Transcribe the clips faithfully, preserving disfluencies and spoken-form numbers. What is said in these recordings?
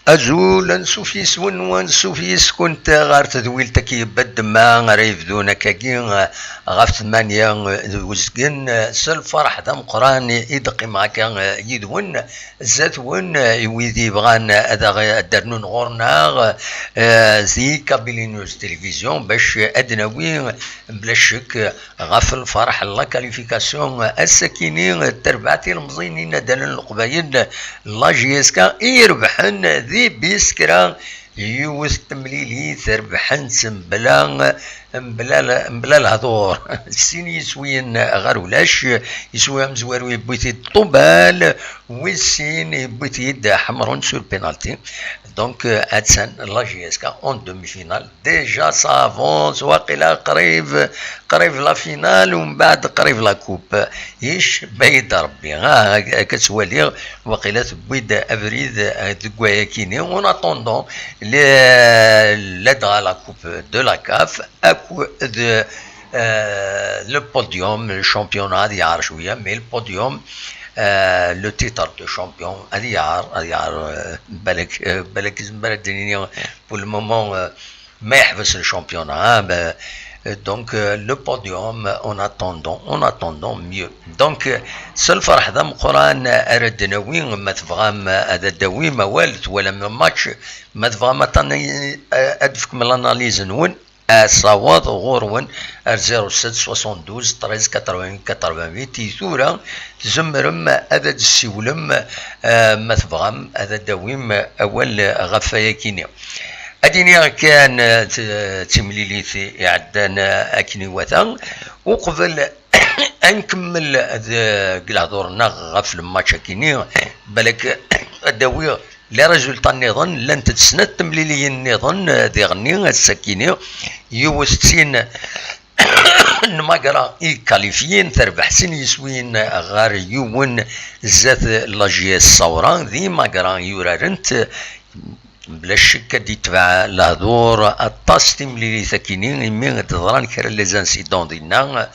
Azul, ansuf yis-wen, ansuf yis-kunt ɣer tedwilt-agi n ddemma ara yebdun akkagi ɣef tmanya d uzgen. S lferḥ d ameqqran i d-qqimeɣ akka yid-wen, zdat-wen, i wid yebɣan ad aɣ-, ad d-rnun ɣur-neɣ, eh, di Kabylie News Télévision, bac ad d-nawi, bla ccek, ɣef lferḥ n la qualification ass-akini n terbaɛt ilemẓiyen n yinaddalen n Leqbayel, la J S K, i irebḥen di Biskra yiwet n temlilit rebḥen-tt mebla, mebla, mebla lehdur. Sin yiswiyen ɣer ulac, iswi amezwaru yewwi-t-id Ṭubal, wis sin yewwi-t-id Ḥemrun sur penalty. Donc, euh, attan la J S K en demi-finale. Déjà, ça avance, waqila qrib, qrib la finale, ومن بعد qrib la coupe. Yecba-yi-d Rebbi. Ah, akka ttwaliɣ, waqila tewwi-d abrid, eh, deg wayakini. En attendant, le, ladɣa la coupe de la CAF, akked, euh, le podium, le championnat, ad yaɛer cwiya, mais le podium, euh, le titre de champion, ad yaɛer, ad yaɛer, euh, balak, euh, balak, zemmer ad d-nini, pour le moment, euh, ma yeḥbes le championnat, hein, ben, euh, donc, euh, le podium, en attendant, en attendant mieux. Donc, euh, s lferḥ d ameqqran ara d-nawi, ma tebɣam ad d-tawim awal, twalam match, ma tebɣam ad tani-, ad d-tefkem l'analyse-nwen, asawaḍ ɣur-wen ar zéro sept soixante-douze treize quatre-vingt-huit quatre-vingt-huit. I tura tzemrem ad d-tessiwlem, eh, ma tebɣam ad d-tawim awal ɣef wayakini. Ad iniɣ kan, eh, t-, d timlilit iɛeddan, eh, akken iwata. Uqbel ad nkemmel deg lehdur-nneɣ ɣef le match-akini, balak ad d-awiɣ les résultats nniḍen, llant-d snat temliliyin nniḍen, eh, diɣenni ass-akini, yiwet d tin n Magra i qualifiyin, terbeḥ sin yiswiyen ɣer yiwen zdat la J S Sawra, di Magra i urarent. Bla ccek ad d-itbeɛ lehdur aṭas timlilit akini, imi d-ḍran kra n les incidents dinna,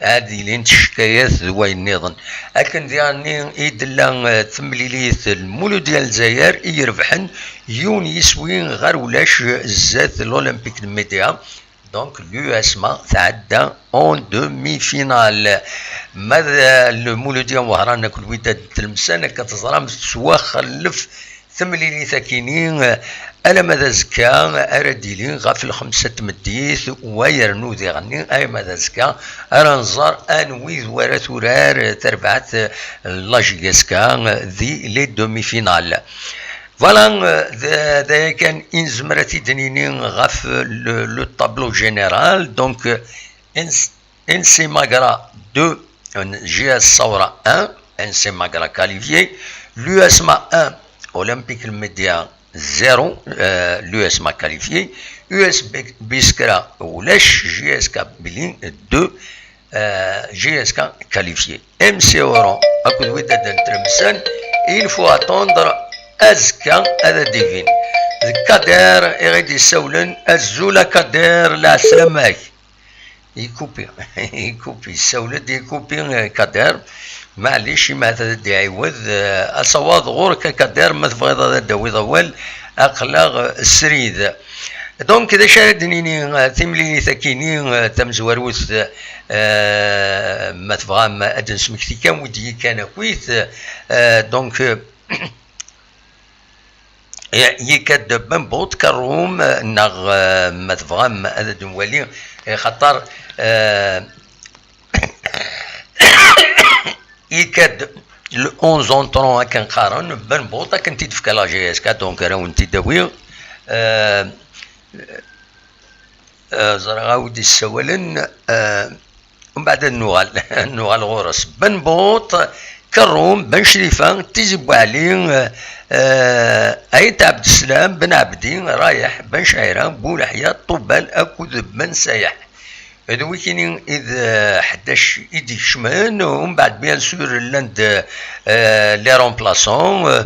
ad ilint ccikayat d wayen nniḍen. Akken diɣenni i d-tella, eh, temlilit n Muludya n Lezzayer i irebḥen yiwen yiswi ɣer ulac zdat l'Olympique de Médéa. Donc l'U S M A tɛedda en demi-finale. Ma d, eh, le Muludya n Wehran akked Wydad n Tlemsan, akka teẓram, tettwaxellef temlilit akini, eh, alamma d azekka ara d-tili ɣef lxemsa n tmeddit, wa yernu diɣenni alamma d azekka ara nẓer anwi d wara turar, eh, terbaɛt, eh, la J S K, eh, di les demi-finales. Voilà, eh, d, d aya kan i nezmer ad t-id-nini ɣef le, le tableau général. Donc, eh, N C Magra deux, J S Sawra un, N C Magra qualifié, l'U S M A un, Olympique le Média zéro, euh, l'U S M A qualifié, U S B Biskra ulac, J S K Bili deux, euh, J S K qualifié. M C Oran akked Wydad n Tlemsan, il faut attendre azekka ad d-ibin. D Kader i ɣ-d-yessawlen. Azul a Kader, leɛslama-k. Ikupi, ikupi, issawel-d ikupi, eh, Kader. Maɛlic, imat ad d-iɛiwed, eh, asawaḍ ɣur-k a Kader, ma tebɣiḍ ad d-tawiḍ awal, aql-aɣ, eh, srid. Donc, d acu ara d-nini, eh, timlilit akini, eh, tamezwarut, eh, ma tebɣam ad d-nesmekti kan wid d-yekkan akkit, eh, donc, eh, Yekka-d Bembuṭ Karum, neɣ, eh, ma tebɣam ad d-nwali, eh, xaṭer, eh, yekka-d le onze entrant akken qqaren, Bembuṭ akken t-id-tefka la J S K, donc ara wen-t-id-awiɣ. Eh, Eh, ẓriɣ a wi d-issawalen, eh, umbeɛd ad nuɣal, ad nuɣal ɣur-s. Ben Buṭ, Kerrum, Ben Crifa, Tizi Buɛli, eh, eh, Ayt Ɛebdeslam, Ben Ɛebdi, Rayeḥ, Ben Cɛira, Bu Leḥya, Ṭubal akked Ben Sayeḥ. D wikini i d, eh, ḥdac i d-ikecmen, umbeɛd, bien sûr, llan-d, eh, les remplaçants, eh,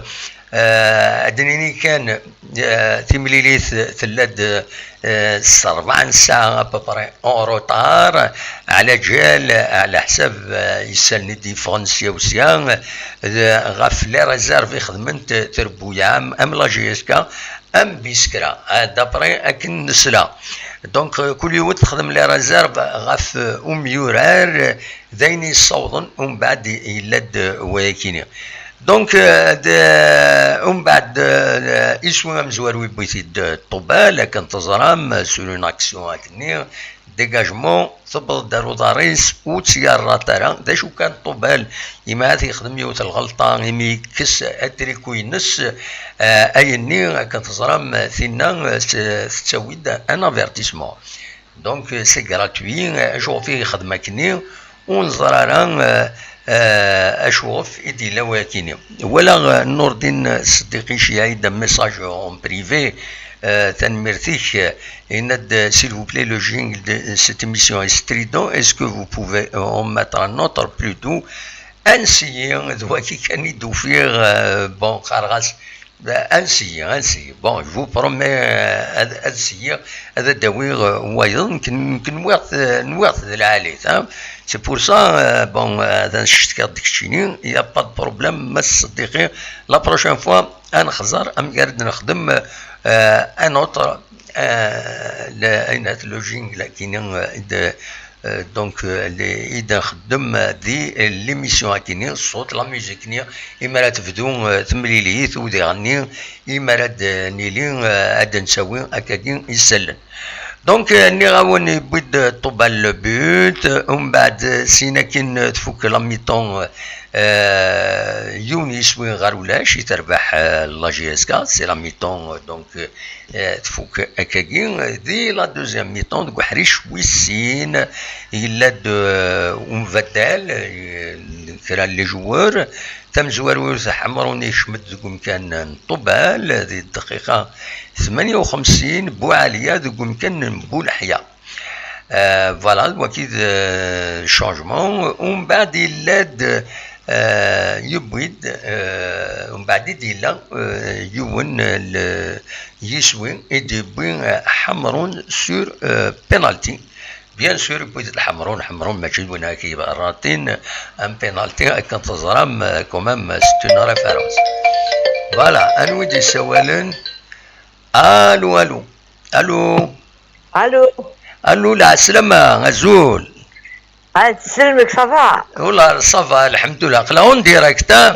eh, ad d-nini kan, eh, timlilit tella-d, eh, s rebɛa n ssaɛa à peu près en retard, ɛla ǧal, ɛla ḥsab, eh, isallen i d-yeffɣen sya u sya, eh, ɣef les réserves i xedment trebbuyaɛ am, am la J S K, am Biskra, eh, d'après akken nesla. Donc, eh, kul yiwet texdem les réserves ɣef, eh, umyurar, eh, d ayen yessawḍen, umbeɛd yella-d, eh, wayakini. Donc, euh, de, umbeɛd, euh, iswi amezwaru yewwi-t-id, euh, Ṭubal, akken teẓram, euh, sur une action akkenni, dégagement, tewweḍ-d ar uḍar-is, ur tt-yerrat ara. D acu kan, Ṭubal, imi ad yexdem yiwet lɣelṭa, imi yekkes atriku-ines, euh, ayenni, akken teẓram, tinna, euh, s-, tettawi-d un avertissement. Donc, euh, c'est gratuit. Euh, acuɣef i yexdem akkenni? Ur neẓri ara, euh, euh, acuɣef i d-yella wayakini. Walaɣ, euh, Nourdine Seddiqi iceyyeɛ-d un message en privé. Euh, tanemmirt-ik. Euh, yenna-d, euh, s'il vous plaît, le jingle de cette émission est strident. Est-ce que vous pouvez, euh, en mettre un autre plus doux? Ansi, d wagi kan i d-ufiɣ, euh, bon, qqareɣ-as, ansi, ansi. Bon, je vous promets, euh, ad, ad syiɣ, ad d-awiɣ, euh, wayeḍ, nekk, nekk nwiɣ-t, nwiɣ-t d lɛali-t, hein. C'est pour ça, euh, bon, euh, ad ncetkiɣ-d keččini, y a pas de problème, Mass Seddiqi. La prochaine fois, ad nexẓer amek ara d-nexdem, euh, un autre, euh, le, ayen at le jingle, akini, euh, de, euh, donc, euh, les, i d-nxeddem di l'émission akini, ṣṣut, la musique-nni, imi ara tebdu, euh, temlilit, u diɣenni, imi ara d-nili, euh, ad d-nsawi akkagi isallen. Donc, euh, nniɣ-awen yewwi-d Ṭubal le but, euh, umbeɛd, euh, syin akin, euh, tfuk la mi-temps, euh, euh, yiwen yiswi ɣer ulac, i terbeḥ, euh, la J S K, c'est la mi-temps, euh, donc, euh, euh, tfuk akkagi. Di la deuxième mi-temps, deg uḥric wis sin, yella-d, euh, umbaddal, euh, kra n les joueurs. Tamezwarut, Ḥemrun yekcem-d deg umkan n Ṭubal, di dqiqa tmanya u xemsin, Buɛaliya deg umkan n Buleḥya. Euh, voilà, wagi d, euh, changement. Umbeɛd yella-d, euh, yewwi-d, euh, umbeɛd i d-yella, euh, yiwen, euh, le, yiswi i d-yewwi, euh, Ḥemrun sur, euh, penalty. Bien sûr, yewwi-d Ḥemrun, Ḥemrun mačči d win ara k-yerratin un penalty, akken teẓram, euh, quand même, c'est une référence. Voilà, anwa i d-yessawalen? Allô, allô, allô. Allô. Allô, lɛeslama, azul. Ah, tselmek, ça va? Wallah, ça va, lḥemdullah. Aql-aɣ en direct, hein?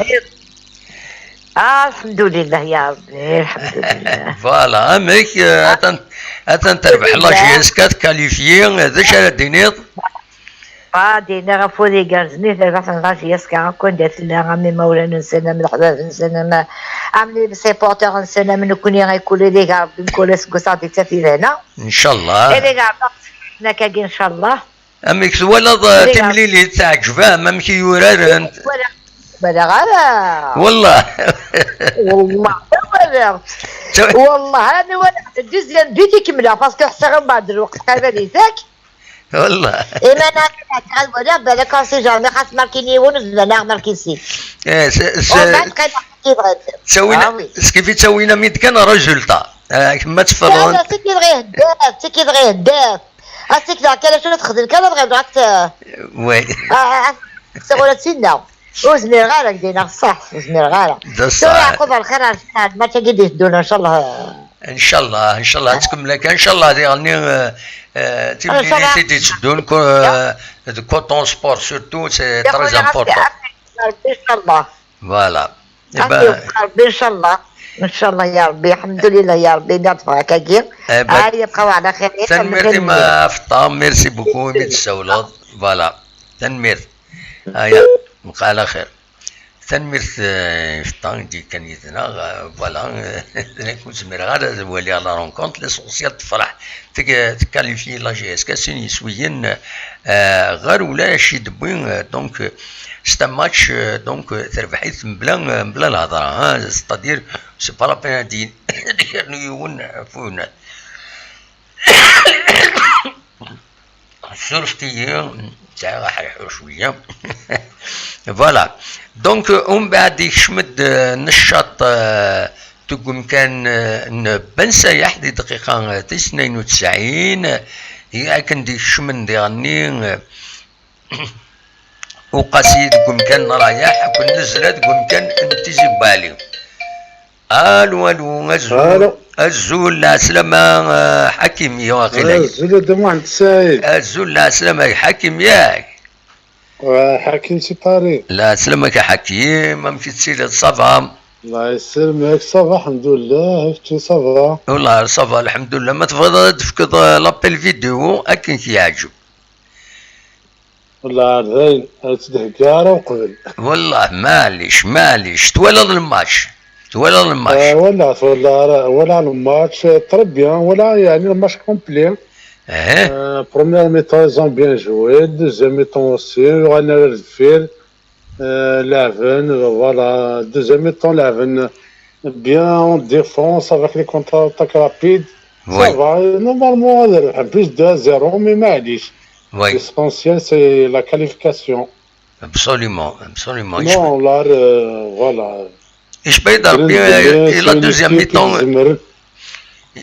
Ah, lḥemdulillah, ya Rebbi, lḥemdulillah. Voilà, amek, euh, atan, atan terbeḥ la J S K, tkalifyi, d acu ara d-tiniḍ? Ah, d-iniɣ ɣef wid igerrzen i terbaɛt n la J S K, akk anda tella, am imawlan-nsen, am leḥbab-nsen, am, am les supporters-nsen, am nekkni, ay kul ideg Rebbi mkul aseggas ad d-ittaf i lehna. Ncallah. Ideg Rebbi ad ɣ-d-isekfel akkagi, ncallah. Amek twalaḍ, eh, timlilit, teɛǧeb-am? Amek i uraren? Walaɣ, walaɣ ara. Wallah. Wallah, walaɣ. Wallah, ani walaɣ. Deuxième but i kemmleɣ, parce que ḥṣiɣ mbeɛd lweqt qrib ad ifak. Wallah. Imana ad waliɣ, balak, on sait jamais, xas markin yiwen, zemren ad markin sin. Eh, s-, s-, Umbeɛd qqimeɣ kif i bɣiɣ. Ttawin, Ah oui. S-, kif i ttawin-am-id kan résultat. Eh, kemm ad teffreḍ. Ttawin, c'est qui bɣiɣ ddaf, c'est qui bɣiɣ ddaf. Asik daɣ kan acu ara texdem kan ad ɣibeɣ. Oui. Tiɣulat sinna. Ur zmireɣ ara, ak-d-iniɣ ṣṣeḥ, ur zmireɣ ara. D ṣṣeḥ. Tura Yeɛqub, ar lxir, ar lxir, mačči ad d-iteddun, ncallah. Ncallah, ncallah, ad tkemmel akka, ncallah, diɣenni, euh, euh, timlilit i d-iteddun, ko-, euh, de Coton Sport surtout, c'est très important. Ncallah. Voilà. Eh ben, Rebbi, ncallah. Ncallah, ya Rebbi. Lḥemdulillah, ya Rebbi, mi ɣ-d-teffeɣ akkagi. Eh ben, ah, yebqa ɛla xir. Tanemmirt i ma Fṭa, merci beaucoup, imi d-tessawleḍ. Voilà. Tanemmirt. Aya, yebqa ɛla xir. Tanemmirt, eh, i Feṭṭa i d-yekkan yid-neɣ, eh, voilà, eh, d nekk ur zmireɣ ara ad waliɣ la rencontre, l'essentiel tefreḥ, teg-, tkalifyi la G S K sin yiswiyen, eh, ɣer ulac i d-wwi, eh, donc, eh, c'est un match, eh, donc, eh, terbeḥ-it mebla, eh, mebla lhedra, hein, c'est-à-dire, c'est pas la peine ad d-, ad d-yernu yiwen ɣef uyennat. Surfet-iyi, sɛiɣ aḥerḥur cwiya. Voilà. Donc, umbeɛd ikcem-d, eh, neccaṭ, eh, deg umkan, eh, n Ben Sayaḥ di dqiqa, eh, tis tnayen u tesɛin, eh, akken d-ikecmen diɣenni, eh, Uqasi deg umkan n Rayaḥ, akked Nezla deg umkan n Tizi Bali. Alu, alu, azul, alu. Azul, lɛeslama, eh, Ḥakim, ya axi. Azul, a Dda Muḥend Saɛid. Azul, lɛeslama, Ḥakim, yak. Wa, Ḥakim si Paris. Lɛeslama-k a Ḥakim, amek i tettiliḍ, ça va? Allah yesselmek, ça va, alḥemdulillah, kečč ça va? Wallah, ça va, alḥemdulillah. Ma tebɣiḍ ad d-tefkeḍ, eh, l'appel vidéo, akken k-yeɛǧeb. Wallah, ar dayen, ar tt-d-hegga ara uqbel. Wallah, maɛlic, maɛlic. Twalaḍ lmatch? Twalaḍ lmatch? Eh, wala, wala, wala lmatch, eh, très bien, wala, yeɛni lmatch complet. Eh. Euh, première mi-temps, ils ont bien joué. Deuxième mi-temps aussi, uɣalen ar deffir. Euh, laɛben, voilà. Deuxième mi-temps, laɛben bien en défense avec les contre-attaques rapides. Oui. Ça va, normalement, ad rebḥen plus deux à zéro, mais maɛlic. Oui. L'essentiel, c'est la qualification. Absolument, absolument. Non, là, euh, voilà. Icba-yi-d Rebbi, i la deuxième mi-temps,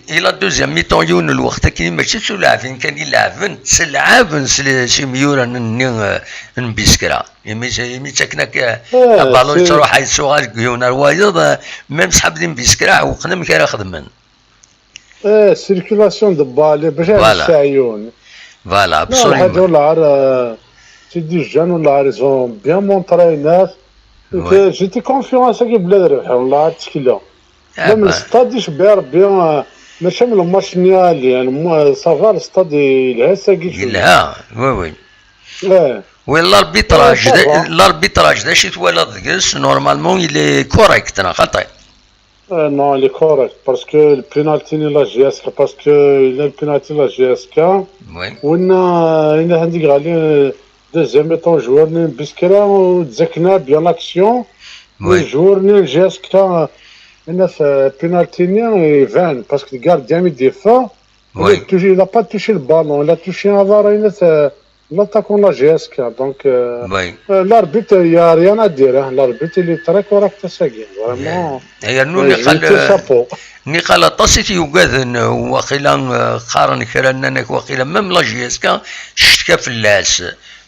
i la deuxième mi-temps, yiwen n lweqt akken, mačči d tulaɛbin kan i leɛben, ttelɛaben s le-, s imyura-nni, eh, n Biskra. Imi, imi ttaken akka, eh, aballon yettruḥ, yettuɣal deg yiwen ar wayeḍ, eh, même ṣḥab din Biskra, ɛewqen amek ara xedmen. Eh, circulation de balle, bac ad seɛyun. Voilà, absolument. Lḥaǧa ur lɛar, eh, c'est des jeunes, ur lɛar, ils ont bien montré, ils ont Donc, euh, j'étais confiant à ce que Bled Rebḥa, والله, ttkel. Ah, même le stade, icebbi Rebbi, euh, mačči am lmatch-nni, ça va, le stade yelha, ass-agi. Yelha, oui, oui. Ouais. Oui, l'arbitrage, euh, ça va. L'arbitrage, d acu i twalaḍ deg-s, normalement, il est correct, neɣ xaṭi? Euh, non, il est correct, parce que le penalty n la G S K, parce que il a le penalty n la G S K. Oui. Winna, winna, anda i yeɣli, euh, deuxième mi-temps, joueur n Biskra, u tzakna bien l'action. Oui. Le joueur n G S K, winna, euh, penalty-nni iban, parce que le gardien i d-yeffeɣ. Oui. Il a touché, il a pas touché le ballon, il a touché un, euh, l'attaquant de la G S K. Donc, euh, oui, euh, l'arbitre, il y a rien à dire, hein. L'arbitre, il est très correct, ass-agi. Vraiment. Yernu euh, niqal, je lui tire chapeau. Niqal aṭas i t-yugaden, euh, waqila, euh, qqaren kra, nnan-ak waqila, même la G S K, teccetka fell-as.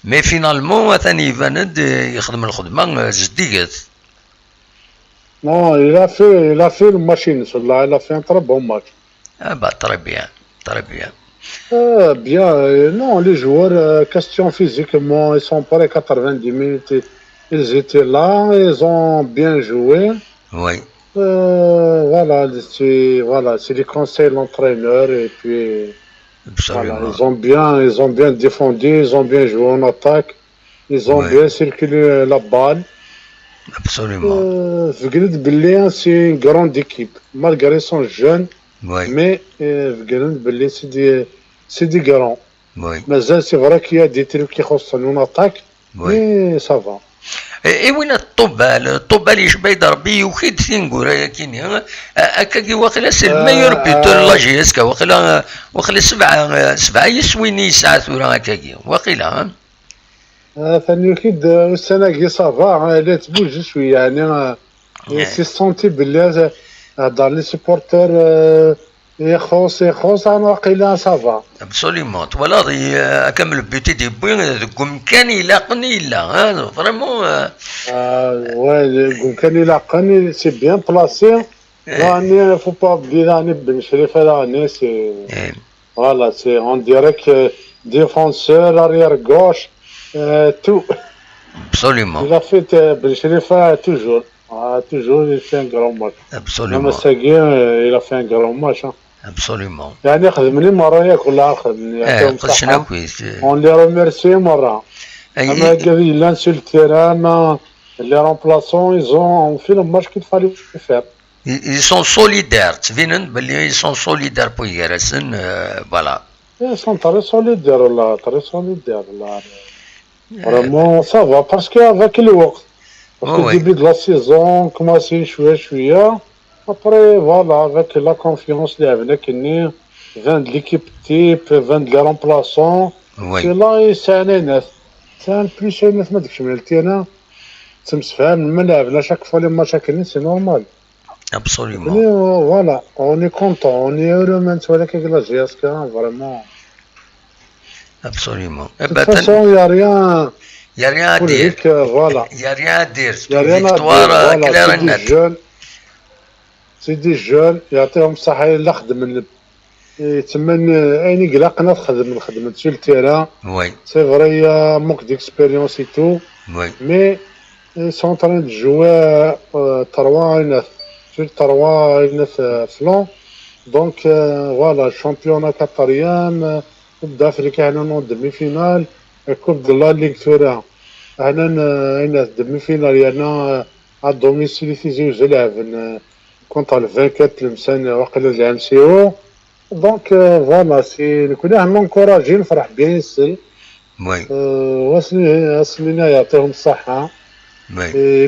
Mais finalement, atan iban-d, euh, yexdem lxedma, euh, zeddiget. Non, il a fait, il a fait le match-ines, là, il a fait un très bon match. Ah bah, très bien, très bien. Euh, bien, euh, non, les joueurs, euh, question physiquement, ils sont prêts quatre-vingt-dix minutes, ils, ils étaient là, ils ont bien joué. Oui. Euh, voilà, c'est, voilà, c'est les conseils de l'entraîneur et puis, voilà, absolument, ils ont bien, ils ont bien défendu, ils ont bien joué en attaque. Ils ont, oui, bien circulé la balle. Absolument. Euh, tbeggen-d belli c'est une grande équipe. Malgré son jeune, oui, mais, euh, tbeggen-d belli c'est des, c'est des grands. Oui. Mazal, c'est vrai qu'il y a des trucs qui concernent en attaque, oui, mais ça va. Et, et winna Ṭubal, Ṭubal icba-yi-d Rebbi, yuki-d tineggura-yagi-nni, hein? A-, akkagi waqila c'est le meilleur buteur de la G S K, waqila, waqila sebɛa, sebɛa yiswiyen i yesɛa tura akkagi, waqila, hein? Atan yuki-d, uh, ussan-agi, ça va, hein, la yettbujju cwiya, yeɛni, uh, eh, c'est senti belli, uh, dans les supporters, uh, ixuṣ, ixuṣ, ah, waqila ça va. Absolument. Twalaḍ, i, uh, akka am le but i d-yewwi, deg umkan ilaqen i yella, hein, vraiment, uh. Uh, ouais, deg umkan ilaqen, c'est bien placé. Eh. Daɣen, faut pas oublier, daɣen, Ben Chrifa, daɣen, c'est, eh, voilà, c'est, on dirait que défenseur, arrière gauche, euh, tout. Absolument. Il a fait, euh, Ben Chrifa, toujours. Ah, toujours, il fait un grand match. Absolument. Même ass-agi, euh, il a fait un grand match, hein. Absolument. Yeɛni, xedmen i merra, yak, wala xedmen, eh, yeɛṭi-hum ṣṣeḥḥa. On les remercie merra. Ama agad yellan sur le terrain, ama Les remplaçants, ils ont fait le match qu'il fallait faire. Ils, ils sont solidaires, ttbinen belli ils sont solidaires pour gar-asen, euh, voilà. Ils sont très solidaires, là, très solidaires, là. Vraiment, ça va, parce qu'avec le وقت, parce que début de la saison, commencé شوية شوية. Après, voilà, avec la confiance, لعبنا كني, vingt de l'équipe type, vingt de les remplaçants. C'est là, c'est un plus un, ما دكش من التينا. تمسفهم ما لعبنا chaque fois les matchs كني, c'est normal. Absolument. Voilà, on est content, on est heureux même sur la J S K, vraiment. Absolument. De toute façon, il n'y a rien. Il n'y a rien à dire. Il n'y a rien à dire. C'est une victoire claire et nette. C'est des jeunes, يعطيهم الصحة, يلا خدموا. تما اين يقلقنا خدم خدمت sur le terrain. Oui. C'est vrai, il y a manque d'expérience et tout. Oui. Mais ils sont en train de jouer, euh, trois sur trois flancs. Donc, euh, voilà, championnat quatrième, euh, Coupe d'Afrique, en demi-finale, Coupe de la Ligue, ثورة. En demi-finale, il y en a à domicile, contre le vainqueur, le M C O. Donc, euh, voilà, c'est, nous connaissons, encourager, نفرح bien ici. Oui. Euh, Asmina, يعطيهم الصحة. Oui. Et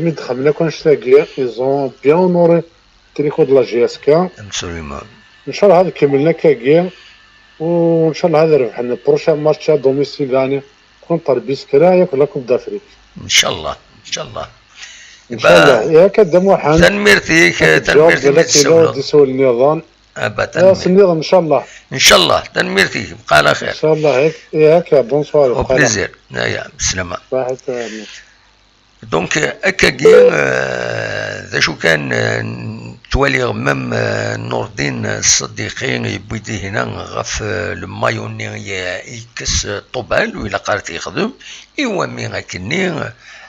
ils ont bien honoré le tricot de la J S K. Absolument. إن شاء الله هذا كملنا كاكي. وإن شاء الله هذا ربحنا le prochain match à domicile, يعني, contre Biskra, ياك la Coupe d'Afrique. إن شاء الله. إن شاء الله. إن شاء الله. ياك أدا محمد. تنميرتيك، تنميرتيك. السؤال النظام. Abadan. Ass-nniḍen, ncallah. Ncallah, tanemmirt-ik, bqa ɛla xir. Ncallah, yak, yak, bonsoir. Au plaisir. Aya, bsslama. Saḥit. Donc, euh, akkagi, euh, d acu kan, euh, ttwaliɣ même, euh, Nourdine Seddiqi yewwi-d ihina ɣef, euh, le maillot-nni i, i yekkes, euh, Ṭubal, ur ilaq ara ad t-yexdem, iwami akkenni,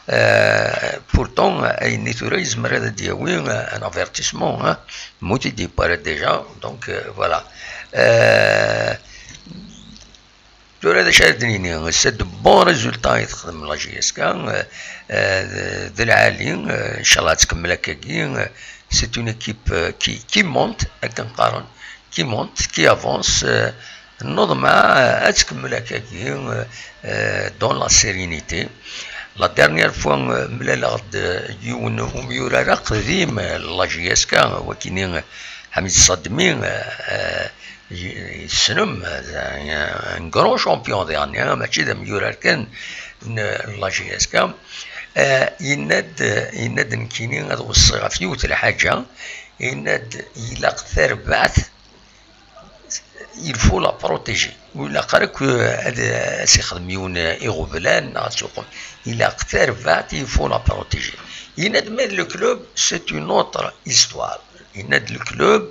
euh, pourtant, ayenni tura yezmer ad d-yawi, euh, un avertissement, hein. Mut i d-yewwi ara déjà, donc, euh, voilà. Euh, tura d acu ara d-nini, c'est de bons résultats i texdem la J S K, euh, euh, d, d lɛali, euh, ncallah ad tkemmel akkagi, euh, c'est une équipe, euh, qui, qui monte, akken qqaren, qui monte, qui avance, euh, Nnuḍmeɛ, euh, ad tkemmel akkagi, euh, euh, dans la sérénité. La dernière fois, euh, mlaleɣ-d, euh, yiwen umyurar aqdim, euh, la J S K, wakini, euh, Ḥamid Ṣadmi, euh, euh, y-, tessnem, euh, un grand champion dernier, mačči d amyurar kan n la J S K. Euh, yenna-d, euh, yenna-d nekkini ad weṣṣiɣ ɣef yiwet lḥaǧa, yenna-d ilaq tarbaɛt, il faut la protéger. Ur ilaq ara akk ad as-ixdem yiwen iɣeblan neɣ ad tuqem. Ilaq tarbaɛt, il faut la protéger. Yenna-d, mais le club, c'est une autre histoire. Yenna-d, le club,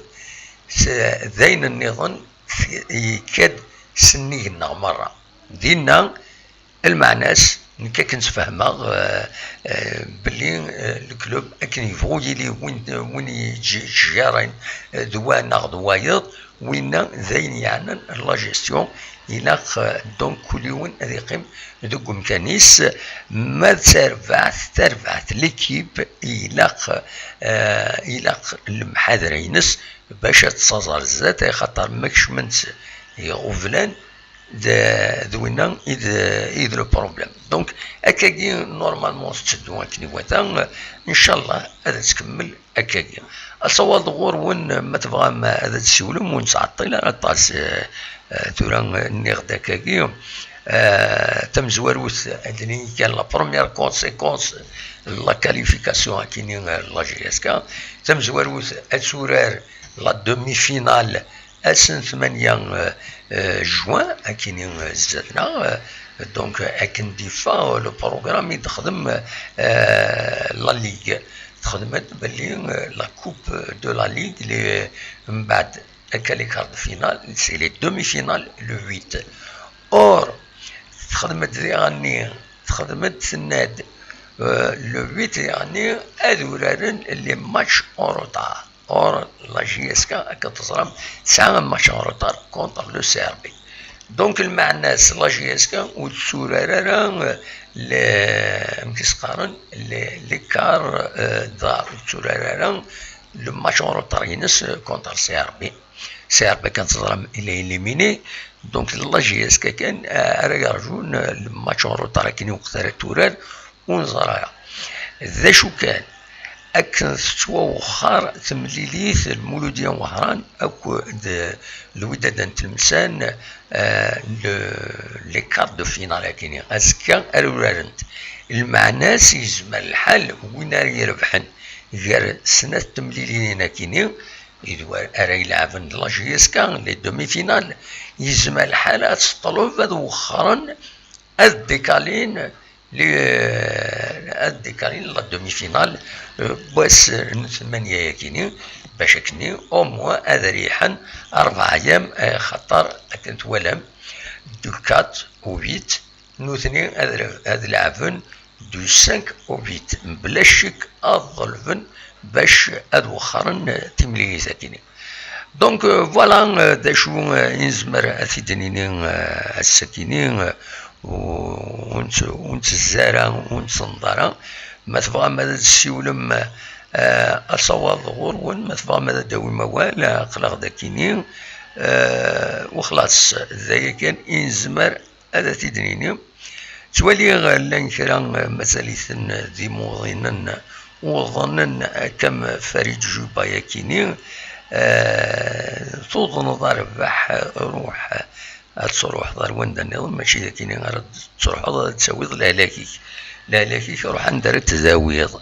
c'est, d ayen nniḍen, yekka-d sennig-nneɣ merra. Dinna, Lmeɛna-s, nekk akken sfehmeɣ, euh, euh, belli, euh, le club akken yebɣu yili win, win yettjejjaren, euh, d wa neɣ d wayeḍ, winna d ayen yeɛnan la gestion. Ilaq, euh, donc kul yiwen ad iqqim deg umkan-is. Ma d tarbaɛt, tarbaɛt, l'équipe, ilaq, euh, ilaq lemḥadra-ines bac ad tṣaẓ ar zdat, axaṭer ma kecmen-tt iɣublan, d, d winna i d, i d le problème. Donc, akkagi, normalement, tetteddu akken iwata, ncallah ad tkemmel akkagi. Ad taweḍ ɣur-wen, ma tebɣam ad tessiwlem, ur nettɛeṭṭil ara aṭas, euh, euh, tura, euh, nniɣ-d akkagi, euh, tamezwarut, ad d-nini kan la première conséquence, la qualification, akini, euh, la J S K, tamezwarut, ad turar la demi-finale, ass n tmanya, euh, euh, juin, akini, euh, zdat-neɣ, euh, donc, euh, akken d-yeffeɣ, euh, le programme i d-texdem, euh, la Ligue. Texdem-d belli, euh, la Coupe de la Ligue, les, mbeɛd akka les quarts de finale, c'est les demi-finales le huit. Or, texdem-d diɣenni, texdem-d, tenna-d, euh, le huit diɣenni ad uraren les matchs en retard. Or, la J S K, akken teẓram, tesɛa un match en retard contre le C R B. Donc, lmeɛna-s, la J S K ur tetturar ara, eh, le, amek i s-qqaren, le, l'écart, eh, d'art, ur tetturar ara le match en retard-ines, eh, contre C R B. C R B kan teẓram, il est éliminé. Donc, la J S K kan, eh, ara yerjun, eh, le match en retard akken i waqt ara turar, ur neẓri ara. D acu kan, akken tettwawexxer temlilit n Muludya Wehran akked Lwidad n Tlemsan, eh, le, les quarts de finale akini. Azekka ara urarent. Lmeɛna-s, yezmer lḥal win ara irebḥen gar snat temlilin akini, i d wa-, ara ilɛeben d la J S K, les demi-finales, yezmer lḥal ad teṭleb ad wexxren, ad décalin, li, ad décalin la demi-finale, eh, n wass n tmanya-yakini, bac akkenni, au moins, ad riḥen rebɛa ayyam, eh, xaṭer akken twalam, du quatre au huit, nutni ad, ad leɛben du cinq au huit, mebla ccek ad ḍelben bac ad wexxren timlilit-akini. Donc, euh, voilà, euh, d acu, euh, i nezmer ad t-id-nini, euh, ass-akini, euh, ur, ur nett-, ur nettezzi ara, ur nettenneḍ ara. Ma tebɣam ad d-tessiwlem, euh, asawaḍ ɣur-wen, ma tebɣam ad d-tawim awal, aql-aɣ-d akini, euh, u xlaṣ, d aya kan i nezmer ad t-id-nini. Ttwaliɣ llan kra mazal-iten d imuḍinen uḍnen, akka am Farid Juba-yakini, eh, tuḍneḍ a rrbeḥ, ruḥ ad truḥeḍ ar wanda nniḍen, mačči d akini ara d-truḥeḍ ad d-tawiḍ lehlak-ik. Lehlak-ik ruḥ anda ara t-tawiḍ.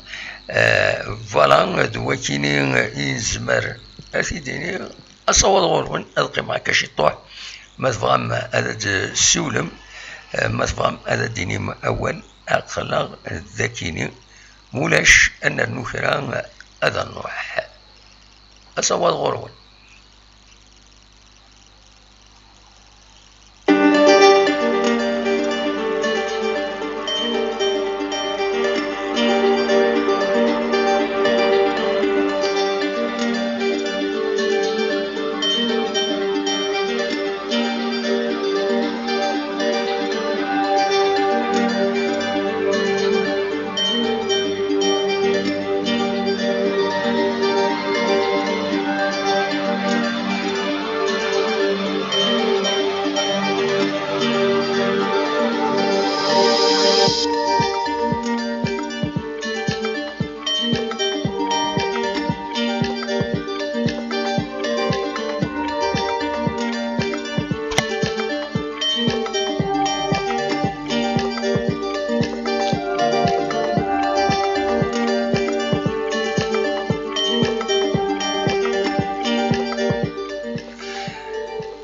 Eh, voilà, d wakini i nezmer ad t-id-iniɣ. Asawaḍ ɣur-wen, ad qqimeɣ akka ciṭuḥ. Ma tebɣam ad d-ssiwlem, eh, ma tebɣam ad d-tinim awal, aql-aɣ d akini. Mulac, ad nernu kra, ad nruḥ. Asawaḍ ɣur-wen.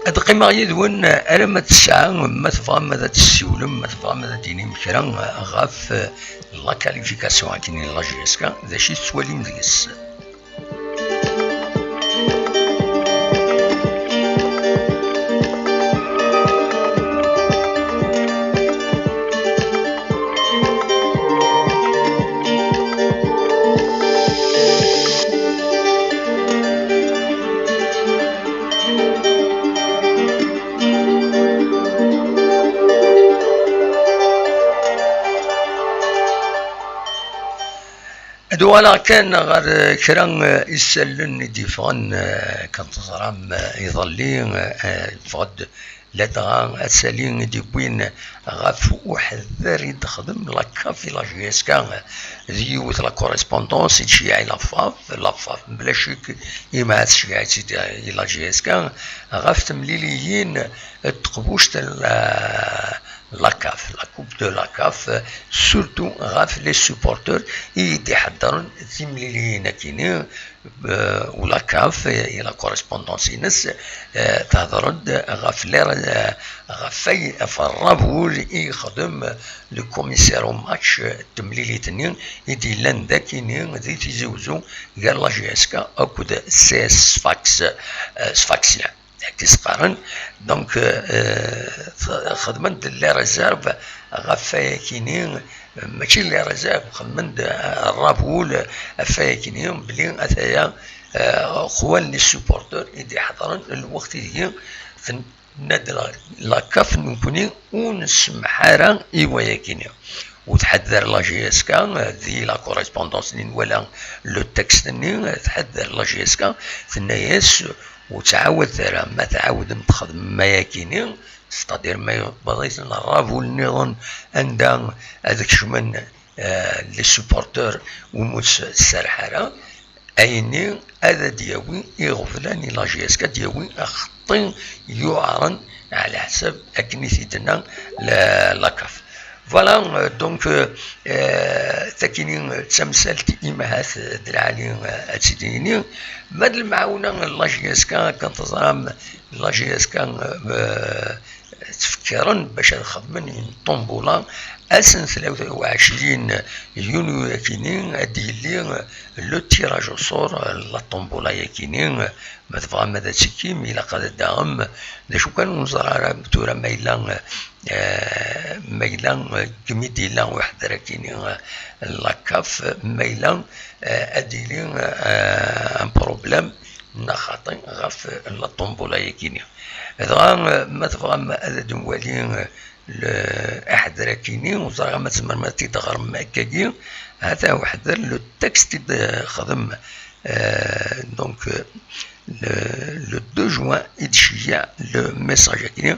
Ad qqimeɣ yid-wen alamma d ttesɛa, ma tebɣam ad tessiwlem, ma tebɣam ad d-tinim kra ɣef la qualification akken n la J S K, d acu i tettwalim deg-s? Ad uɣaleɣ kan ɣer, eh, kra, eh, isallen i d-yeffɣen, eh, kan teẓram, eh, iḍelli, eh, yeffeɣ-d ladɣa asali i d-yewwin ɣef uḥeddar i d-texdem la CAF i la J S K, d yiwet la correspondance i d-tceyyeɛ i la FAF, la FAF mebla ccek i ma ad tceyyeɛ-itt-id i la J S K, ɣef temliliyin n teqbuct n la, la CAF, la Coupe de la CAF, surtout ɣef les supporters i d-iḥeddren timliliyin-akini, eh, u la CAF, eh, i la correspondance-ines, eh, tehder-d ɣef les, eh, ɣef ay, ɣef ṛṛabul i yexdem le commissaire au match, eh, n temlilit-nni i d-yellan d akini di Tizi Wezzu gar la J S K akked C S Sfax, eh, Sfaxien. Akken i s-qqaren. Donc, euh, xedmen-d les réserves ɣef wayakini, mačči les réserves, xedmen-d, euh, ṛṛabul ɣef wayakini, belli ataya, euh, qwan les supporters i d-iḥeḍren lweqt ideg ten-, Tenna-d la, la CAF, nekkni ur nsemmeḥ ara i wayakini. U tḥedder la J S K di la correspondance-nni, nwala le texte-nni, tḥedder la J S K, tenna-yas ur ttɛawadet ara, ma tɛawdem txedmem ayakini, c'est-à-dire ma yewweḍ-iten rrabul nniḍen anda ad kecmen, eh, les supporters umi ur serreḥ ara, ayenni ad d-yawi iɣeblan i la J S K, ad d-yawi axeṭṭi yuɛren ɛla ḥsab akken i t-id-tenna la, la CAF. Voilà, euh, donc, euh, euh, takini d tamsalt imahat d lɛali, euh, ad tt-id-nini. Ma d lemɛawna n la J S K, akken teẓram, la J S K, euh, ttfekkiren bac ad xedmen une tombola ass n tlata u ɛecrin yunyu akini, ad d-yili le tirage au sort, la tombola yakini. Ma tebɣam ad tikim, ilaq ad d-taɣem. D acu kan, ur neẓri ara tura ma yella, eh, ma yella, eh, deg mi d-yella uḥder akini, eh, la CAF, ma yella, eh, ad d-yili, eh, un problème neɣ xaṭi ɣef la tombola yakini. Dɣa, eh, ma tebɣam ad d-nwali, eh, le-, aḥder akini, ur ẓriɣ ma tzemrem ad t-id-teɣrem akkagi. Hata uḥder, le texte i d-xdem, euh, donc, euh, le, le deux juin, i d-iceyyeɛ le message akini: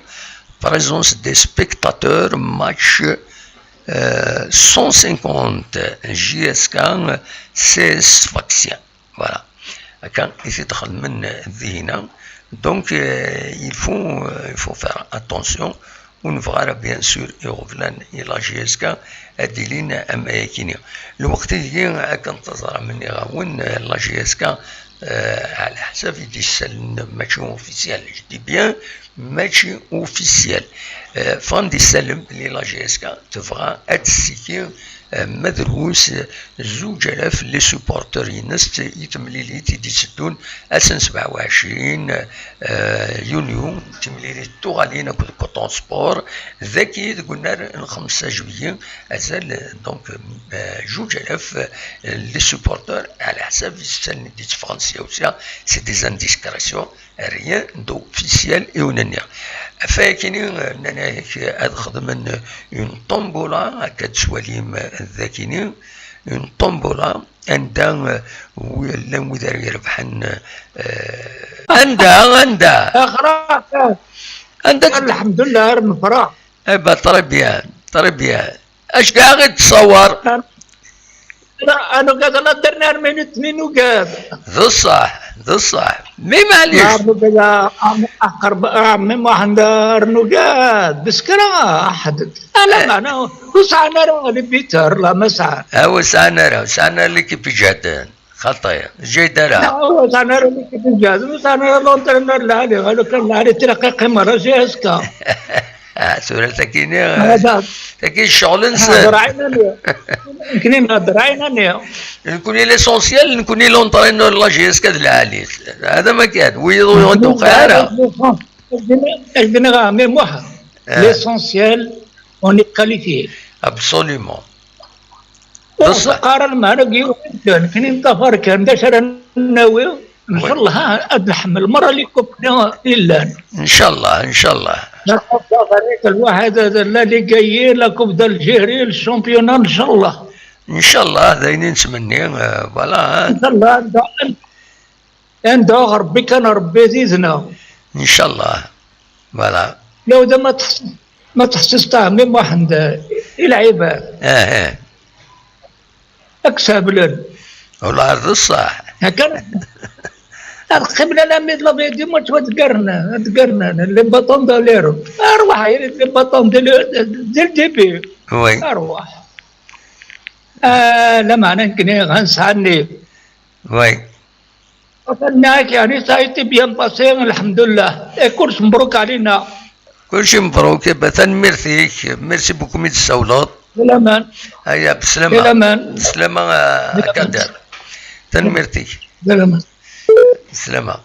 présence des spectateurs, match, euh, cent cinquante, J S K, C S Sfaxien. Voilà. Akka i t-id-xedmen dihina. Donc, euh, il faut, euh, il faut faire attention. Ur nebɣi ara, bien sûr, iɣeblan i la J S K ad d-ilin am ayakini. Lweqt-agi, akken teẓram, nniɣ-awen, euh, la J S K, euh, ɛla ḥsab i d-issallen, mačči officiel. Je dis bien, mačči officiel. Euh, ffɣen-d isallen belli la J S K tebɣa ad tessiki, euh, ma drus, euh, zuǧ alaf les supporters-ines i temlilit i d-itteddun ass n sebɛa u ɛecrin, euh, yunyu, timlilit tuɣalin akked Coton Sport, dagi deg unnar n xemsa juillet, azal, euh, donc, euh, zuǧ alaf, euh, les supporters, ɛla ḥsab isallen i d-itteffɣen sya u sya, c'est des indiscrétions. Rien d'officiel i wen-nniɣ. Ɣef wayakini, eh, nnan-ak ad xedmen une tombola, akka d-tettwalim, eh, dakini, une tombola, anda, eh, wi-, llan wid ara irebḥen, eh, anda, anda? Axra, anda? Alḥemdulillah, ar nefreḥ. Eh ben, très bien, très bien. Acku i d-tessawar. Anugad la dernière minute-nni nugad. D ṣṣeḥ, d ṣṣeḥ. Mi maɛlic. Nugad, a ɛemmi Muḥend, ar nugad. Beskra, ḥed. Ala meɛna, ur sɛan ara les buteurs, la ma sɛan. Ah, ur sɛan ara, ur sɛan ara l'équipe iǧehden. Xaṭi, ǧayd ara. Ur sɛan ara l'entraîneur lɛali, ɣer kan lɛali tirqiqin merra J S K. Ah, tura takini, tagi ccɣel-nsen. Nekni nhedder ɛinani. Nekni l'essentiel, nekni l'entraîneur la J S K d lɛali. Hada ma kan, wiyiḍ ur yuɣen tewqiɛ ara. Ak-d-nniɣ a ɛemmi Muḥ, l'essentiel, on est qualifié. Absolument. Ur neṭṭaq ara lmeɛna deg yiwen kan, nekni neṭṭafar kan, d acu ara nawi, ncallah, ad nḥemmel merra les coupes-nni yellan. Ncallah, ncallah. La Coupe d'Afrique, lwaḥid, la Ligue, la Coupe d'Algérie, le championnat, ncallah. Ncallah, d ayen i nettmenni, euh, voilà, hein. Ncallah, anda, anda Rebbi kan Rebbi d yid-neɣ. Ncallah, voilà. Yaw da ma teḥs-, ma teḥsiseḍ a ɛemmi Muḥend i lɛibad. Ah, ah. Ad k-sehblen. Wala d ṣṣeḥ. Akka. Ad qqimen alammi d la fin du match, ad ggaren, ad ggaren, les bâtons dans les roues. Arwaḥ, les bâtons dès le, dès le début. Oui. Arwaḥ. Ah, lameɛna nekni ɣa nesɛa nnif. Oui. Atan nniɣ-ak, yeɛni, ça a été bien passé, lḥemdullah. Et kullec mebruk ɛlina. Kullec mebruk, eh ben, tanemmirt-ik, merci beaucoup mi d-tessawleḍ. D laman. Aya, beslama. D laman. Beslama, a Kader. Tanemmirt-ik. D laman. Beslama.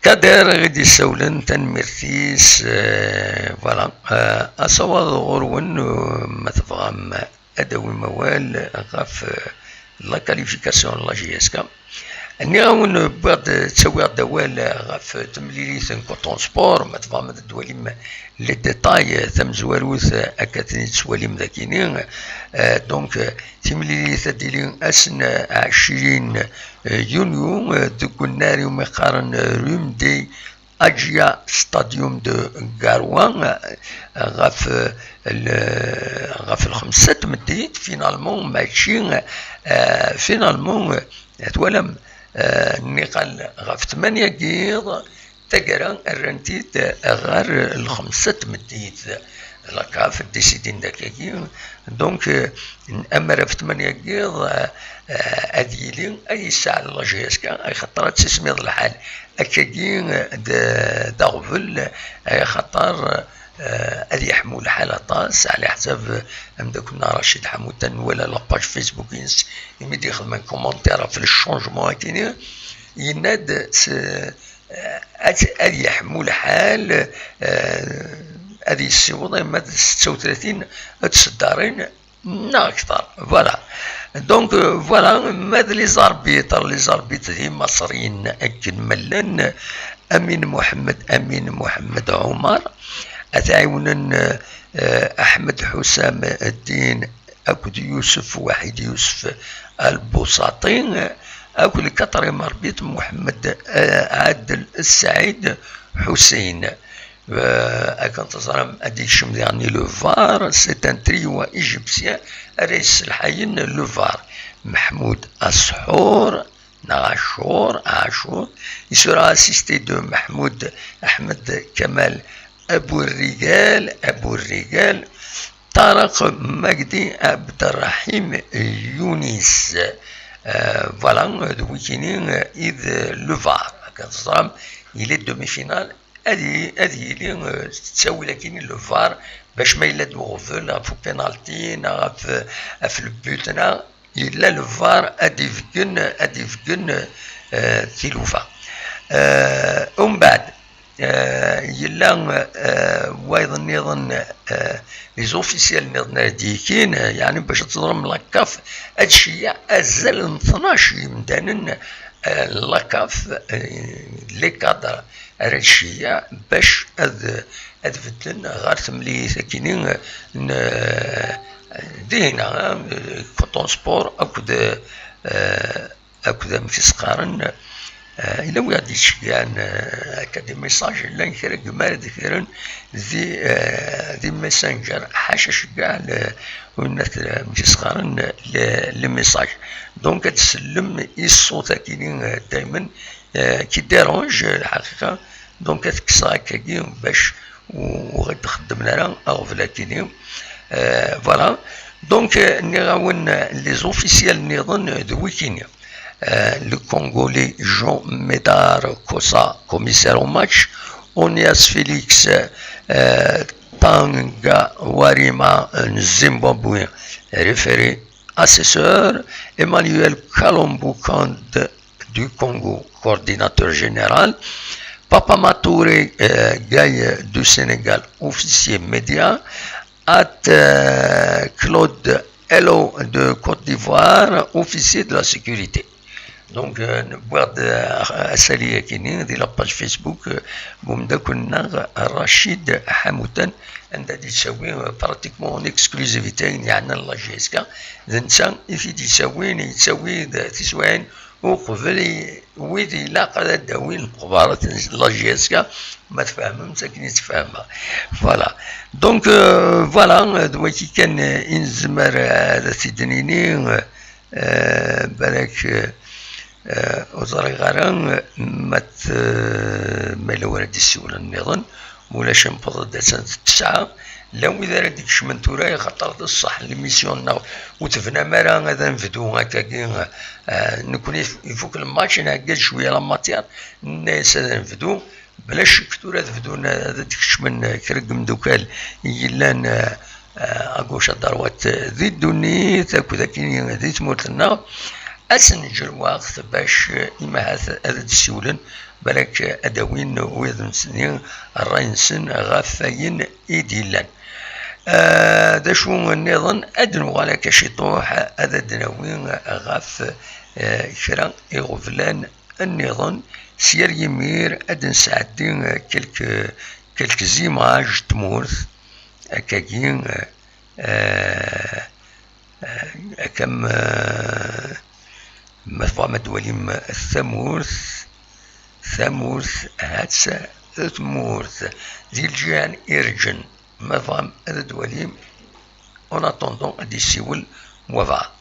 Kader i d-issawlen, tanemmirt-is, euh, voilà. Euh, asawaḍ ɣur-wen, euh, ma tebɣam ad d-tawim awal ɣef, euh, la qualification n la J S K. Nniɣ-awen wwiɣ-d, ttawiɣ-d awal ɣef temlilit n Coton Sport, ma tebɣam ad d-twalim les détails, tamezwarut, akka ad ten-id-twalim dagini. Eh, donc, eh, timlilit ad d-tili ass n ɛecrin yunyu, eh, deg unnar iwumi qqaren, eh, Rumdi Agia Stadium de Garoua, eh, ɣef, eh, l-, ɣef lxemsa n tmeddit, finalement, mačči, eh, finalement, eh, twalam, eh, niqal ɣef tmanya n yiḍ, taggara rran-t-id ɣer lxemsa n tmeddit. La CAF décidin-d akkagi. Donc, eh, ammer ɣef tmanya n yiḍ, eh, eh, ad yili, ad yesɛa la J S K, axaṭer ad tismiḍ lḥal. Akkagi, eh, d, d aɣbel, eh, axaṭer, eh, ad yeḥmu lḥal aṭas, ɛla ḥsab, eh, ameddakel-nneɣ Racid Ḥamutan nwala la page Facebook-ines, imi d-yexdem un commentaire ɣef le changement-akini, yenna-d s-, eh, ad, ad yeḥmu lḥal, eh, ad yessiweḍ arma d setta u tlatin n tseddarin neɣ akteṛ. Voilà. Donc, euh, voilà, ma d les arbitres, les arbitres d imaṣriyen akken ma llan, Amin Muḥemmed, Amin Muḥemmed Ɛumar, ad t-ɛiwnen, euh, Aḥmed Ḥusam Ddin akked Yusef Waḥid Yusef Al Busaṭi, akked le quatrième arbitre Muḥemmed, euh, Adel Saɛid Ḥuseyn. Euh, akken teẓram, ad d-yekcem diɣen le VAR, c'est un trio égyptien ara yesselḥayen le VAR. Meḥmud Asḥur, neɣ Acur, Acur, il sera assisté de Mahmoud Ahmed Kamal Abourrigal, Abourrigal, Tarek Magdi Abderrahim Younis. Euh, voilà, d wikini, euh, i d le VAR. Akken teẓram, il est demi-finale. Ad i-, ad yili, euh, s ttawil akkin le VAR, bac ma yella-d uɣbel ɣef upenalti neɣ ɣef, ɣef le but, neɣ yella le VAR ad d-ibeggen, ad d-ibeggen, euh, tilufa. Euh, umbeɛd, euh, yella, euh, wayeḍ nniḍen, euh, les officiels nniḍen ara d-yekin, euh, yeɛni bac ad teẓrem la CAF ad tceyyeɛ azal n tnac yemdanen, euh, la CAF, euh, les cadres ara tceyyeɛ bac ad, ad bedlen ɣer temlilit akkin n, dihina, eh, Coton Sport akked, eh, akked amek i s-qqaren, eh, yella wi ɣ-d-yettceggiɛen, eh, akka des messages, llan kra n yemar d kra di, eh, di Messenger, ḥaca ceggeɛ le, winat, eh, amek i s-qqaren, le, les messages. Donc ad tsellem i ṣṣut akkin, eh, daymen, euh, qui dérange, euh, lḥaqiqa. Donc ad t-kkseɣ akkagi bac ur ɣ-id-xeddmen ara aɣbel akini. Euh, voilà. Donc, euh, nniɣ-awen, euh, les officiels nniḍen, euh, d wikini. Euh, le Congolais Jean Médard Kossa, commissaire au match, Onias Félix, euh, Tanga Warima, un Zimbabwéen, référé assesseur, Emmanuel Kalombo Kand du Congo, coordinateur général, Papa Matouré, euh, Gaye du Sénégal, officier média, at, euh, Claude Hello de Côte d'Ivoire, officier de la sécurité. Donc, euh, wwiɣ-d, euh, asali akini di la page Facebook, euh, n umeddakel-nneɣ Rachid Ḥamutan, anda d-yettawi, euh, pratiquement en exclusivité ayen yeɛnan la J S K. D netta i t-id-yettawin, yettawi-d tiswiɛin uqbel i-, wid ilaq ad d-awin lexbarat n la J S K, ma tfehmem akken i tt-fehmeɣ. Voilà. Donc, euh, voilà, d wagi kan, euh, i nezmer, euh, ad t-id-nini, euh, Eh, balak, eh, ur ẓriɣ ara ma t-, ma yella wara d-isiwlen nniḍen, ma ulac, newweḍ-d attan d ttesɛa. Llan wid ara d-ikecmen tura, axaṭer d ṣṣeḥ, l'émission-nneɣ ur tebnam ara ad nebdu akkagi, eh, nekkni ifuk le match, nɛegga-d cwiya la matière, nenna-yas ad nebdu. Bla ccek tura ad bdun ad d-kecmen kra n yimdukal i yellan, eh, eh, à gauche à droite, eh, di ddunit akked akkin di tmurt-nneɣ. Ad s-neǧǧ lweqt bac, eh, imahat ad d-siwlen, balak ad d-awin wid-nsen ṛṛay-nsen ɣef wayen i d-yellan. Ah, d acu nniḍen? Ad nuɣal akka ciṭuḥ, ad d-nawi ɣef, eh, kra iɣeblan nniḍen. S yal yimir ad d-nesɛeddi, eh, quelques, quelques images n tmurt, akkagi, eh, eh, akka m-, eh, ma tebɣam ad twalim tamurt, tamurt, ha-tt tmurt, di lǧiran irǧen. Ma tebɣam ad twalim, en attendant ad d-yessiwel Wabɛaḍ.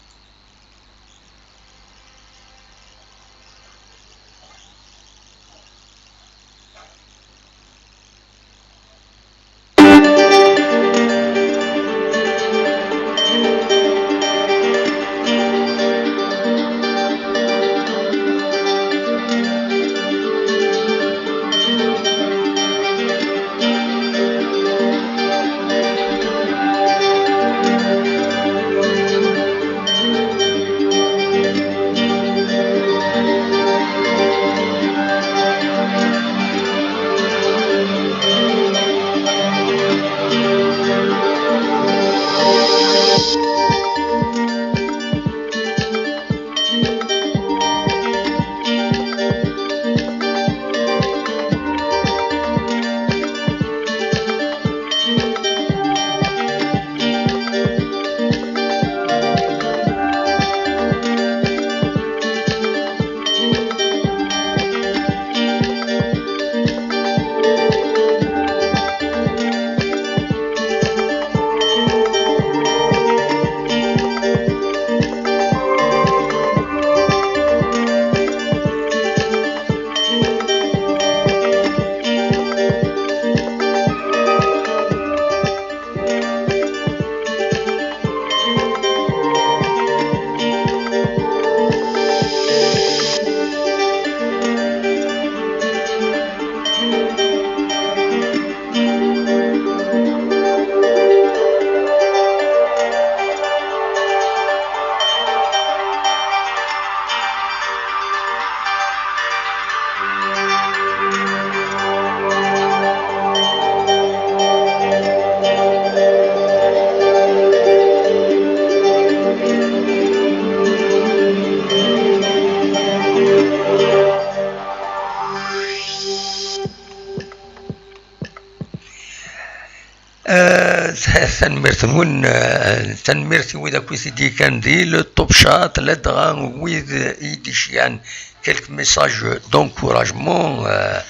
Ah, tanemmirt-nwen, ah, tanemmirt i wid akk i t-id-yekkan di le Top Chat, ladɣa wid i d-iceyɛen quelques messages d'encouragement. Ah,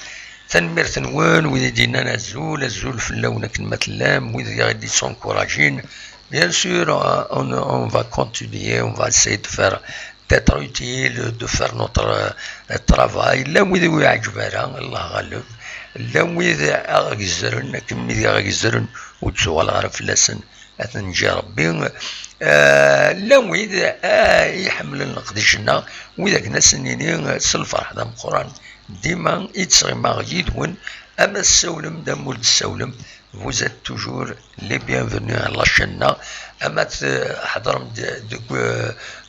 tanemmirt-nwen, wid i d-yennan azul, azul fell-awen akken ma tellam, wid i ɣ-d-yettunkurajin. Bien sûr, ah, on, on va continuer, on va essayer de faire d'être utile, de faire notre, euh, travail. Llan wid ur iɛǧeb ara, Allah ɣaleb. Llan wid ara ɣ-gezzren, akken mi ara ɣ-gezzren, ur d-tuɣaleɣ ara fell-asen, ad ten-nǧi Rebbi. Euh, llan wid, euh, iḥemmlen leqdic-nneɣ, wid akken ad sen-nini, euh, s lferḥ d ameqqran. Dima i ttɣimaɣ yid-wen, ama tessawlem-d, ama ur d-tessawlem, vous êtes toujours les bienvenus à la chaîne-nneɣ. Ama tḥeḍrem-d deg,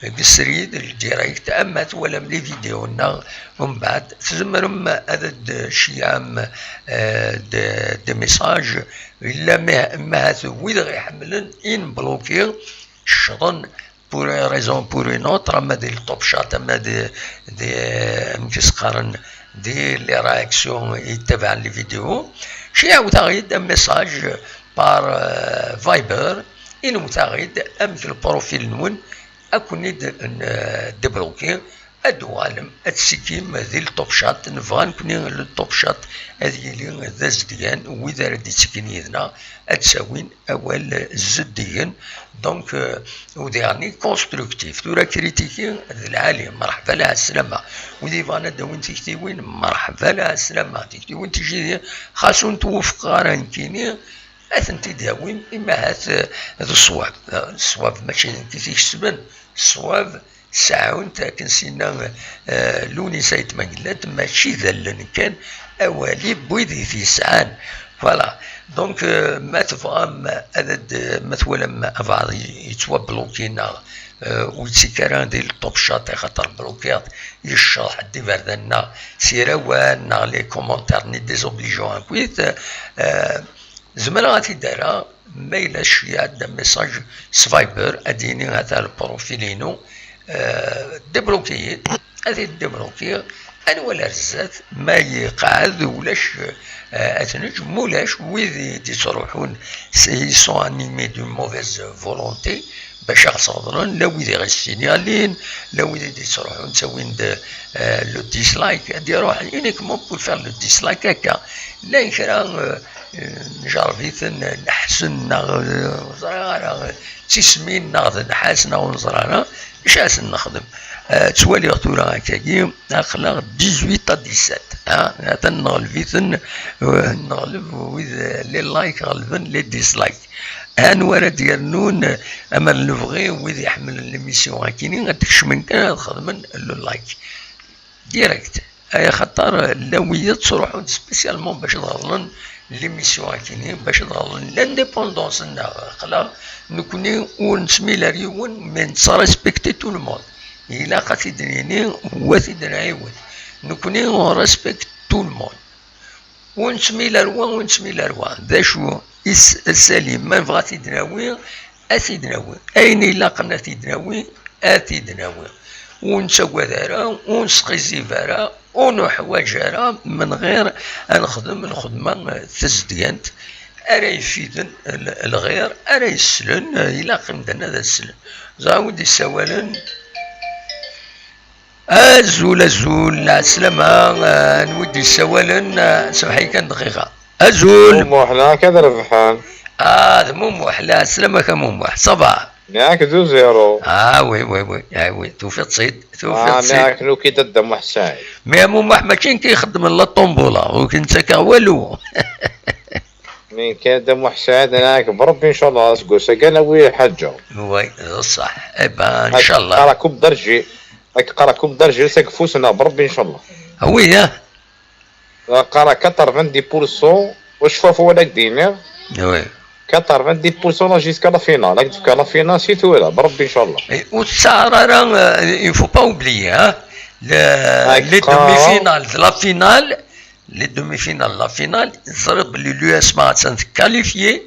deg srid, le direct, ama twalam les vidéos-nneɣ, umbeɛd tzemrem ad d-tceyyɛem, euh, des, des messages. Illa ma, ma ahat wid ɣ-iḥemmlen i nbloki, ccḍen pour une raison ou pour une autre, ama di le Top Chat, ama di, di, amek i s-qqaren, di les réactions i ttabaɛen les vidéos, ceyyɛet-aɣ-id un message par, euh, Viber, inimt-aɣ-id amek le profil-nwen, ad ken-id-, n-, débloquer, ad d-tuɣalem, ad tettekkim di le Top Chat. Nebɣa nekni le Top Chat ad yili d azedgan, wid ara d-ittekkin yid-neɣ ad d-awin awal zeddigen. Donc, euh, udiɣ-nni constructif. Tura kritiki d lɛali, merḥba lɛeslama. Wid yebɣan ad d-awin tiktiwin, merḥba lɛeslama. Tiktiwin tijidi, xas ur ntwufeq ara nekkini, ad tent-id-awim, imi ahat, euh, d ṣṣwab. Euh, ṣṣwab mačči d nekk i t-ikesben, ṣṣwab seɛɛun-t akken s-yenna, eh, Lewnis Ayt Mengellat, mačči d allen kan, awal-i n wid i t-yesɛan. Voilà. Donc, eh, ma tebɣam ad, ad, ma twalam abɛaḍ yettwabluki neɣ, eh, ur yettekk ara di le Top Chat, axaṭer blokiɣ-t, yecceḍ ḥedd iberdan-nneɣ s yirawal neɣ les commentaires-nni désobligeants akkit, eh, zemreɣ ad t-id-rreɣ Ma yella cci iɛedda message s Viber, ad d-yini ata lprofil-inu, eh, débloqué-yi, ad t-id-débloqué. Ad nwali ar zdat, ma iqeɛɛed ulac, eh, ad t-neǧǧ, ma ulac, wid i d-ittruḥun, s- ils sont animés d'une mauvaise volonté, bac ad ɣ-sɣeḍlen, la wid i ɣ-yessinalin, la wid i d-ittruḥun, ttawin-d, eh, le dislike, ad d-iruḥ uniquement pour faire le dislike akka. Llan kra, eh, njerreb-iten, neḥsen neɣ, eh, ur ẓriɣ ara, d tismin neɣ d nnḥas neɣ ur neẓri ara, acu ad sen-nexdem? Eh, ttwaliɣ tura akkagi, aql-aɣ dix-huit à dix-sept, ha? Atan neɣleb-iten, eh, neɣleb wid, eh, les likes ɣelben les dislikes. Anwa ara d-yernun, eh, ama d lebɣi, wid iḥemmlen l'émission akini, ad d-kecmen kan ad xedmen le like. Direct. Ay axaṭer llan wiyaḍ ttruḥun spécialement bac ad ɣeḍlen l'émission akini, bac ad ɣeḍlen l'indépendance-nneɣ. Aql-aɣ nekkni ur nesmil ar yiwen, mais nettrespekti tout le monde. Ilaq ad t-id-nini, u ad t-id-nɛiwed. Nekkni on respecte tout le monde. Ur nesmil ar wa, ur nesmil ar wa. D acu i s-, Salim, ma nebɣa ad t-id-nawi, ad t-id-nawi. Ayen ilaqen ad t-id-nawi, ad t-id-nawi. Ur nettagad ara, ur nesqizzib ara, ur nuḥwaǧ ara, menɣir ad nexdem lxedma tazedgant ara ifiden l-, lɣir, ara yeslen, ilaq imdanen ad slen. Ẓer wi d-yessawalen. Azul, azul, lɛeslama, eh, anwa i d-yessawalen, eh, semḥ-iyi kan dqiqa. Azul. Mumuḥ, la, akka d rebḥen. Ah, d Mumuḥ, lɛeslama-k a Mumuḥ, ça va? Yak deux zéro. Ah, oui, oui, oui, ah, oui, tufiḍ-tt-id, tufiḍ-tt-id. Ah, yak nuki-d a Dda Muḥ Saɛid. Mais a Mumuḥ, mačči nekk i ixeddmen la tombola, ur k-nettakeɣ walu. Mi kan a Dda Muḥ Saɛid, nɛak Bṛebbi, ncallah, aseggas-agi ad nawi lḥaǧa. Oui, d ṣṣeḥ. Eh ben, ncallah. Ad qqareɣ Coupe d'Algérie, ad qqareɣ Coupe d'Algérie, s ageffus-nneɣ Bṛebbi, ncallah. Ah oui, hein? Ad qqareɣ quatre-vingt-dix pour cent, wacfaf wala ak-d-iniɣ. Oui. Quatre-vingt-dix pour cent jusqu'à la finale, ad k-d-fkeɣ la finale si tura, Bṛebbi, ncallah. Eh, ur tettaɛar ara, euh, il faut pas oublier, hein? Le, les demi-finales de la finale, les demi-finales, la finale, ẓriɣ belli l'U S M A attan tqualifié,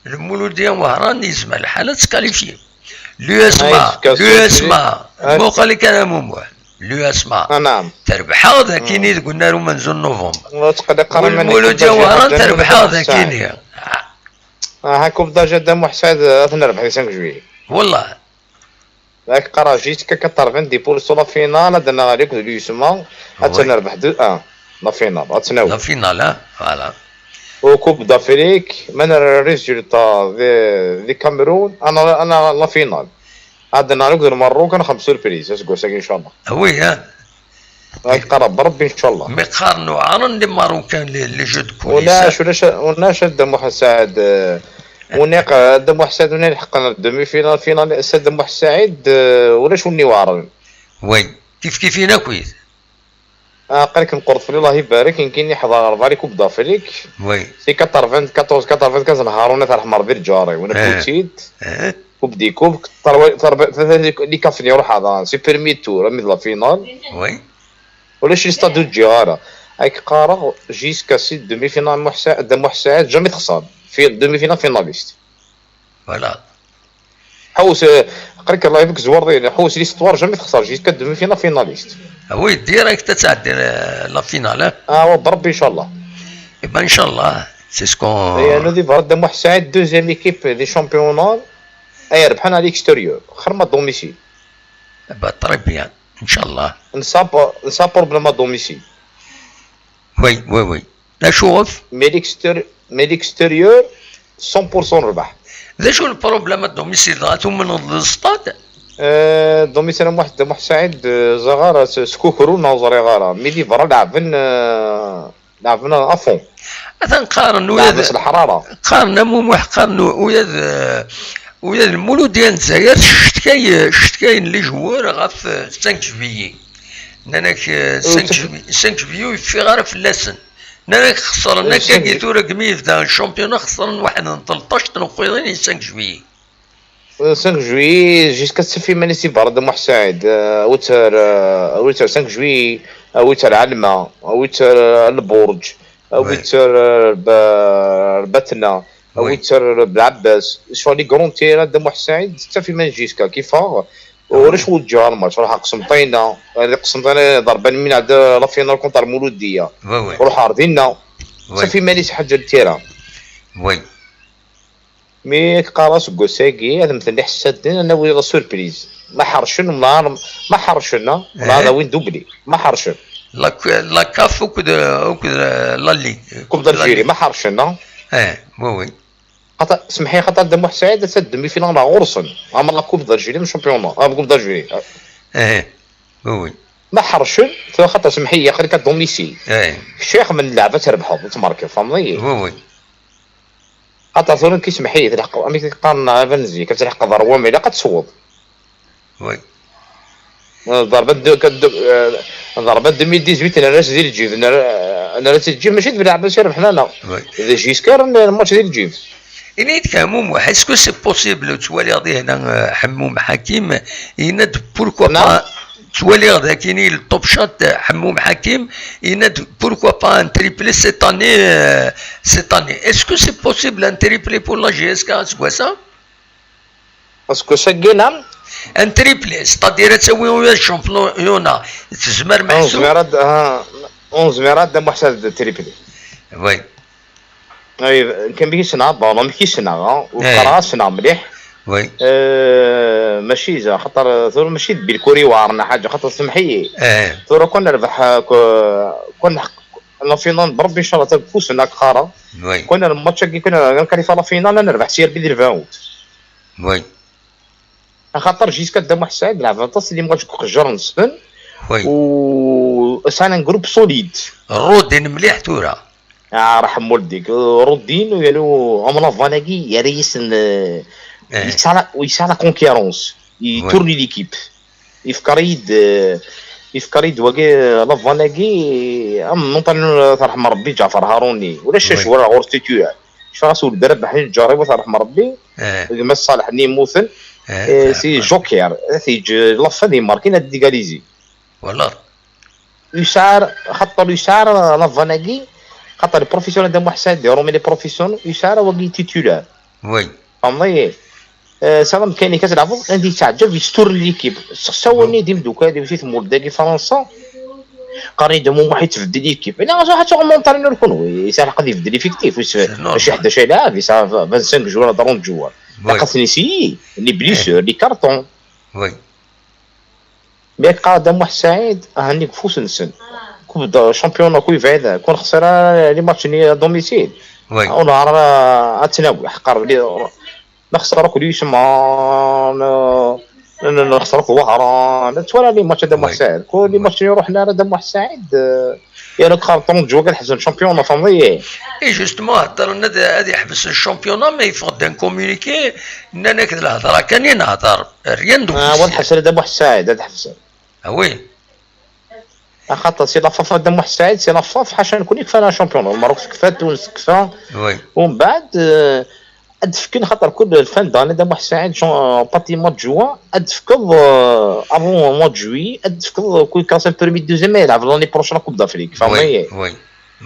Lmuludya Wehran yezmer lḥal ad tqualifié. L'U S M A, l'U S M A, muqel kan a Mumuḥ, l'U S M A terbeḥ-aɣ d akini deg unnar umenzu n novembre. Lmuludya Wehran terbeḥ-aɣ d akini. Aha, Coupe d'Algérie a Dda Muḥ Saɛid, ad t-nerbeḥ di cinq juillet. Wallah. Yak qqareɣ jusqu'à quatre-vingt-dix pour cent la finale, ad d-naɣ alik d l'U S M A, ad tt-nerbeḥ deux un, la finale, ad tt-nawi. La finale, hein, voilà. Au Coupe d'Afrique, ma nerra résultat di, di Cameroun, ad naɣ, ad naɣ la finale. Ad d-naɣ alik d Lmerruk, ad nexdem surprise, aseggas-agi, ncallah. Ah oui, hein. Ad qqareɣ Bṛebbi, ncallah. Mi qqaren uɛren les Marocains les, les jeux de coulisses. Ulac, ulac, ulac a Dda Muḥ Saɛid, euh, uniq, euh, Dda Muḥ Saɛid, uniq lḥeqq, demi-finale, finale, Dda Muḥ Saɛid, euh, ulac win iweɛren. Oui, kif kif-in akk. Ah, aql-ik meqqret fell-i, Allah ibarek, nekkini ḥḍreɣ ɣer Coupe d'Afrique. Oui. Si quatre-vingt-quatorze quatre-vingt-quinze, nhaṛ unat ar ḥmer di lǧar-iw, wala Coupe des Coupes, terwa-, terba-, les quarts-finales ruḥeɣ daɣen, si premier tour, armi d la finale. Oui. Ulac les stades ur ǧǧiɣ ara. Ad k-qqareɣ, jusqu'à si demi-finale Muḥ Sa-, Dda Muḥ Saɛid, jamais texṣer. Fi demi-finale, finaliste. Voilà. Ḥewwes, eh, aql-ik, Allah ibarek, tzewreḍ-iyi, ḥewwes l'histoire, jamais texṣer, jusqu'à demi-finale, finaliste. Ah oui, direct ad tɛeddi, eh, la finale, hein? Ah, wa Bṛebbi, ncallah. Eh ben, ncallah, c'est ce qu'on... Et, euh, nous, Dda Muḥ Saɛid, deuxième équipe des championnats, ay rebḥen à l'extérieur, xir ma à domicile. Eh ben, très bien, ncallah. Nsa po-, nsa problème à domicile. Oui, oui, oui. Acuɣef? Mais l'extéri-, mais l'extérieur, cent pour cent rrbeḥ. D acu le problème à domicile, dɣa tumneḍ d stade? Euh, domicile Muḥ-, Muḥ Saɛid, euh, ẓriɣ ara s-, skukru neɣ ẓriɣ ara. Mais di berra leɛben, euh, leɛben à fond. Atan qqaren uyad, leɛben s leḥrara. Qqaren a Mumuḥ, qqaren uyad, euh, uyad Lmuludya n Lezzayer, cetkayen, cetkayen les joueurs ɣef, euh, cinq juillet. Nnan-ak, euh, cinq juillet, cinq juillet ur yeffiɣ ara fell-asen. Nnan-ak xesren akkagi tura deg mi yebda championnat, xesren waḥed n tleṭṭac n tneqqiḍin i cinq juillet. Euh, cinq juillet, jusqu'à tsef iman-is i berra Dda Muḥ Saɛid, euh, awi-tt ar, euh, awi-tt ar cinq juillet, awi-tt ar Ɛelma, awi-tt ar, euh, Lbuṛǧ, awi-tt ar, euh, Lba-, Lbatna. Oui. Awi-tt ar Belɛebbas. Sur les grands terrains, Dda Muḥ Saɛid, tettaf iman Jiska, kifeɣ. Ulac wi ǧǧiɣ ɣer lmatch, ruḥeɣ Qsenṭina. Di Qsenṭina, ḍerban min ɛedda la finale contre Mouloudia. Oui, oui. Ruḥeɣ ɣer dinna. Oui. Tettaf iman-is ḥaǧa n tira. Oui. Mi k-qqareɣ aseggas-agi, ad mmten iḥessaden, ad nawi la surprise. Ma ḥercen, ma, ma ḥercen, ah, ma ad awin dubli. Ma ḥercen. La, la CAF akked, akked la Ligue. Coupe d'Algérie, ma ḥercen, ah. Eh, oui, oui. Xaṭer, semḥ-iyi, xaṭer Dda Muḥ Saɛid, ad d-demi-finale ɣur-sen. Ama la Coupe d'Algérie, m championnat. Ah, Coupe d'Algérie. Eh, oui, oui. Ma ḥercen, tura xaṭer semḥ-iyi, aql-ik à domicile. Eh. Kečč ixemmen lɛeb ad trebḥeḍ, ad tmerkeḍ, tfehmeḍ-iyi? Oui, oui. Xaṭer tura nekk ismeḥ-iyi, tleḥqeḍ, amek i qqaren ɣer zik, ad tleḥqeḍ ɣer wamma ilaq ad tesweḍ. Oui. Ḍerba de, de, eh, ḍerba deux mille dix-huit nerra-tt di lǧib, nerra, nerra-tt di lǧib, mačči d Belɛebbas i rebḥen, ala. Oui. D Jisker n lmatch di lǧib. Ini-d kan, Muḥ, est-ce que c'est possible, ur tettwaliḍ ara, eh, Ḥemmum Ḥakim, yenna-d pourquoi pas, ttwaliɣ dagi le top shot, eh, Ḥemmum Ḥakim, yenna-d pourquoi pas un triplé cette année, euh, cette année. Est-ce que c'est possible un triplé pour la J S K aseggas-a? Aseggas-agi, naam? Un triplé, c'est-à-dire ad tawi ula d championnat, tezmer meḥsub. Ur nezmir ad, ah, ur nezmir ad d-amuḥsab d triplé. Oui. Ay, kan mi k-ssneɣ, bon, mi k-ssneɣ, ah, u qqareɣ ad ssneɣ mliḥ. Oui. Eh, mačči za, xaṭer tura mačči d Bilkuri iweɛren neɣ ḥaǧa, xaṭer semḥ-iyi. Eh. Tura kwan nerbeḥ, eh, ku-, kwan neḥ-, la finale d Rebbi, inchallah, tag ufus, nak qqareɣ. Oui. Kwan lmatch-agi, kwan nkalifa la finale, ad nerbeḥ si Rebbi di lvawt. Oui. Axaṭer jusqu'à Dda Muḥ Saɛid, lɛeb aṭas n lmatch deg uqejjar-nsen. Oui. U sɛan un groupe solide. Rudin mliḥ tura. Ah, raḥem waldik. Rudin, yalu, am la vanne-agi, yerra-yasen, eh, yesɛa la, yesɛa la concurrence. Il tourne l'équipe. Yefkar-iyi-d, eh, yefkar-iyi-d wagi, eh, la vanne-agi, am entraîneur, tarḥem Rebbi, Ǧaɛfer Haruni. Ulac acwar ɣur-s titulaire. Cfeɣ-as ul-, Rabaḥ Lǧaṛi, tarḥem Rebbi. Eh. Gma-s Ṣaleḥ-nni yemmuten. Eh, eh, si Joker, ad t-yeǧǧ la fin di markin ad égaliser. Voilà. Yesɛa, xaṭer yesɛa la vanne-agi, xaṭer les professionnels Dda Muḥ Saɛid, Romain les professionnels, yesɛa wagi titulaire. Oui. Tfehmeḍ-iyi? Eh, sɛiɣ amkan-ik ad tleɛbeḍ, anda yettaɛǧab, yesturen l'équipe. Sexsawen-iyi-d imeddukal-iw si tmurt dagi Fransa. Qqaren-iyi-d Muḥ yettbeddil l'équipe. Ila, ɣas ad tuɣem entraîneur kunwi. Yesɛa lḥeqq ad ibeddel effectif. Mačči ḥdac ay laɛeb, yesɛa vingt-cinq joueurs, trente joueurs. Oui. Ilaq ad ten-yessiyi, les blessures, les cartons. Oui. Mi ak-qqar Dda Muḥ Saɛid, ahanni deg ufus-nsen. Coupe de championnat, ku yebɛid, ku nexṣer ara les matchs-nni à domicile. Oui. Ur neɛreḍ ara ad tt-nawi, ḥeqqer. Nexṣer akk Luyesma, n-, n-, nexṣer akk Wehran. Twala les matchs a Dda Muḥ Saɛid. Kul les matchs-nni ruḥen ara Dda Muḥ Saɛid, eh, yerna qqar trente joueurs ad ḥebsen championnat, tfehmeḍ-iyi? Et justement, heddren ad, ad yeḥbes championnat, ma yeffeɣ-d un communiqué, nnan-ak d lehḍra kan i nehḍer. Rien de officiel. Ah, ad ḥebsen a Dda Muḥ Saɛid, ad ḥebsen. Ah oui. Axaṭer si la FAF a Dda Muḥ Saɛid, si la FAF, ḥaca nekni kfan championnat. Lmerruk tekfa, Tunes tekfa. Oui. Umbeɛd, eh, ad d-fken, xaṭer kul fin d'année a Dda Muḥ Saɛid, Jean, eh, Fatima Djoua, ad d-tefkeḍ, eh, avant mois de juillet, ad d-tefkeḍ, eh, kul classe premier, deuxième, ad yelɛeb l'année prochaine Coupe d'Afrique. Oui, oui,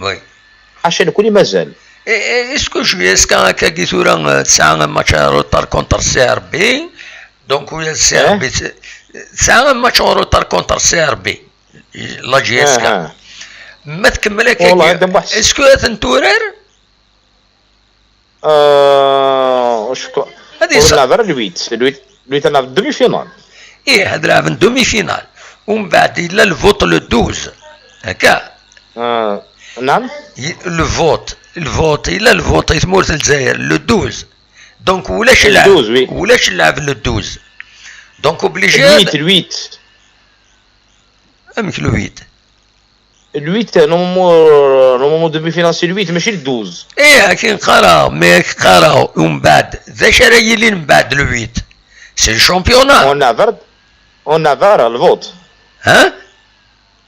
oui. Ḥaca nekni mazal. Et, et est-ce que J S K akkagi tura, eh, tesɛa un match en retard contre C R B? Donc, ula d C R B, eh? Tesɛa un match en retard contre C R B, la J S K. Ah, ah. Ma tkemmel akkagi, est-ce que ad ten-turar? Euh, je crois. Ad yesɛa. Ur nlɛeb ara le huit. Le huit, le huit ad nlɛeb demi-finale. Ih, ad nlɛeb demi-finale. Umbeɛd yella le vote le douze. Akka. Ah, naam? Le vote, le vote, yella le vote i tmurt n Lezzayer, le douze. Donc, ulac lɛeb, le douze, oui. Ulac lɛeb le douze. Donc, obligé. Le huit, le huit. Amek le huit? Le huit, normalement, euh, normalement, demi-finale, c'est le huit, mačči le douze. Eh, akken qqareɣ, mais akken qqareɣ, umbeɛd, d acu ara yilin mbeɛd le huit? C'est le championnat. On a ver-, on a ver-, le vote. Hein?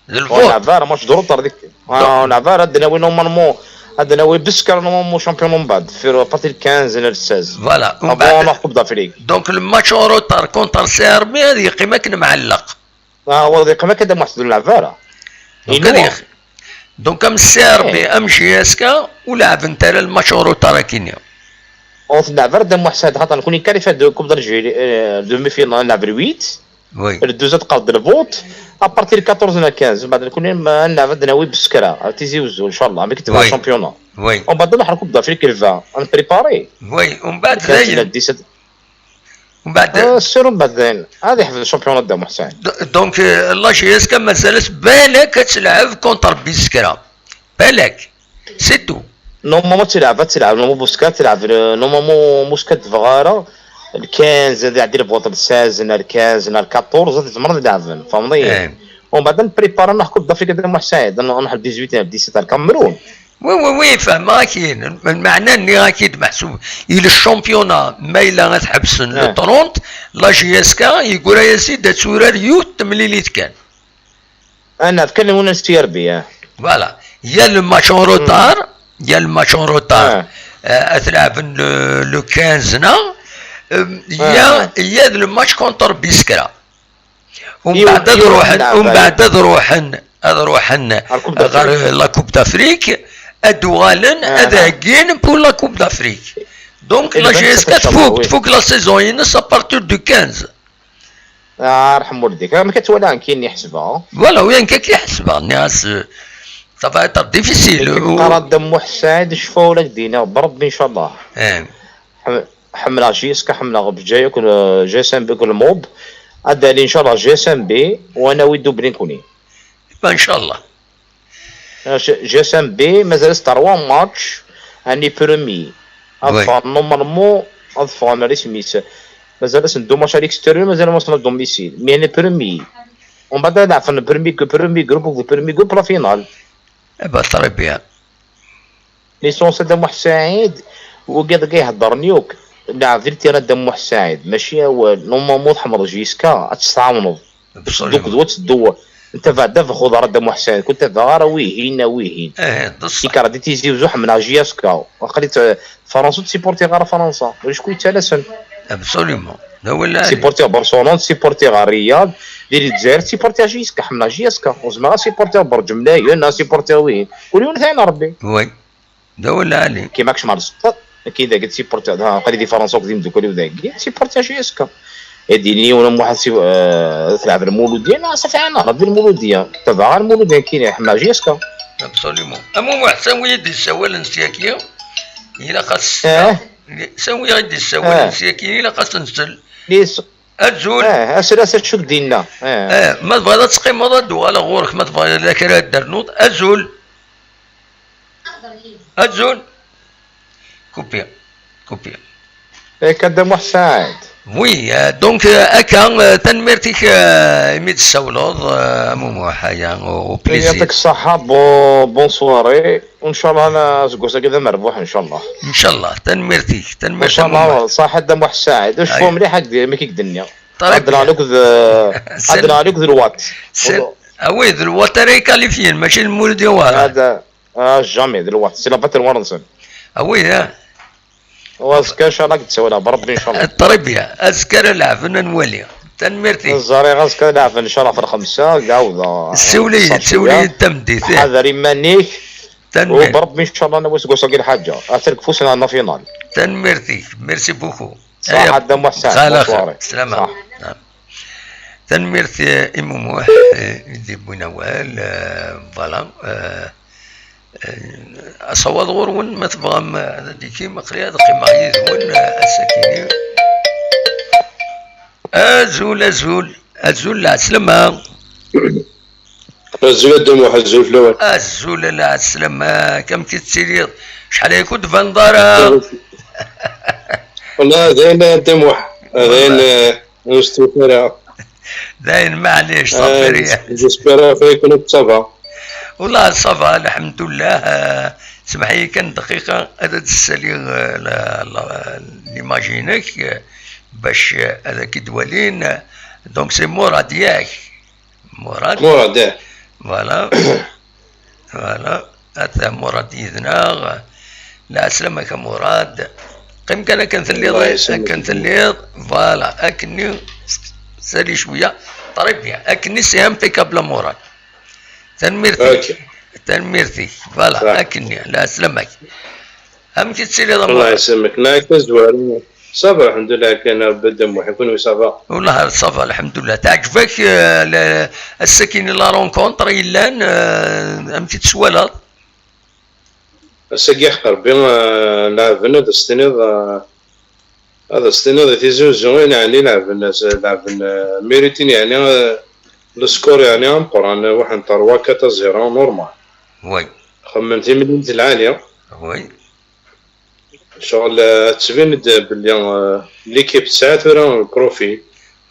D lvot. Ur neɛba ara match de retard dik. Ah, ur neɛba ara, ad d-nawi normalement, ad d-nawi besker normalement champion umbeɛd, fi partie le quinze neɣ le seize. Voilà, avant la Coupe d'Afrique. Donc le match en retard contre C R B ad yeqqim akken mɛelleq. Ah, wa ad yeqqim akken, d amuḥsed ur neɛba ara. Donc ad yex-, donc am C R B, am J S K, ur lɛabent ara le match en retard akkenni. Ur tleɛb ara Dda Muḥ Saɛid, xaṭer nekni qualifié de Coupe d'Algérie, euh, demi-finale, nleɛb le huit. Oui. Le douze ad tqerreb le vote. À partir de quatorze à quinze, mbeɛd nekni ma nleɛb ad nawi Beskra, ar Tizi Uzzu, inchallah, mi ketbeɣ oui. Championnat. Oui. Umbeɛd ad nruḥ Coupe d'Afrique le vingt, ad npréparé. Oui, umbeɛd dayen. Dix-sept. Umbeɛd. Ah, sûr, umbeɛd dayen. Ad yeḥbes championnat Dda Muḥ Saɛid. Do-, donc, euh, la J S K mazal-as balak ad telɛeb contre Beskra. Balak. C'est tout. Normalement ad telɛeb, ad telɛeb, normalement Beskra ad telɛeb, euh, normalement Beskra ad tebɣa ara, le quinze, ad iɛeddi le vote le seize, neɣ le quinze, neɣ le quatorze, ad tzemreḍ ad leɛben, tfehmeḍ-iyi? Eh. Umbeɛd ad npréparé, ad nruḥ Coupe d'Afrique Dda Muḥ Saɛid, ad nruḥ le dix-huit, le dix-sept ar Cameroun. Oui, oui, oui, fehmeɣ-ak-in. Lmeɛna nniɣ-ak-id meḥsub, i le championnat, ma yella ad ḥebsen le trente, la J S K, yeggura-yas-id ad turar yiwet temlilit kan. Ad naf kan win n C R B, ah. Voilà. Il y a le match en retard, il y a le match en retard. Ah. Euh, ad t-lɛeben le, le quinze, non? Euh, il y a, il y a le match contre Biskra. Umbeɛd ad ruḥen, umbeɛd ad ruḥen, ad ruḥen ɣer la Coupe d'Afrique, ad uɣalen, ad heggin pour la Coupe d'Afrique. Donc, la J S K tfuk, tfuk la saison-ines à partir du quinze. Ah, rḥem walidek. Amek ad twala nekkin ḥesbeɣ? Voilà, oui, nekk akka i ḥesbeɣ. Nniɣ-as, euh, ça va être difficile. Qqar-d Dda Muḥ Saɛid, ccfa ula k-d-iniɣ, Rebbi, inchallah. Eh. Ḥem-, ḥemmleɣ J S K, ḥemmleɣ Bǧayak, euh, G S M B, le mob. Ad d-ali, inchallah, G S M B, u ad nawi double nekni. Inchallah. Euh, G-, G S M B, mazal-as trois matchs, ani premier. Ad ffɣen, normalement, ad ffɣen ar isem-is. Mazal-asen deux matchs à l'extérieur, mazal-asen à domicile. Mais ani premier. Umbeɛd ad ɛfen premier, premier groupe, premier groupe, la finale. Eh ben, très bien. Licence Dda Muḥ Saɛid, wigi deg iheddren yakk, leɛb di ltira Dda Muḥ Saɛid, mačči awal, normalement tḥemmleḍ J S K, ad tt-tɛawneḍ. Absolument. Duk d wa tteddu, nta beɛda bxuḍ ara Dda Muḥ Saɛid, kul tabaɣ ara wihin, a wihin. Eh, d ṣṣeḥ. Tikkar di Tizi Uzzu ḥemmleɣ J S K, aql-i t-, Fransa ur tt-supportiɣ ara Fransa, ulac ku yettalasen. Absolument. D awal lɛali. Supportiɣ Barcelone, supportiɣ Riyad, di Lezzayer, supportiɣ J S K, ḥemmleɣ J S K. Ur zmireɣ ad supportiɣ Berǧemlayen, ad supportiɣ wihin. Kul yiwen ad t-iɛin Rebbi. Oui. D awal lɛali. Kima kecmeɣ Lezzayer, nekki dagi ad supportiɣ, aql-i di Fransa akked imeddukal-iw dagi, ad supportiɣ J S K. Ad d-yini yiwen u Muḥ ad si-, eh, ad tleɛb Lmuludya, neɣ ad t-iɛin Rebbi Lmuludya. Tabaɣ Lmuludya nekkini, ḥemmleɣ J S K. Absolument. Am Umuḥ, sawi i d-yessawalen s yaki, ilaq ad s-, eh? Sawi i d-yessawalen s yaki, ilaq ad s-nsel. Azul. Eh, asel-as acu k-d-inna. Eh. Eh, ma tebɣiḍ ad teqqimeḍ, ad d-uɣaleɣ ɣur-k, ma tebɣiḍ la kra ad d-ternuḍ. Azul. Azul. Coupé. Coupé. Akka Dda Muḥ Saɛid. Oui, euh, donc, euh, akka, euh, tanemmirt-ik, euh, imi d-tessawleḍ, euh, am Umuḥ, aya, au plaisir. Yɛṭik ṣṣeḥḥa, bon, bonne soirée. Inchallah, ana aseggas-agi d amerbuḥ, inchallah. Inchallah, tanemmirt-ik, tanemmirt. Inchallah, ṣaḥa Dda Muḥ Saɛid. Cfu mliḥ, ad d-, mi k-d-nniɣ. Ad d-naɣ akked, ad d-naɣ akked Lwat. Ah oui, d Lwat ara ikalifyen, mačči d Lmulud Iwara. Ah, jamais, d Lwat. C'est la patinoire-nsen. Ah oui, ah. U azekka, inchallah, ad k-d-ssawaleɣ, Rebbi, inchallah. Très bien. Azekka ara leɛben, ad nwali. Tanemmirt-ik. Ẓriɣ azekka ad leɛben, inchallah, ɣef lxemsa, ad ɛawdeɣ. Siwel-iyi-d, siwel-iyi-d tameddit, eh. Ḥader iman-ik. Tanemmirt. U Rebbi, inchallah, nawi seg wass-agi lḥaǧa. Atan deg ufus-nneɣ la finale. Tanemmirt-ik. Merci beaucoup. Ṣaḥa Dda Muḥ Saɛid, bonne soirée. Slama. Tanemmirt, eh, i Mumuḥ, eh, i d-yewwin awal, eh, voilà, eh, eh, asawaḍ ɣur-wen, ma tebɣam, eh, ad d-ikim, aql-i ad qqimeɣ yid-wen, eh, ass-akini. Azul, azul, azul, lɛeslama. Azul a Dda Muḥ, azul fell-awen. Azul a lɛeslama, amek i tettiliḍ? Acḥal aya ur d-tbaneḍ ara? Wallah, dayen a Dda Muḥ, dayen, eh, ur stufa ara. Dayen, maɛlic, eh, ṣafi. J'espère que ça va. Wallah, ça va, lḥemdullah. Eh, semmeḥ-iyi kan dqiqa, ad d-ssaliɣ, eh, la, la, l'image-inek, eh, bac, eh, ad ak-id-walin. Donc, c'est Murad, yak? Murad. Murad, eh. Voilà. Voilà. Ata Murad yid-neɣ. Lɛeslama-k a Murad. Qqim kan akken telliḍ, Allah yesselmek. Akken telliḍ. Voilà. Akkenni. Sali cwiya. Très bien. Akkenni c'est impeccable a Murad. Tanemmirt-ik. Ok. Tanemmirt-ik. Voilà. Akkenni. Lɛeslama-k. Amek i tettiliḍ a Muḥ? Allah yesselmek. Nekk tazwara. Ça va, lḥemdullah, kan Rebbi d Muḥ, kunwi ça va? Wellah ça va, lḥemdullah. Teɛǧeb-ak, eh, la, ass-agi la rencontre yellan, eh, amek i tt-twalaḍ? Ass-agi ḥeqq Rebbi, eh, leɛben, ad as-tiniḍ, eh, ad as-tiniḍ i Tizi Uzzu, i neɛni leɛben, as-, leɛben, eh, méritin, yeɛni, eh, le score, yeɛni, ameqqran, eh, waḥed n trois quatre à zéro, normal. Oui. Xemmen timlilit lɛali. Oui. Ccɣel, eh, tettbin-d belli, eh, l'équipe tesɛa tura profil.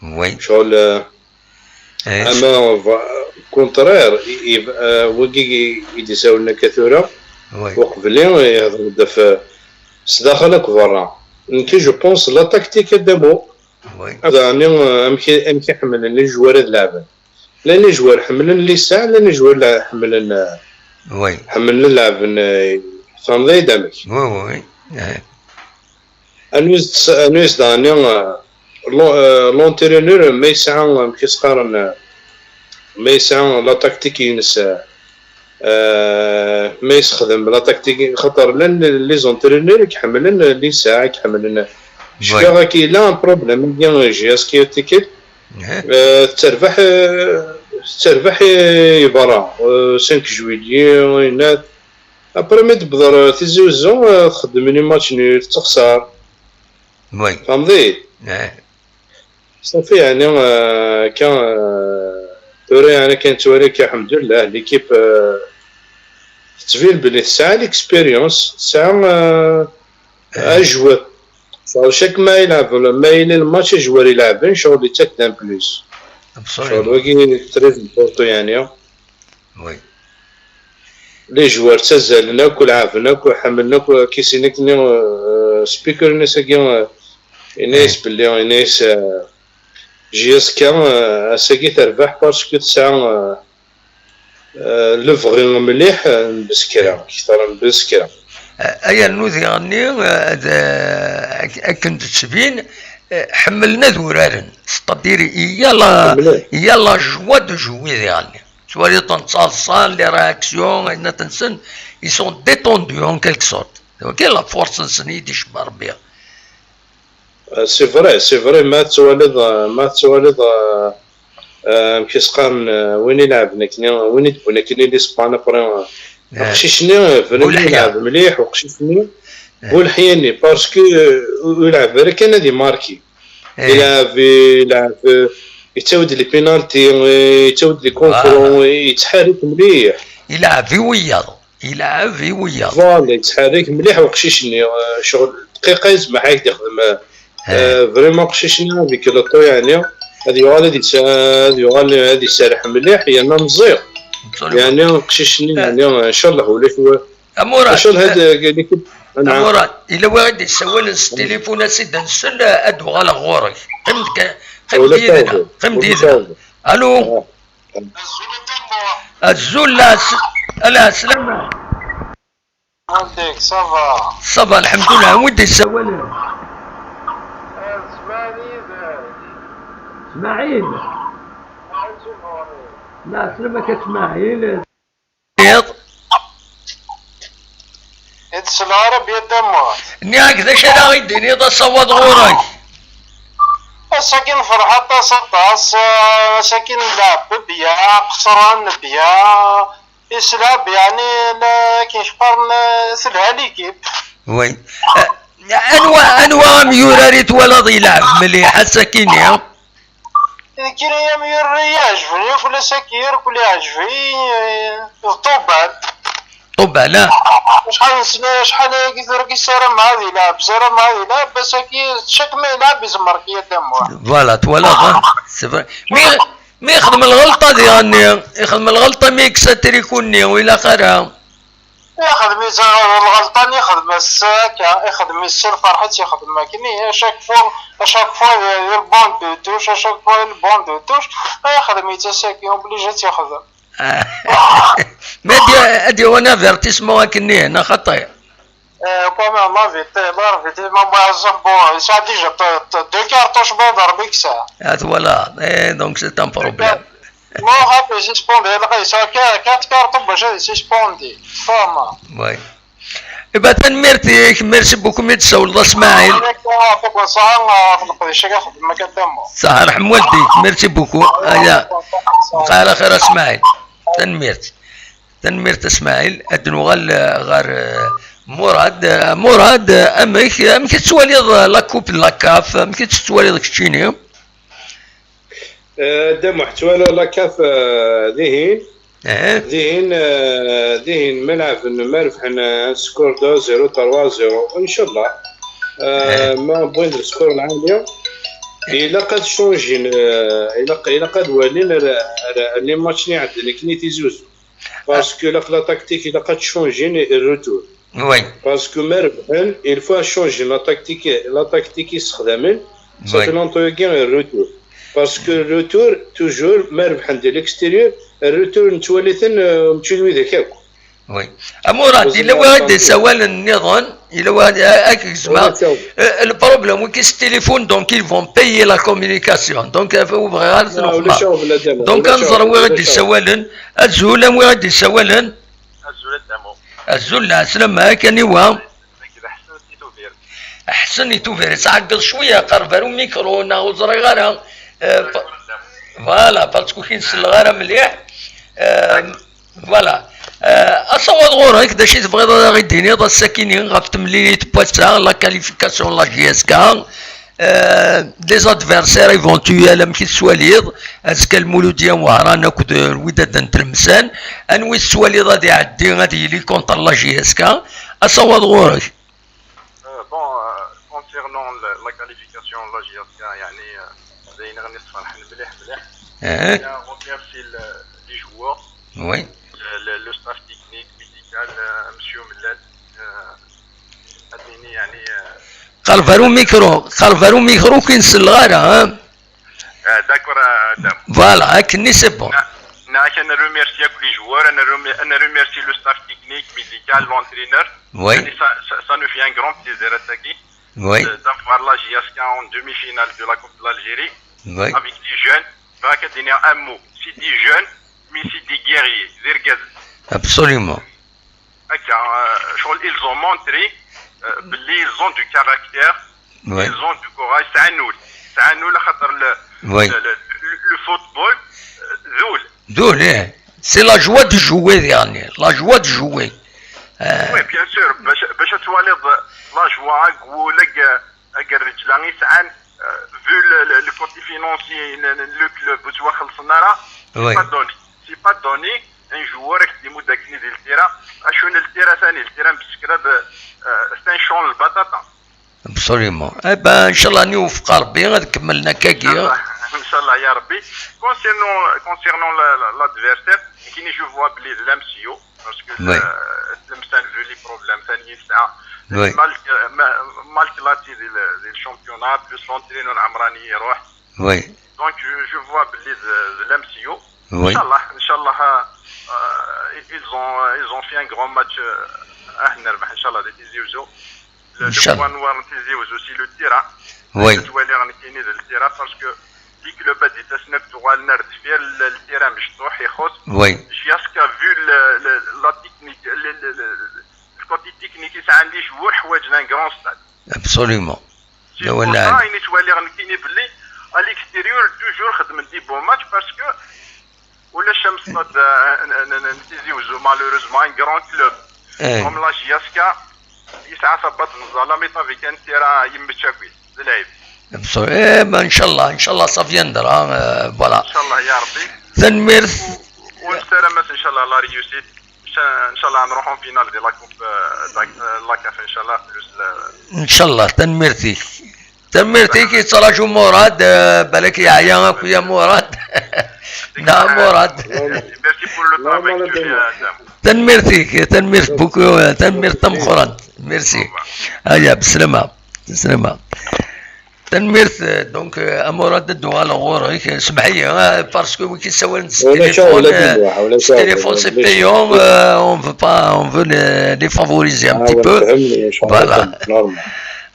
Oui. Ccɣel, eh, eh, ama va-, contraire, i, i, eh, wigi i, i d-isawlen akka tura, oui, uqbel-i ihder-d ɣef sdaxel akk berra. Nekki, je pense, la tactique ad d-amu. Oui. Daɣen, eh, amek, amek i ḥemmlen les joueurs ad leɛben. Llan ijwar ḥemmlen lisaɛ, llan ijwar la-, ḥemmlen, oui, ḥemmlen ad leɛben, eh, tfehmeḍ-iyi-d amek? Oui, oui, oui. Eh. Anwi s-, anwi s-, daɣen, eh, l'en-, eh, l'entraîneur ma yesɛa, amek i s-qqaren, eh, ma yesɛa la tactique-ines, eh, eh, ma yessexdem la tactique, xaṭer llan les entraîneurs i iḥemmlen lisaɛ, i iḥemmlen. Oui. Cfiɣ-ak yella un problème, i G S K ticket. Eh, tetterbeḥ, eh, tetterbeḥ i, i berra, eh, cinq juillet, yenna. Après, mi d-tewweḍ ɣer Tizi Uzzu, eh, txeddem les matchs nuls, tettexṣer. Oui. Tfehmeḍ-iyi? Eh. Safi, yeɛni, eh, akka, eh, tura, yeɛni, kan nettwali akka, alḥemdulillah, l'équipe, eh, tettbin belli tesɛa l'expérience, tesɛa, eh, eh, ajwad. Ccɣel chaque ma yelɛeb, ma yella lmatch, ajwar ileɛben, ccɣel yettak-d un plus. Absolument. Ccɣel wagi très important, yeɛni. Oui. Les joueurs ttazzalen akk, leɛben akk, ḥemmlen akk, kisin akken, eh, speaker-nni ass-agi, eh, yenna-yas, eh, belli, yenna-yas, eh, G S K, eh, ass-agi terbeḥ parce que tesɛa, eh, eh, lebɣi mliḥ, eh, n Beskra, kter n Beskra. Eh, ay rnu diɣenni, eh, ad, eh, ak-, akken d-tettbin, eh, ḥemmlen ad uraren. C'est-à-dire, il y a la, ḥemmlen, il y a la joie de jouer diɣenni. Twaliḍ-ten ttaḍsan, les réactions, ayennat-nsen, ils sont détendus en quelque sorte. Donc, la force-nsen i d-icebba Rebbi. Euh, c'est vrai, c'est vrai, ma tettwaliḍ, euh, ma tettwaliḍ, euh, euh, amek i s-qqaren, euh, win ileɛben akken, win i d-wwin akken i Lispan, après, euh, eh, uqcic-nni, euh, vraiment, Buleḥya, ileɛb mliḥ, uqcic-nni, eh, Buleḥya-nni, parce que, euh, ur ileɛb ara kan ad imarki. Eh. Ileɛb, ileɛb, euh, yettawi-d les pénaltys, euh, yettawi-d les contrôles, ah, yettḥerrik mliḥ. Ileɛb i wiyaḍ. Ilɛeb i wiyaḍ. Voilà, yettḥerrik mliḥ uqcic-nni, eh, ccɣel dqiqa yezmer ad k-d-ixdem, eh, eh, vraiment uqcic-nni avec le temps, yeɛni, ad yuɣal ad yes-, ad yuɣal ad iserreḥ mliḥ, yerna meẓẓi. Absolument. Yeɛni uqcic-nni, eh, yeɛni, ncallah ulac wa-, Amurad, ncallah ad, eh, eh, l'équipe, naam. Amurad, yella win i d-yessawalen s tilifun, a sidi, nsel, eh, ad d-uɣaleɣ ɣur-k. Qqim d-, qqim-d yid-neɣ, qqim-d yid-neɣ. Alo. Ah. Azul, la s-, ala, slama. Waldek, ça va? Ça va, lḥemdullah. Anwa i d-yessawalen? Smaɛil. Smaɛil. La, slama-k a Smaɛil. Iḍ. I tesleɣ ara Bya Damut. Nniɣ-ak d acu ara ɣ-d-tiniḍ asawaḍ ɣur-k? Ass-agi nferḥ aṭas, aṭas. Ass-agi nleɛb Bya, qesran Bya, islab, yeɛni, la, akken qqaren, telha l'équipe. Oui. Eh, anwa, anwa amyurar i twalaḍ yelɛeb mliḥ ass-agi-nni? Nekkini amyurar i yi-iɛejben yakk, ula s akk i yi-iɛejben, eh, d Ṭubal. Ṭubal, ah. Acḥal n sna-, acḥal ayagi tura i ssarameɣ ad ilɛeb, ssarameɣ ad ilɛeb, ass-agi, chaque ma ilɛeb, izemmer-ik Bya Damut. Voilà, twalaḍ, ah. C'est vrai. Mi, mi yexdem lɣelṭa diɣenni, yexdem lɣelṭa mi yekkes atriku-nni, ur ilaq ara. Ixdem-itt lɣelṭa-nni, ixdem-as akka, ixdem-itt s lferḥ i tt-ixdem akken, à chaque fois, à chaque fois, le banc de touche, à chaque fois, le banc de touche, ixdem-itt ass-agi, obligé ad tt-ixdem. Mais ad y-, ad yawi un avertissement akken-nni, neɣ xaṭi? Eh, quand même, l'averti-, l'avertissement, bon, yesɛa déjà t-, t-, deux cartouches, bon, ḍerb-ik sa. Ah, voilà. Eh, donc c'est un problème. Moi, je suis suspendu, il reste quatre, quatre cartons, bah, je suis suspendu. Femme. Oui. Iba, tanemmirt-ik, merci beaucoup mi d-tsawleḍ a Smaɛil. Ṣaḥa ḥemmwaldi, merci beaucoup. Aya, bqa ɛla xir a Smaɛil. Tanemmirt. Tanemmirt a Smaɛil. Ad nuɣal, eh, ɣer, eh, Murad. Eh, Murad, eh, amek, amek i tettwaliḍ, eh, la coupe de la caf? Amek i tt-tettwaliḍ keččini? Eh, Dda Muḥ, ttwaliɣ la caf, eh, dihin. Eh. Dihin, eh, dihin ma lɛeben, ma rebḥen, eh, score deux zéro, trois zéro, inchallah. Eh, ma wwin le score lɛali, ilaq ad changin, eh, ilaq, ilaq ad walin ar, ar, ar les matchs-nni iɛeddan akken i Tizi Uzzu. Parce que ilaq la tactique, ilaq ad changin le retour. Oui. Parce que ma rebḥen, il faut changer la tactique, la tactique i ssexdamen. Ça fait longtemps yagi retour. Parce que retour, toujours, ma rebḥen di l'extérieur, retour nettwali-ten, euh, mačči d widak akk. Oui. A Murad, yella win i d-isawalen nniḍen, yella win i d-, ak gzmeɣ. Euh, le problème, wi s téléphone, donc ils vont payer la communication. Donc, euh, ur bɣiɣ ara ad ten-xemmeɣ. Donc, ad nẓer win i d-isawalen. Azul, a win i d-isawalen. Azul a Dda Muḥ. Azul, lɛeslama-k, aniwa? Nekk d Ḥsen si Tubiret. Ḥsen i Tubiret, ɛeggeḍ cwiya, qerreb ar umikru, neɣ ur ẓriɣ ara. Eh, pa-, voilà, parce que ur k-in-selleɣ ara mliḥ. Eh, voilà. Eh, asawaḍ ɣur-k, d acu i tebɣiḍ ad aɣ-d-tiniḍ ass-akini ɣef temlilit n wass-a, la qualification n la J S K? Euh, les adversaires éventuels, amek i tettwaliḍ? Azekka Lmuludya n Wehran akked Lwidad n Tlemsan, anwa i tettwaliḍ ad iɛeddi, ad yili contre la J S K? Asawaḍ ɣur-k. Euh, bon, euh, concernant la, la qualification de la J S K, يعني, euh, d ayen i ɣ-yesferḥen mliḥ, mliḥ. Eh. Je tiens à remercier le, les joueurs, oui, le, le, le staff technique, médical, euh, monsieur Mellal, euh, ad nini, يعني, euh, Qerreb ar umikru, qerreb ar umikru, ur k-in-selleɣ ara, ha? Ah, d'accord, ah, Adam. Voilà, akkenni c'est bon. Na, na, ad remercier tous les joueurs, ad rem-, ad remercier le staff technique, médical, l'entraîneur. Oui. Et ça, ça, ça nous fait un grand plaisir, ass-agi, oui, de, d'avoir la J S K en demi-finale de la Coupe de l'Algérie, oui, avec des jeunes. Bɣiɣ ad d-iniɣ un mot. C'est des jeunes, mais c'est des guerriers, des guerriers. Absolument. Akka, euh, شغل, ils ont montré, euh, belli ils ont du caractère, ouais, ils ont du courage. C'est un nul. C'est un nul, خاطر le, ouais, le, le, le, le football, euh, d ul. D ul, eh. C'est la joie de jouer, يعني. La joie de jouer. Euh. Oui, bien sûr. Bac, bac ad twaliḍ la joie, agul, ag, ag rreǧla i sɛan, euh, vu le, le, le côté financier n, n, n le club ur ttwaxellṣen ara, c'est, oui, pas donné. C'est pas donné. Un joueur ad k-d-imudd akken di ltira, acu n ltira tani, ltira n bsekra d, euh, c'est un champ lbaṭaṭa. Absolument. Eh ben, inchallah, ad iwfeq Rebbi, ad kemmlen akkagi. Inchallah, inchallah, ya Rebbi. Concernant, concernant la, la, l'adversaire, nekkini je vois belli d l'Amsiyo, parce que, oui, euh, Tlemsan, vu les problèmes tani yesɛa, oui, malgré, ma-, malgré la, le, le championnat, plus l'entraîneur Amrani iruḥ. Oui. Donc, je, je vois belli d, d l'Amsiyo. Oui. Inchallah, inchallah, euh, ils ont, ils ont fait un grand match, euh, ah, nerbeḥ, inchallah, di Tizi Uzzu. Le, le point noir n Tizi Uzzu, c'est le terrain. Oui. Ad twaliḍ nekkini d le terrain, parce que les clubs ad d-ittasen ad tuɣalen ar deffir, le, le terrain mecṭuḥ, ixuṣṣ. Oui. Jusqu'à vu le, le, la technique, le, le, le, le côté technique, i sɛan les joueurs, ḥwaǧen un grand stade. Absolument. C'est pour ça, ayen i ttwaliɣ nekkini belli à l'extérieur toujours xeddmen des bons matchs, parce que ulac am stade, euh, n, n, n, n Tizi Uzzu, malheureusement, un grand club, eh, comme la J S K, yesɛa tabbaṭ n ẓẓallam, avec un terrain yemmečč akk-it, d lɛib. Absol-, eh, ben, inchallah, inchallah, ça viendra, euh, voilà. Inchallah, ya Rebbi. Tanemmirt. U, u nessaram-as, inchallah, la réussite. Inchallah, ad nruḥ en finale de la coupe, euh, de la, euh, la caf, inchallah, plus le. Inchallah, tanemmirt-ik. Tanemmirt-ik, yettraǧu Murad, euh, balak yeɛya akk ya Murad. Neɣ Murad. Merci pour le travail que tu fais, Adam. Tanemmirt-ik, tanemmirt beaucoup, euh, tanemmirt tameqqrant. Merci. Au revoir. Aya, beslama. Beslama. Tanemmirt, euh, donc, euh, a Murad, ad d-uɣaleɣ ɣur-k, euh, semmeḥ-iyi, euh, parce que wi k-issawalen s téléphone, euh, s téléphone, c'est payant, euh, on veut pas, on veut les, les favoriser un petit peu. Voilà.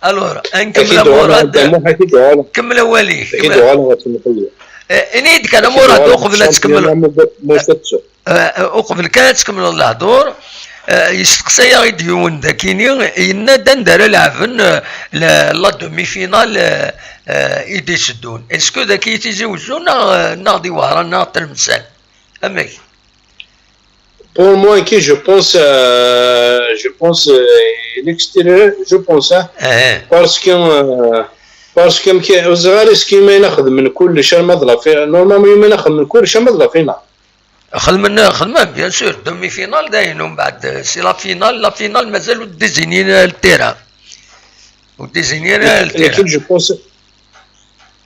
Alors, ad nkemmel a Murad, kemmel awal-ik. Eh, ini-yi-d kan a Murad, uqbel ad tkemmleḍ. Eh, uqbel kan ad tkemmleḍ lehdur, Eh, yesteqsa-yaɣ-id yiwen dakini, yenna-d anda ara lɛeben, eh, la, la demi-finale, eh, eh, i d-iteddun. Est-ce que daki i Tizi Wezzu neɣ, eh, neɣ di Wehran neɣ Tlemsan? Amek? Pour moi, qui je pense, euh, je pense, euh, l'extérieur, je pense, hein, Eh, parce que, euh, parce que amek, ur ẓriɣ ara est-ce que yuman xedmen kullec arma d la finale. Normalement, yuman xedmen kullec arma d la finale. xedmen, xedmen, bien sûr, demi-finale dayen, umbeɛd, eh, c'est la finale, la finale mazal ur d-désignin ara le terrain. Ur d-désignin ara le Lakin terrain. Je pense,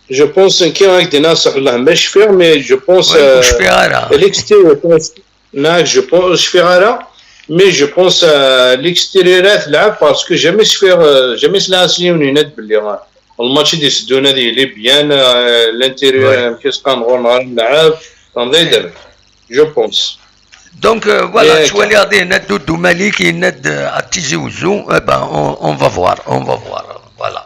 je pense, nekki ad k-d-iniɣ ṣṣeḥ, Allah ma cfiɣ, mais je pense, Oui, euh, ur cfiɣ ara. l'extérieur, je pense, non, je pense, ur cfiɣ ara, mais je pense, euh, l'extérieur ad tleɛb, parce que jamais cfiɣ, euh, jamais sliɣ-as i yiwen yenna-d belli, euh, lmatch i d-iteddun ad yili bien, euh, l'intérieur, Ouais. amek i s-qqaren ɣur-neɣ ara nleɛb, tenḍiḍ, je pense. Donc, euh, voilà, Eh, ttwaliɣ yenna-d Doudou Malik, yenna-d, euh, à Tizi Wezzu, eh ben, on, on va voir, on va voir, voilà.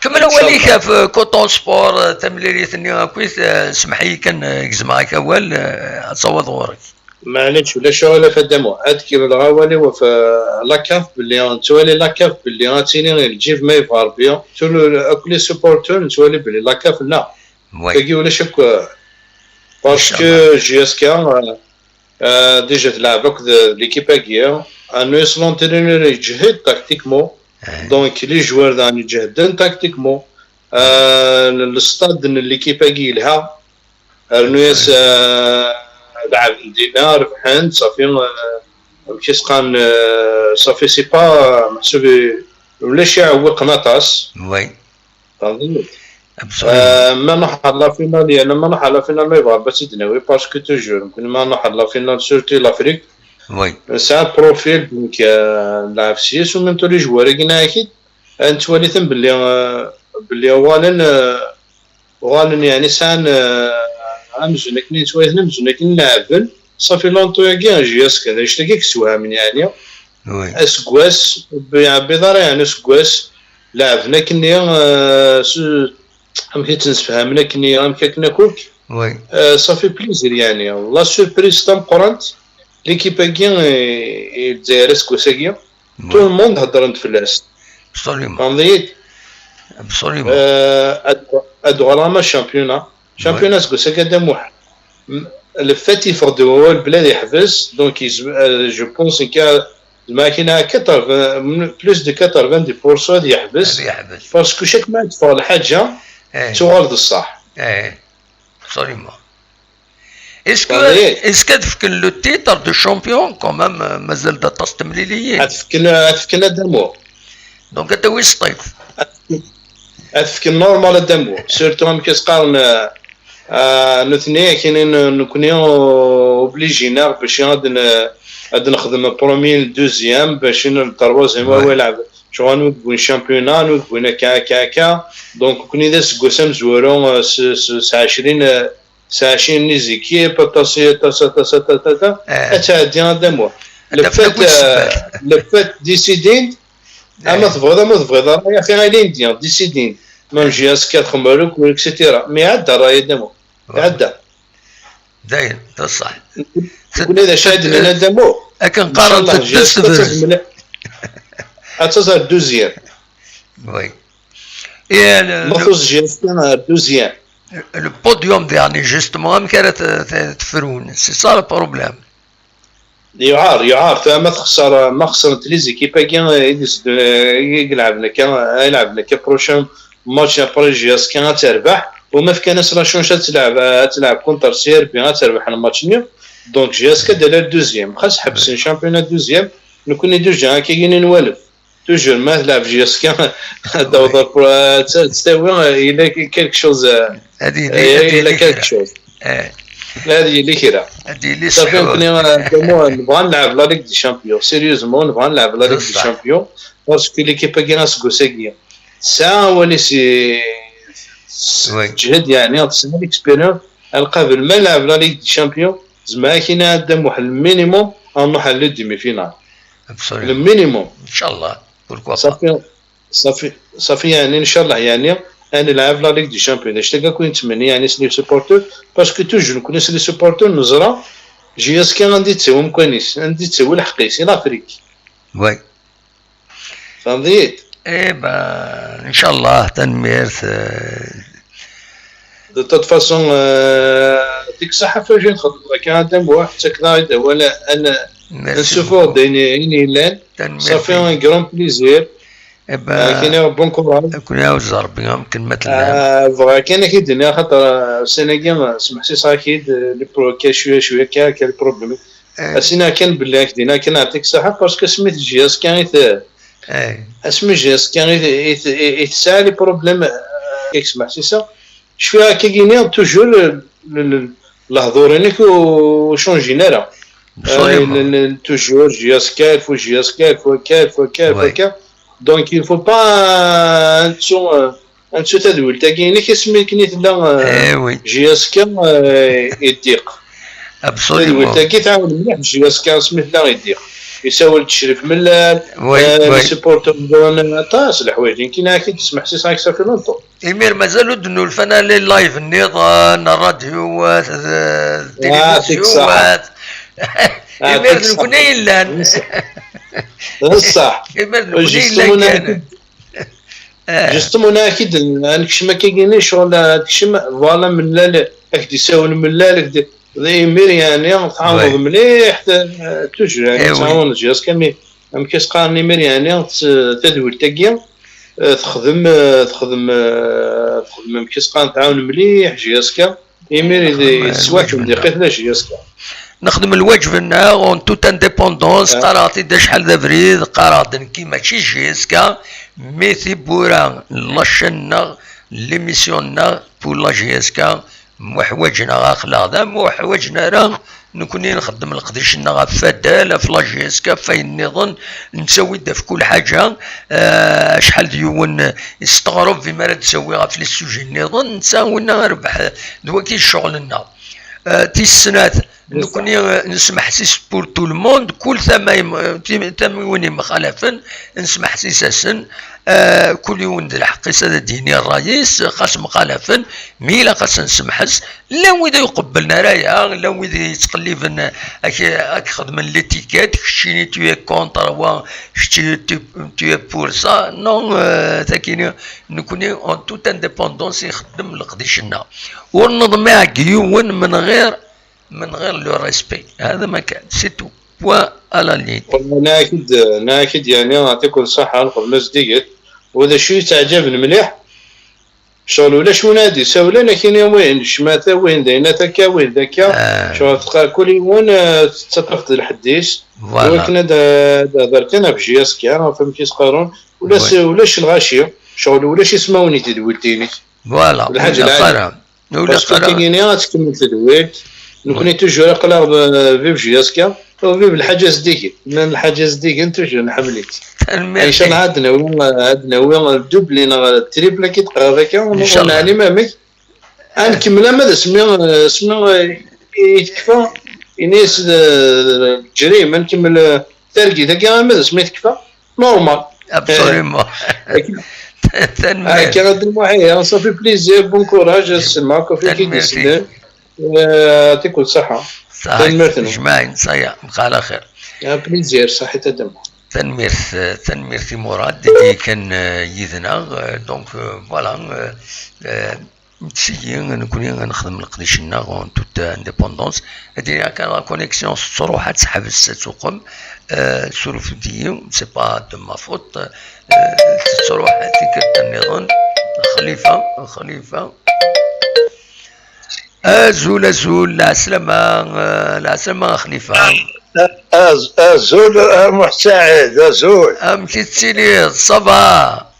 Kemmel awal-ik ɣef, euh, Coton Sport, euh, tamlilit-nni akkit, euh, semmeḥ-iyi kan, euh, gezmeɣ-ak awal, euh, ad taweḍ ɣur-k. Maɛlic, ulac aɣilif a Dda Muḥ. Ad kemmleɣ awal-iw ɣef, euh, la CAF, belli nettwali la CAF belli ad tili lǧib ma yebɣa Rebbi. Tous les, akk les supporters nettwali belli la CAF, non. Oui. Tagi ulac akk, euh, parce que J S K, euh, euh, déjà tleɛb akked l'équipe-agi. Rnu-yas l'entraîneur yeǧhed tactiquement. Eh. Donc les joueurs daɣen ǧehden tactiquement. Euh, le stade n l'équipe-agi yelha. Rnu-yas, euh, leɛben dinna, rebḥen, ṣafi, euh, amek i s-qqaren, euh, ṣafi, c'est pas, euh, meḥsub i-, ulac iɛewwiqen aṭas. Oui. Tenḍiḍ. Absolument. Euh, ma nruḥ ɣer la finale, yerna ma nruḥ ɣer la finale, ma yebɣa Rebbi ad tt-id-nawi, parce que toujours, nekkni ma nruḥ ɣer la finale, surtout l'Afrique, Oui. nesɛa profil, donc, euh, nleɛb s-yes, u même tous les joueurs-agi nniɣ-ak-id, euh, nettwali-ten belli, euh, belli uɣalen, euh, uɣalen, yeɛni sɛan, euh, amzun akken i nettwali-ten, amzun akken leɛben, ṣafi l'entourage-agi, J S K, d anect-agi i yessewhamen, yeɛni. Oui. Aseggas, ur iɛebbiḍ ara, yeɛni aseggas, leɛben akken-nni, euh, s-, amek i ttemsefhamen akken-nni, amek akken akk, Oui. euh, ça fait plaisir, yeɛni. La surprise tameqqrant, l'équipe-agi i, i Lezzayer aseggas-agi, tout le monde heddren-d fell-as. Absolument. Tenḍiḍ. Absolument. Euh, ad, ad uɣaleɣ ma championnat. Championnat aseggas-agi a Dda Muḥ. M-, le fait yeffeɣ-d wawal bla ad yeḥbes, donc yezm-, euh, je pense que lmakina quatre-vingts, plus de quatre-vingt-dix pour cent ad yeḥbes, Ad yeḥbes. Parce que chaque ma teffeɣ lḥaǧa, Eh. tuɣal d ṣṣeḥ. Eh. Absolument. Est-ce que, Tenḍiḍ. Est-ce que ad fken le titre de champion quand même, euh, mazal d aṭas temliliyin? Ad fken, ad fken a Dda Muḥ. Donc ad tawi Sṭif. Ad fken normal a Dda Muḥ. Surtout amek i s-qqaren, euh, euh, nutni akken n-, nekkni, euh, obligé-neɣ bac ad n-, ad nexdem premier, deuxième, bac n-, le troisième, Ouais. Wa yelɛeb. Ccɣel anwa i yewwin championnat, anwa i yewwin akka, akka, akka. Donc, nekkni d aseggas amezwaru, euh, s, s, s ɛecrin, euh, s ɛecrin n les équipes, aṭas, aṭas, aṭas, aṭas, aṭas. Eh. Ad tɛeddi a Dda Muḥ. Ad Le tafem fait, akk iseffer. euh, le fait décident, ama Eh. tebɣiḍ, ama ur tebɣiḍ ara, axi a l'indien, décident. Même J S K txemmel akk, et cetera. Mais iɛedda ṛṛay a Dda Muḥ. Ouais. Iɛedda. Dayen, d ṣṣeḥ. Nekkni d acu ay d-nnan a Dda Muḥ? Akken qqaren Inchallah, teddez J S K ad tebrez. tazmel-, ad taẓ ar deuxième. Oui. Et le, Ma le, tuẓ J S K ar deuxième. Le podium dernier, justement, amek ara t-, t-, tefrun? C'est ça le problème. Yuɛer, yuɛer, tu vois, ma texṣer, ma xesrent les équipes-agi, i d-, i ilɛeben akka, i ilɛeben akka prochain match après J S K ad terbeḥ, u ma fkan-as la chance ad telɛeb, ad telɛeb contre C R B, ad terbeḥ lmatch-nni. Donc J S K ad d-tali deuxième. Xas ḥebsen championnat deuxième, nekkni déjà akka ginin walef. Toujours ma tleɛb J S K, ad taweḍ ar pro-, ad t-, ad tawi, yella quelque chose, euh, Ad yili, eh, ad yella yili quelque kra. chose. Eh, Ad yili kra. Ad yili Safi, seḥḥur. nekkni, euh, Dda Muḥ, nebɣa ad nleɛb la Ligue des Champions. Sérieusement, nebɣa ad nleɛb la Ligue des Bessah. Champions. Parce que l'équipe-agi aseggas-agi tesɛa awal-is i, s-, Oui. teǧhed, yeɛni, tesɛa l'expérience. Alqabel ma nleɛb la Ligue des Champions, zemreɣ ad k-iniɣ a Dda Muḥ, le minimum, ad nruḥ à les demi-finales. Le Absolument. Minimum. Inchallah. Pourquoi pas? Safi, safi, safi, yeɛni, inchallah, yeɛni, ad nleɛb la Ligue des Champions. D acu akka i nettmenni, yeɛni, s les supporters, parce que toujours, nekkni s les supporters, neẓra, J S K anda yettawi amkan-is, anda yettawi lḥeqq-is, i l'Afrique. Oui. Tfehmeḍ-iyi-d? Eh ben, inchallah, tanemmirt. Euh, De toute façon, euh, deg ṣaḥa fajin txedmeḍ akka, Adam Waḥ, tettakeḍ-aɣ-d awal, ad n- ad merci nessufeɣ-d beaucoup. Ayen ayen yellan. Tanemmirt. Ça fait un grand plaisir. Eh Ad ak-iniɣ bon courage. Akun iɛawez Rebbi amkan ma tellam. Ah, bɣiɣ kan ad k-id-iniɣ, xaṭer, ah, ussan-agi, ah, smeḥsiseɣ-ak-id, eh, les pro-, kan cwiya, cwiya, kan, kan les problèmes. Eh, Ad s-iniɣ kan belli ad k-d-iniɣ kan, ɛṭik ṣaḥa, parce que asmi d J S K i t-, eh, asmi d J S K i t-, i t-, i t-, tesɛa les problèmes, eh, i k-smeḥsiseɣ. Cfiɣ akka-gini, toujours, eh, le, le, lehdur-inek ur chanjin ara. absolument. Eh, le, le, toujours J S K, il faut J S K, il faut akka, il faut akka, il faut Ouais. akka. Donc, il faut pas, euh, ad nettu, euh, ad nettu tadwilt-agi-inek asmi akken i tella, euh, Eh oui, J S K, euh, iddiq. absolument. Tadwilt-agi tɛawen mliḥ J S K asmi tella iddiq. Yessawel-d Crif Mellal, Oui, euh, oui. les supporters n aṭas n leḥwayeǧ. Nekkin ad ak-id-smeḥsiseɣ, ça fait longtemps. Imir mazal ur d-nnulfan ara les live nniḍen, rradyuwat, d- d Ah, télévizyuwat. Ah, Imir d tic-, nekkni ay yellan. D ṣṣeḥ. Imir d nekkni ay Justement, yellan ad kan. Eh, Justement, ad ak-id-, ad nekcem akka-gini, ccɣel ad tekcem, voilà, Mellal, ad k-d-isawel Mellal, ad k-d-, d imir, yeɛni, tɛawneḍ Ouais. mliḥ, t-, toujours, yeɛni, Eh oui. tɛawneḍ J S K, mais amek as-qqaren imir, yeɛni, t-, tadwilt-agi, eh, texdem, eh, texdem, eh, texdem, amek as-qqaren, tɛawen mliḥ J S K, imir i d-, Texdem, eh, yettwakem lwaǧeb-nneɣ. diqit la J S K. Nexdem lwaǧeb-nneɣ en toute indépendance, Ah. qqareɣ-t-id acḥal d abrid, qqareɣ-d nekki mačči J S K, mais tiwwura n la chaîne-nneɣ, l'émission-nneɣ pour la J S K, muḥwaǧen-aɣ aql-aɣ da, muḥwaǧen ara nekkni nxeddem leqdic-nneɣ ɣef Fadal, ɣef la J S K, ɣef wayen nniḍen, nettawi-d ɣef kul ḥaǧa, eh, acḥal d yiwen yesteɣreb imi ara d-tawi ɣef les sujets nniḍen, netta winna rbeḥ, d wagi ccɣel-nneɣ. Eh, tis snat, nekkni, eh, nesmeḥsis pour tout le monde, kul tama im-, eh, tim-, tamiwin yemxalafen, nesmeḥsis-asen, eh, kul yiwen d lḥeqq-is ad d-yini ṛṛay-is, xas mxalafen, mi ilaq ad sen-nsemḥes, llan wid ur iqebblen ara aya, llan wid yettqelliben, eh, ak-, ad k-xedmen l'étiquette, keččini tu es contre wa, kečči tu, tu es pour ça. Non, eh, takini, nekkni en toute indépendance i nxeddem leqdic-nneɣ. Ur neḍmiɛ deg yiwen من غير من غير le respect. هذا ما كان, c'est tout. Point à la ligne. والله ناكد، ناكد يعني، يعطيكم الصحة، الخدمة زديقت. وهذا الشيء تعجبني مليح. شغل ولاش ونادي سولنا كاين يومين، شماتا وين داينا تكا وين دكا. آه. شغل تلقى كل يوم، آه، تتفق الحديث. Voilà. ولكن هذا، هذا هضر كان في جي اس كي، راه فهم كيس قارون. ولا Oui. س-، ولاش الغاشية. شغل ولاش يسموني تدويلتيني. Voilà. الحاجة ولا العادية. قرا. ولا باسكو قرا. كاينين غتكمل تدوير. نكون توجور اقرا فيف جي اس كا وفيف الحاجه زديكي، لان الحاجه زديكي توجور نحملك. تنميرتي. ان شاء الله عاد ناوي، عاد ناوي الدوبلي نغ التريبل كي تقرا ذاك. إن شاء الله. ونعلم امك. نكمل ما اسمي، اسمي يتكفى. ينيس، آه، جريمه نكمل، آه، ترقي ذاك ما اسمي تكفى. نورمال. Absolument. هكا تنميرت. غادي نروح، ايه، صافي بليزير، بون كوراج، السلمى كوفي كي تنميرتي. ديسيدي. آه، يعطيكم الصحة. صحيت تنميرتنا. جماعين صايا بقى على خير. يا بليزير، صحيت ادم. تنميرت، تنميرتي مراد اللي كان، آه، يدنا، آه، donc، آه، voilà، آه، آه، نتسيي نكوني نخدم القديش ناغ en toute indépendance. هادي كان la connexion تروح تحبس تقوم، آه، سولفو ديي، c'est pas de ma faute، آه، تروح تيكت النظام. خليفة، خليفة. أزول، أزول، العسلامة، آه، العسلامة خليفة. أز-، أزول، آه، محساعد، أزول. أم كتسيلي، صافا.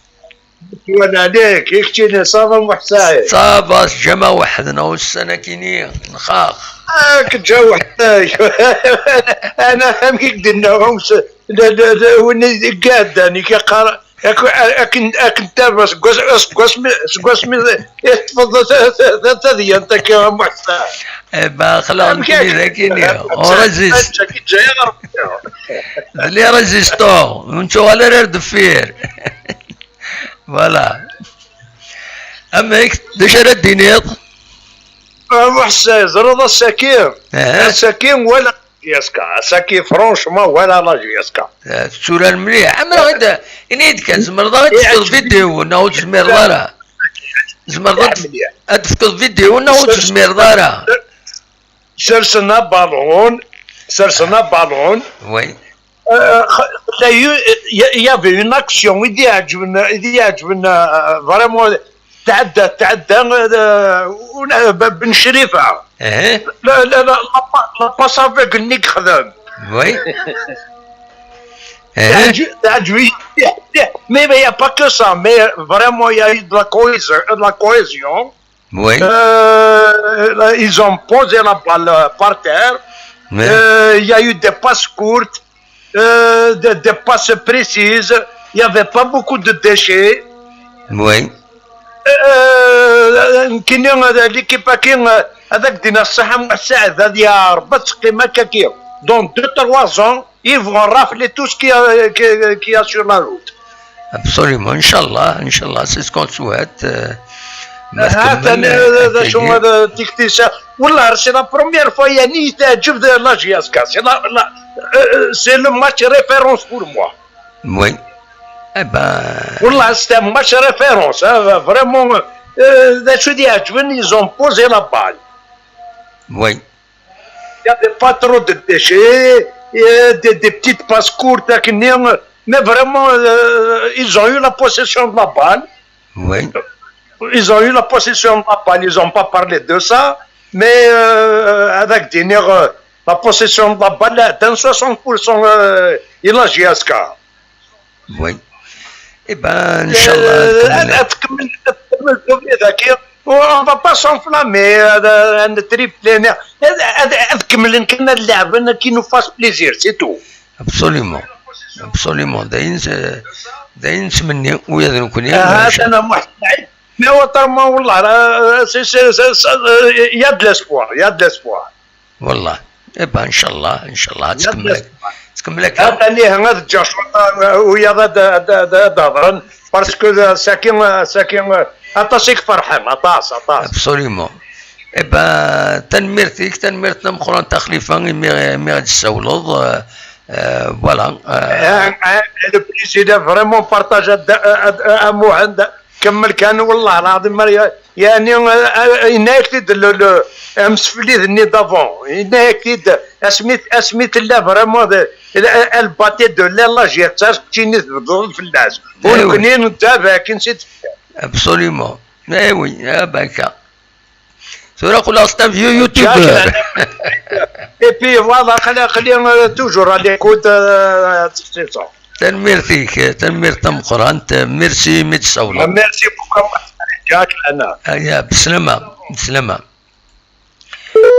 ولا عليك، يكتيني صافا محساعد. صافا، جما وحدنا والسنة كيني، نخاخ. آه، كتجا وحدنا. أنا هم كيك دينا هم س-، لا، لا، لا، وين قاعد داني كيقرا. أكن، أكن، أكن تابع سكواس، سكواس مي، سكواس مي، إيه، تفضل، ت-، ت-، ت-، تذي أنت كي محساعد. إيه، با، خلا، أم نكوني كيك. ذاكيني. أنت وريزيست. كي جاي غرب. لي ريزيستون. ونتو على رير دفير. Voilà. أما هيك، ديش راه دينيض؟ Muḥ, tzerreḍ ass-agi? Ass-agi wala la J S K. Ass-agi, franchement, wala la J S K. Tetturar mliḥ. Ɛemreɣ i d-, ini-yi-d kan, tzemreḍ ad tefkeḍ vidéo neɣ ur tezmireḍ ara? Tzemreḍ ad, ad tefkeḍ vidéo neɣ ur tezmireḍ ara? Sersen abalun, sersen abalun. Oui. Euh, il y a eu, il y a-, il y avait une action, i d-iɛeǧben, i d-iɛeǧben, euh, vraiment, tɛedda, tɛedda, euh, Ben Crifa. La, la, la, la pa-, la passe aveugle-nni yexdem. Oui. Teɛǧeb-, teɛǧeb-iyi mliḥ, mliḥ. Mais, mais il y a pas que ça, mais vraiment, il y a eu de la cohésion, de la cohésion. Oui. Euh, ils ont posé la balle, euh, par terre. Euh, il y a eu des passes courtes, euh, des, des passes précises. Il n'y avait pas beaucoup de déchets. Oui. Euh, nekkini, euh, l'équipe-agi, euh, ad ak-d-iniɣ ṣṣeḥḥa, Muḥ Saɛid, ad yeɛreḍ ad teqqim akka-agi. Dans deux, trois ans, ils vont rafler tout ce qui a, qui, qui a sur la route. Absolument, Inch'Allah, Inch'Allah, c'est ce qu'on souhaite. Euh, ma tkemmel, euh, d acu, euh, tikti-s. Wallah, c'est la première fois, yani, i teɛǧeb de la J S K. C'est la, la, euh, c'est le match référence pour moi. Oui. Eh ben. Wallah, c'est un match référence, hein, vraiment, euh, d acu i d-iɛeǧben, ils ont posé la balle. Oui. Il n'y avait pas trop de déchets, euh, des, des petites passes courtes, mais vraiment, euh, ils ont eu la possession de la balle. Oui. Ils ont eu la possession de la balle, ils n'ont pas parlé de ça, mais, euh, avec Denier, euh, la possession de la balle, dans soixante pour cent, euh, il a J S K. Oui. Eh ben, Inch'Allah, euh, ad tkemmel, ad tkemmel, ad tkemmel. On va pas s'enflammer, euh, ad, ad, ad kemmlen kan ad leɛben, ad nous fasse plaisir, c'est tout. Absolument. Absolument. D ayen, d ayen nettmenni, ula d nekkni. Ah, Muḥ Saɛid. Mais autrement, wallah, euh, c'est, c'est, c'est, c'est, euh, il y a de l'espoir, il y a de l'espoir. Wallah. Eh ben, Inch'Allah, Inch'Allah, ad tkemmel, ad tkemmel akka. Atan ihi ad ǧǧeɣ cwiṭ, euh, wiyaḍ ad, ad, ad, ad hedren, parce que, euh, sakin, euh, sakin, euh, aṭas i iferḥen, aṭas, aṭas. Absolument. Eh ben, tanemmirt-ik, tanemmirt tameqqrant a Xlifa, imi, imi i ɣ-d-tessawleḍ, euh, euh, voilà, euh. Un, un, le plaisir de vraiment partager ad, ad, ad, à Mohamed. Kemmel kan, wallah lɛaḍim, ma ya-, yani, euh, euh, yenna-yak-t-id le, le, amseflid-nni d'avant, yenna-yak-t-id asmi, asmi tella vraiment de, le, le bâti de l'âge, yettaččini tebduḍ fell-as. U nekkni nettabaɛ akin si tefka. Absolument. Eh oui, ah ben, ka. Tura aql-aɣ c'est un vieux youtubeur. Et puis voilà, aql-, aql-i, euh, toujours à l'écoute, euh, c'est ça. Tanemmirt-ik, tanemmirt tameqqrant, merci imi d-tsawleḍ. Merci beaucoup. Aya, beslama, beslama.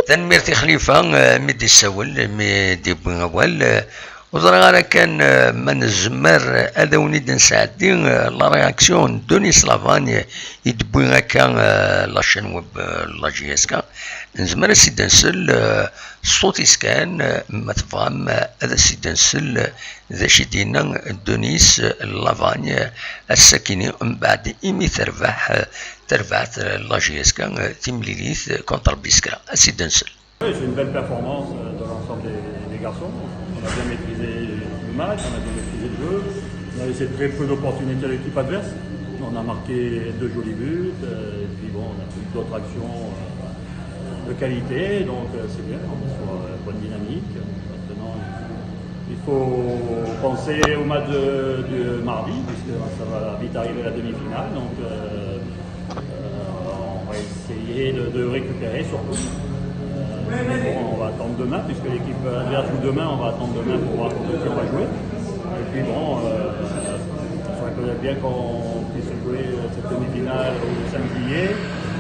Tanemmirt i Xlifa, eh, mi d-issawel, mi d-iwwi awal. Eh, ur ẓriɣ ara kan, eh, ma nezmer ad awen-id-nesɛeddi, eh, la réaction n Denis Lavagne, i d-wwi akka, eh, la chaîne web, eh, la J S K. Nezmer ad s-id-nsel, eh, ṣṣut-is kan, eh, ma tebɣam, eh, ad as-id-nsel, eh, d acu i d-yenna Denis Lavagne, eh, ass-akini, mbeɛd imi terbeḥ, eh, terbeḥ, eh, la J S K, eh, timlilit, eh, contre Biskra. Ad s-id-nsel. Oui, c'est une belle performance, euh, de l'ensemble des, des garçons. On a bien maîtrisé le match, on a bien maîtrisé le jeu. On a laissé très peu d'opportunités à l'équipe adverse. On a marqué deux jolis buts, euh, et puis bon, on a eu d'autres actions, euh, de qualité, donc, euh, c'est bien, on est sur, euh, bonne dynamique. Maintenant, il faut penser au match de, de mardi, puisque ça va vite arriver la demi-finale, donc, euh, euh, on va essayer de, de récupérer surtout. Euh, mais bon, on va attendre demain, puisque l'équipe adverse joue demain, on va attendre demain pour voir contre qui on va jouer. Et puis bon, euh, il faudrait peut-être bien qu'on puisse jouer cette demi-finale au cinq juillet,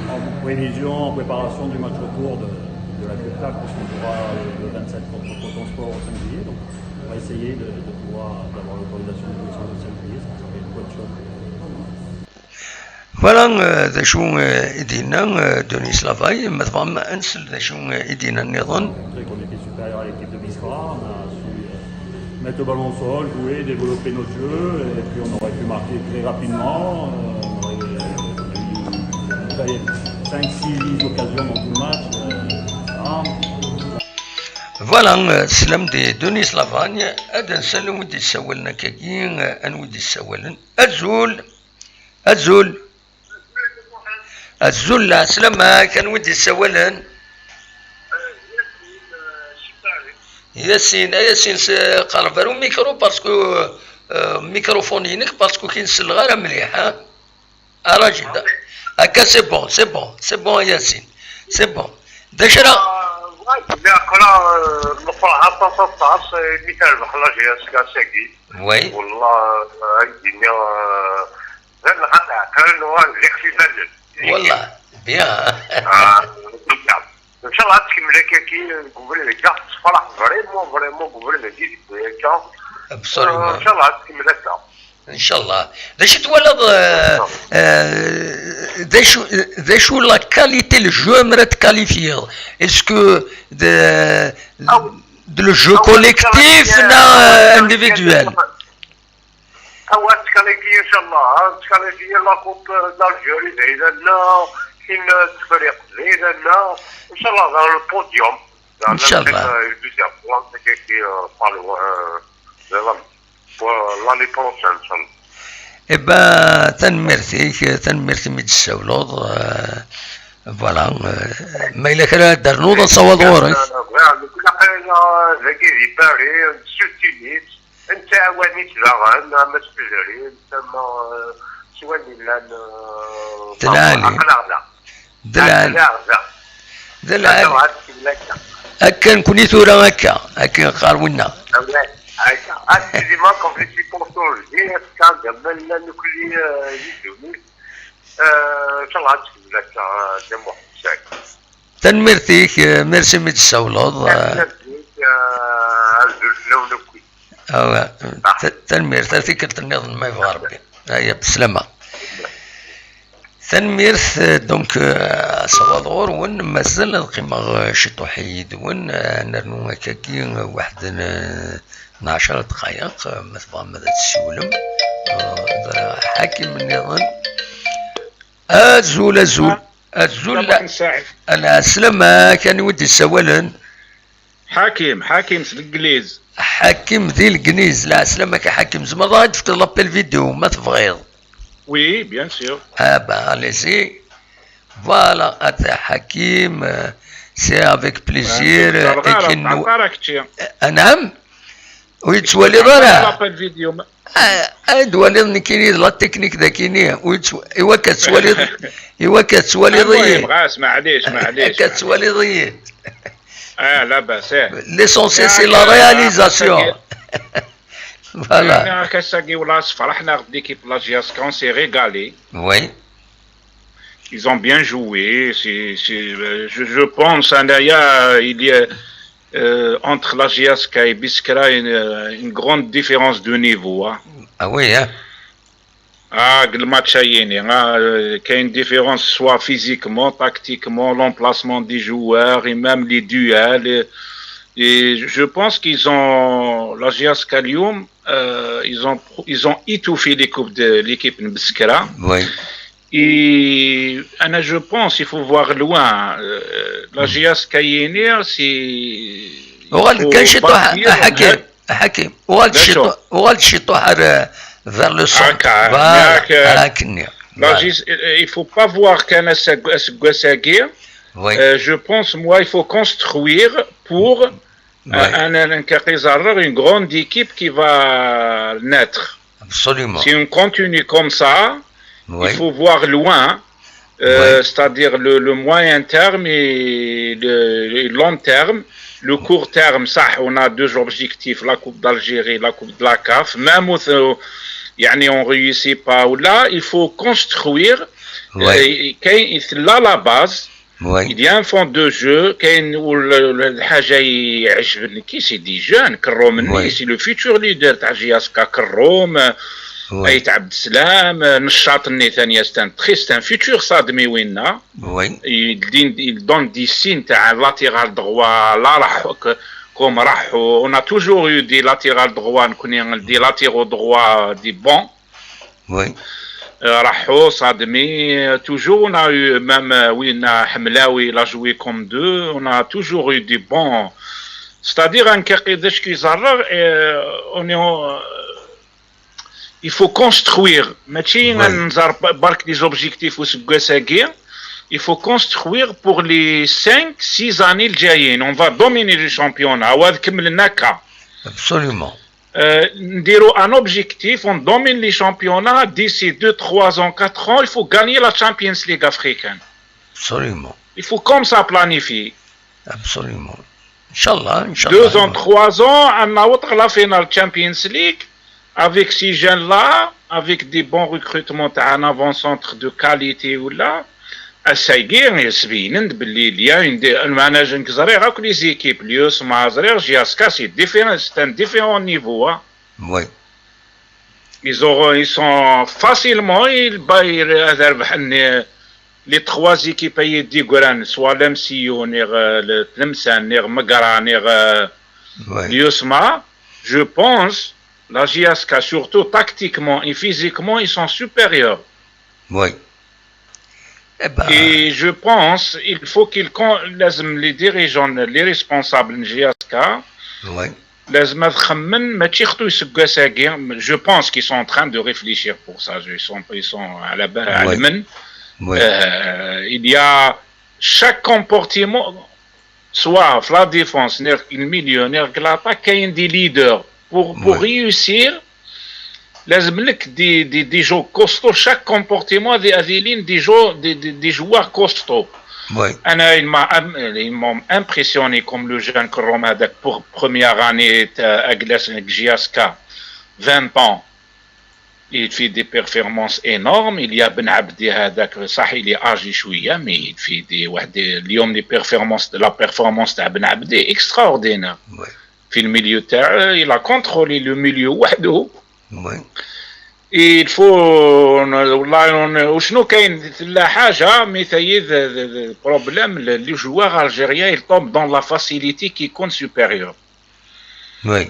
en prévision, en préparation du match retour de, de la Coupe CAF, parce qu'on jouera le, le vingt-sept contre Coton Sport au cinq juillet. Donc on va essayer de, de pouvoir avoir l'autorisation de jouer sur le cinq juillet, ça serait une bonne chose. Voilà, euh, d acu, euh, i d-yenna, euh, Denis Lavagne, ma tebɣam ad nsel d acu, euh, i d-yenna nniḍen. On a montré qu'on était supérieur à l'équipe de Biskra, on a su, euh, mettre le ballon au sol, jouer, développer notre jeu, et puis on aurait pu marquer très rapidement, euh, on aurait, euh, on a eu une belle cinq six mises d'occasion dans tout le match. Euh, et cetera. Voilà, euh, teslam di Denis Lavagne, ad nsel anwa i d-yessawalen akkagi, euh, anwa i d-yessawalen. Azul! Azul! Azul, lɛeslama-k, anwa i d-yessawalen? Yasin, a Yasin, s-, qerreb ar umikru, parce que, euh, microphone-inek, parce que ur k-in-selleɣ ara mliḥ, ha? Arrangez. Akka, c'est bon, c'est bon, c'est bon, a Yasin. C'est bon. D acu ara... Ah, ouais, d acu ara, euh, nefreḥ aṭas, aṭas, euh, mi terbeḥ la G S K ass-agi. Oui. Wallah, euh, ay d-iniɣ, euh, d lxaṭer, kan uɣal d ixfifanen. Wallah, bien. Ah, bien. Inchallah ad tkemmel akkaki deg ubrid-agi, tefreḥ vraiment, vraiment deg ubrid-agi deg akka. Absolument. Euh, inchallah ad tkemmel akka. Inchallah. D acu twalaḍ, euh, euh, d acu, d acu la qualité le jeu mi ara tkalifyeḍ? Est-ce que de, de le jeu collectif neɣ, euh, individuel? Awa, tkalifyi, inchallah, hein, tkalifyi la coupe d'Algérie, d ayla-nneɣ, tin n Tefriqt, d ayla-nneɣ, inchallah, dans le podium. Inchallah. Dans le deuxième plan, c'est qui, euh, pas loin, euh, de la, pour l'année prochaine, inchallah. Eh ben, tanemmirt-ik, tanemmirt imi d-tessawleḍ, euh, voilà, euh, ma yella kra ad d-ternuḍ, ad tawiḍ ɣur-k. Euh, voilà, donc, la, euh, dagi di Paris, sous-titré, nettɛawan-it daɣen, ama s tedrin, ama, eh, s wayen yellan, eh, d lɛali. Aql-aɣ da. D lɛali. Aql-aɣ da. D lɛali. Aql-aɣ da. Akka nekni tura akka, akka yeqqar winna. Akka. Excusez-moi, comme je suis pour tout le dire, quand même, là, nous, eh, eh, inchallah, ad tkemmel akka, eh, Dda Muḥend Saɛid. Tanemmirt-ik, eh, merci mi d-tessawleḍ, eh. Tanemmirt-ik, eh, azul fell-awen akk. Awa, ta-, tanemmirt, ar tikkelt nniḍen ma yebɣa Rebbi. Aya, beslama. Tanemmirt, eh, donc, eh, asawaḍ ɣur-wen, mazal ad qqimeɣ, eh, ciṭuḥ yid-wen, eh, ad nernu akkagi, eh, waḥed n, eh, n ɛecra dqayeq, eh, ma tebɣam ad tessiwlem. Eh, ẓriɣ ḥakim nniḍen. Azul, azul. Azul, lɛeslama-k, anwa i d-yessawalen? Ḥakim, Ḥakim s Legliz. Ḥakim di Legliz, lɛeslama-k a Ḥakim. Tzemreḍ ad d-tefkeḍ l'appel vidéo, ma tebɣiḍ. Oui, bien sûr. Ah ben, allez-y. Voilà, ata Ḥakim, euh, c'est avec plaisir, euh, akken anɛam. Ur yettwaliḍ ara. L'appel vidéo. Ah, ad twaliḍ nekkini d la technique dakini. Ur yettw-, iwak ad twaliḍ, iwak ad twaliḍ iyi. Ɣas, maɛlic, maɛlic. Ak ad twaliḍ iyi. Ah, labas, eh. L'essentiel, c'est la réalisation. Voilà. Ass-agi, wala, sfeṛḥeɣ d l'équipe de la G S K, on s'est régalé. Oui. Ils ont bien joué. C'est, c'est, euh, je, je pense, anaya, il y a, euh, entre la G S K et Biskra, une, euh, une grande différence de niveau, hein. Ah oui, hein. Ah, deg lmatch-ayini, ah, euh, كاين différence soit physiquement, tactiquement, l'emplacement des joueurs et même les duels. Et, et je pense qu'ils ont, la G S K اليوم, euh, ils ont, ils ont étouffé l'équipe de, l'équipe de Biskra. Oui. Et, أنا, je pense, il faut voir loin. Euh, la G S K ayini, c'est, uɣal-d kan ciṭuḥ, a Ḥakim, a Ḥakim, uɣal-d ciṭuḥ, uɣal-d ciṭuḥ ar, vers le centre. Voilà, akken. La G S K, euh, il faut pas voir kan aseggas-agi. Oui. Euh, je pense, moi, il faut construire pour, euh, un, un, un, une grande équipe qui va naître. Absolument. Si on continue comme ça, il faut voir loin, euh, c'est-à-dire le, le moyen terme et le, le long terme. Le court terme, ça, on a deux objectifs, la Coupe d'Algérie, la Coupe de la CAF. Même au, يعني, on réussit pas. Là, il faut construire, euh, et, et, et là, la base, Oui. Il y a un fond de jeu, كاين وال-، ال-، الحاجة يعجبني كي c'est des jeunes, كروم مني، c'est le futur leader تاع G S K، كروم، آيت عبد السلام، نشاط الني ثاني، c'est un très, c'est un futur صاد ميوينا. Oui. Il, il, il donne des signes تاع latéral droit، لا راح ك-، كوم راح، on a toujours eu des latéral droit، نكوني des latéraux droit، des bons. Oui. Euh, Rahou, Sadmi, euh, toujours on a eu, même, euh, oui, on a Hamlaoui, il a joué comme deux, on a toujours eu des bons. C'est-à-dire, un Kakidèche qui Zarar, euh, on est en- il faut construire. Mais si on a barque des objectifs au Sugwesagi, il faut construire pour les cinq, six années الجايين. On va dominer le championnat. Awad Kemlenaka. Absolument. Euh, نديرو un objectif, on domine les championnats, d'ici deux, trois ans, quatre ans, il faut gagner la Champions League africaine. Absolument. Il faut comme ça planifier. Absolument. Inch'Allah, Inch'Allah. Deux ans, trois ans, on a la finale Champions League, avec ces jeunes-là, avec des bons recrutements, un avant-centre de qualité ou là, Asagi, il y a une, un manager qui a les équipes, l'U S M A, J S K, c'est différent, c'est un différent niveau. Hein. Oui. Ils, auront, ils sont facilement, ils baillent les trois équipes, soit l'M C U, le Tlemcen, Megra, l'U S M A. Je pense, la J S K, surtout tactiquement et physiquement, ils sont supérieurs. Oui. Eh ben... Et je pense, il faut qu'ils, les dirigeants, les responsables de J S K, oui. لازم تخمن ماشي خطو يسقاساكي. Je pense qu'ils sont en train de réfléchir pour ça. Ils sont, ils sont على بالهم. Oui. Euh, il y a chaque comportement, soit la défense, le milieu, l'attaque, il y a des leaders. Pour, pour oui. réussir, لازم لك des, des, des joueurs costauds. Chaque comportement des, des, des, joueurs, des, des, des joueurs costauds. Oui. أنا, ils m'ont impressionné comme le jeune Krom هذاك pour première année à J S K, vingt ans. Il fait des performances énormes. Il y a Ben Abdi هذاك, صح, il est âgé شوية, mais il fait des, واحد, اليوم les performances, la performance تاع Ben Abdi extraordinaire. Oui. في le milieu تاعو, il a contrôlé le milieu وحده. Oui. Il faut, والله, وشنو كاين, لا حاجة, mais ça y est, problème, les joueurs algériens, ils tombent dans la facilité qui compte supérieure. Oui.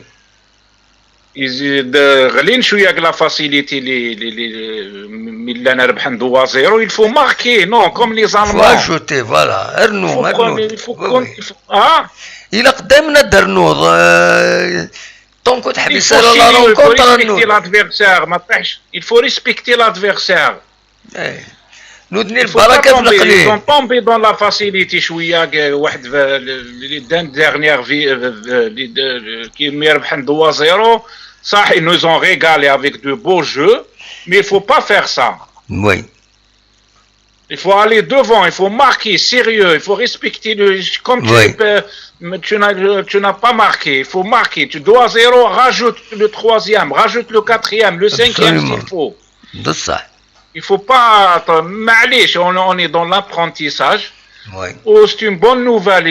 غلين شويه la facilité, les, les, les, ملي رانا ربحنا deux zéro, il faut marquer, non, comme les Allemands. Faut ajouter, voilà. ارنو, ارنو. Il faut, oui, oui. Ah, il a قدامنا درنوض. Donc, il faut respecter l'adversaire, ما طيحش. Il faut respecter l'adversaire. نودني البركه في القليل. Ils sont tombés dans la facilité شويه, واحد, les deux dernières, كي ربحنا deux zéro, صح, ils nous ont régalé avec de beaux jeux, mais il faut pas faire ça. Oui. Il faut aller devant, il faut marquer, sérieux, il faut respecter le, comme tu, oui. Peux, tu n'as pas marqué, il faut marquer. Tu dois zéro, rajoute le troisième, rajoute le quatrième, le cinquième s'il faut. بصح. Il faut pas, معليش, on, on est dans l'apprentissage. Oui. Oh, c'est une bonne nouvelle.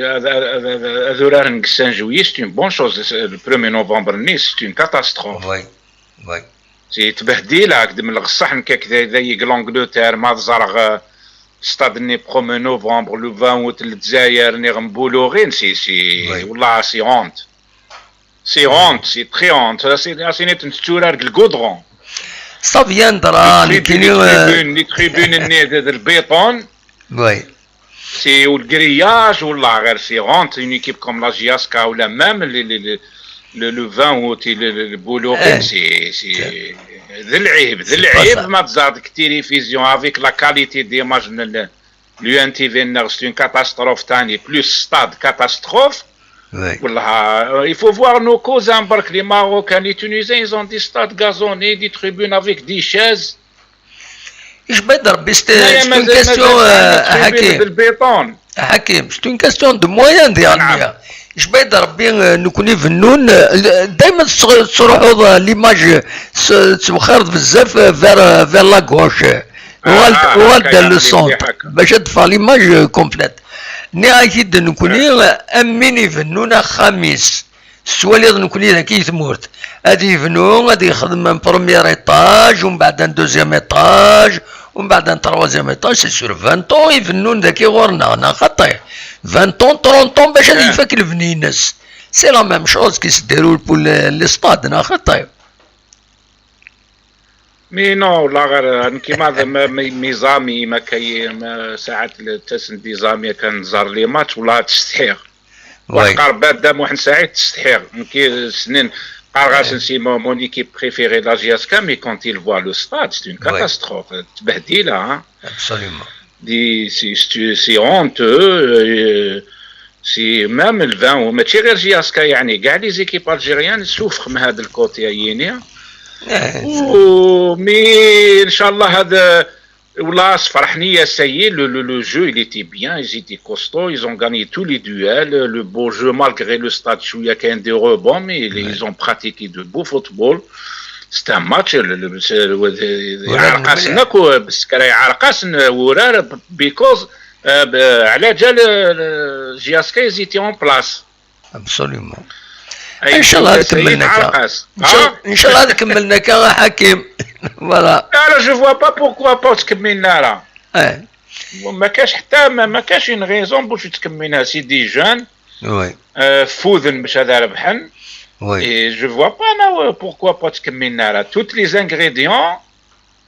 هذا راه نقصان جويي, c'est une bonne chose. Le premier novembre, Nice, c'est une catastrophe. Oui, oui. C'est تبهديلة, هكذا من الغصح نكاك ذايق l'Angleterre, ما زرغ stade ني premier novembre, le vingt août, الجزائر, ني غنبولوغين, c'est, c'est, والله, c'est honte. C'est honte, c'est très honte. C'est نتسورار القدرون. Ça viendra, les tribunes, les tribunes, البيطون. Oui. C'est le grillage, والله غير, c'est honte, une équipe comme la J S K ولا même le, le, le, le vingt août, le, le, le بولوغين, c'est, c'est ذي العيب, ذي العيب, ما تزادك télévision avec la qualité d'image. Le N T V, c'est une catastrophe, تاني, plus stade, catastrophe. Oui. والله, il faut voir nos cousins, برك, les Marocains, les Tunisiens, ils ont des stades gazonnés, des tribunes avec des chaises. اش بغيت ربي, c'est une question, حكيم. بالبيطون. حكيم, c'est une question de moyens ديالنا. اش بغيت ربي, نكوني فنون, دائما تروحوا l'image, تبخرت بزاف vers, vers la gauche. وغالد, وغالد le centre. باش تدفع l'image complète. ني اكيد نكوني امين يفنون خميس. السواليض نكوني ذاك يثمورت. هذا يبنو, هذا يخدم من premier étage, ومن بعد un deuxième étage, ومن بعد un troisième étage, c'est sur vingt ans يبنون ذاك غورنا, نا خطي. Vingt ans, trente ans باش هذا يفك البنينس. C'est la même chose كي سديرو pour les stades, نا خطي. Mais non, والله غير كيما هذا، ما- ما- mes amis، ما كاين، ما ساعات ل- تسن des amis كان نزار les matchs ولا تستحيغ. Oui. وحق ربي دا محمد سعيد تستحيغ. كي سنين قال غاسن c'est mon, mon équipe préférée la J S K, mais quand il voit le stade, c'est une catastrophe. تبهديلة، ها. Absolument. دي سي ستو- c'est honteux. سي مام الفان، وماشي غير J S K، يعني كاع les équipes algériennes souffrent من هذا الكوتي ييني. و mais ان شاء الله هذا والله فرحني يا سيد. Le, le, le jeu, il était bien, ils étaient costauds, ils ont gagné tous les duels. Le beau jeu, malgré le stade شوية كاين des rebonds, mais ils ont pratiqué de beau football. C'est un match, le, le, c'est- يعرقاسن كو- بس كان يعرقاسن ورار because آه، ب- على جال J S K ils étaient en place. Absolument. ان شاء الله هذا كملنا كا. ان شاء الله هذا كملنا كا حكيم. Voilà. Alors je vois pas pourquoi pas تكملنا راه. اه ما كاش حتى ما, ما كاش une raison باش تكملنا. C'est des jeunes. Oui. آه، فوذن باش هذا ربحن. Oui. Et je vois pas انا pourquoi pas تكملنا راه. Toutes les ingrédients.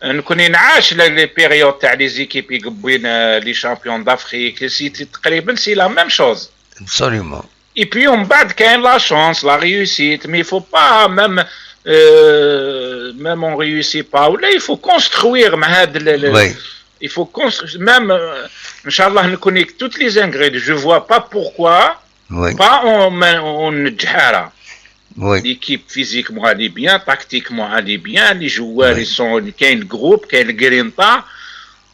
نكون نعاش les périodes تاع les équipes يقبوين les champions d'Afrique. C'est تقريبا c'est la même chose. Absolument. Et puis ومن بعد كاين la chance, la réussite, mais il faut pas même euh, même on réussit pas ولا il faut construire مع هاد ال- ال- Oui. il faut construire même euh, ان شاء الله نكون toutes les ingrédients. Je vois pas pourquoi Oui. pas on, on نجحها. Oui. L'équipe physiquement elle est bien, tactiquement elle est bien, les joueurs ils sont كاين le groupe, كاين الجرينتا.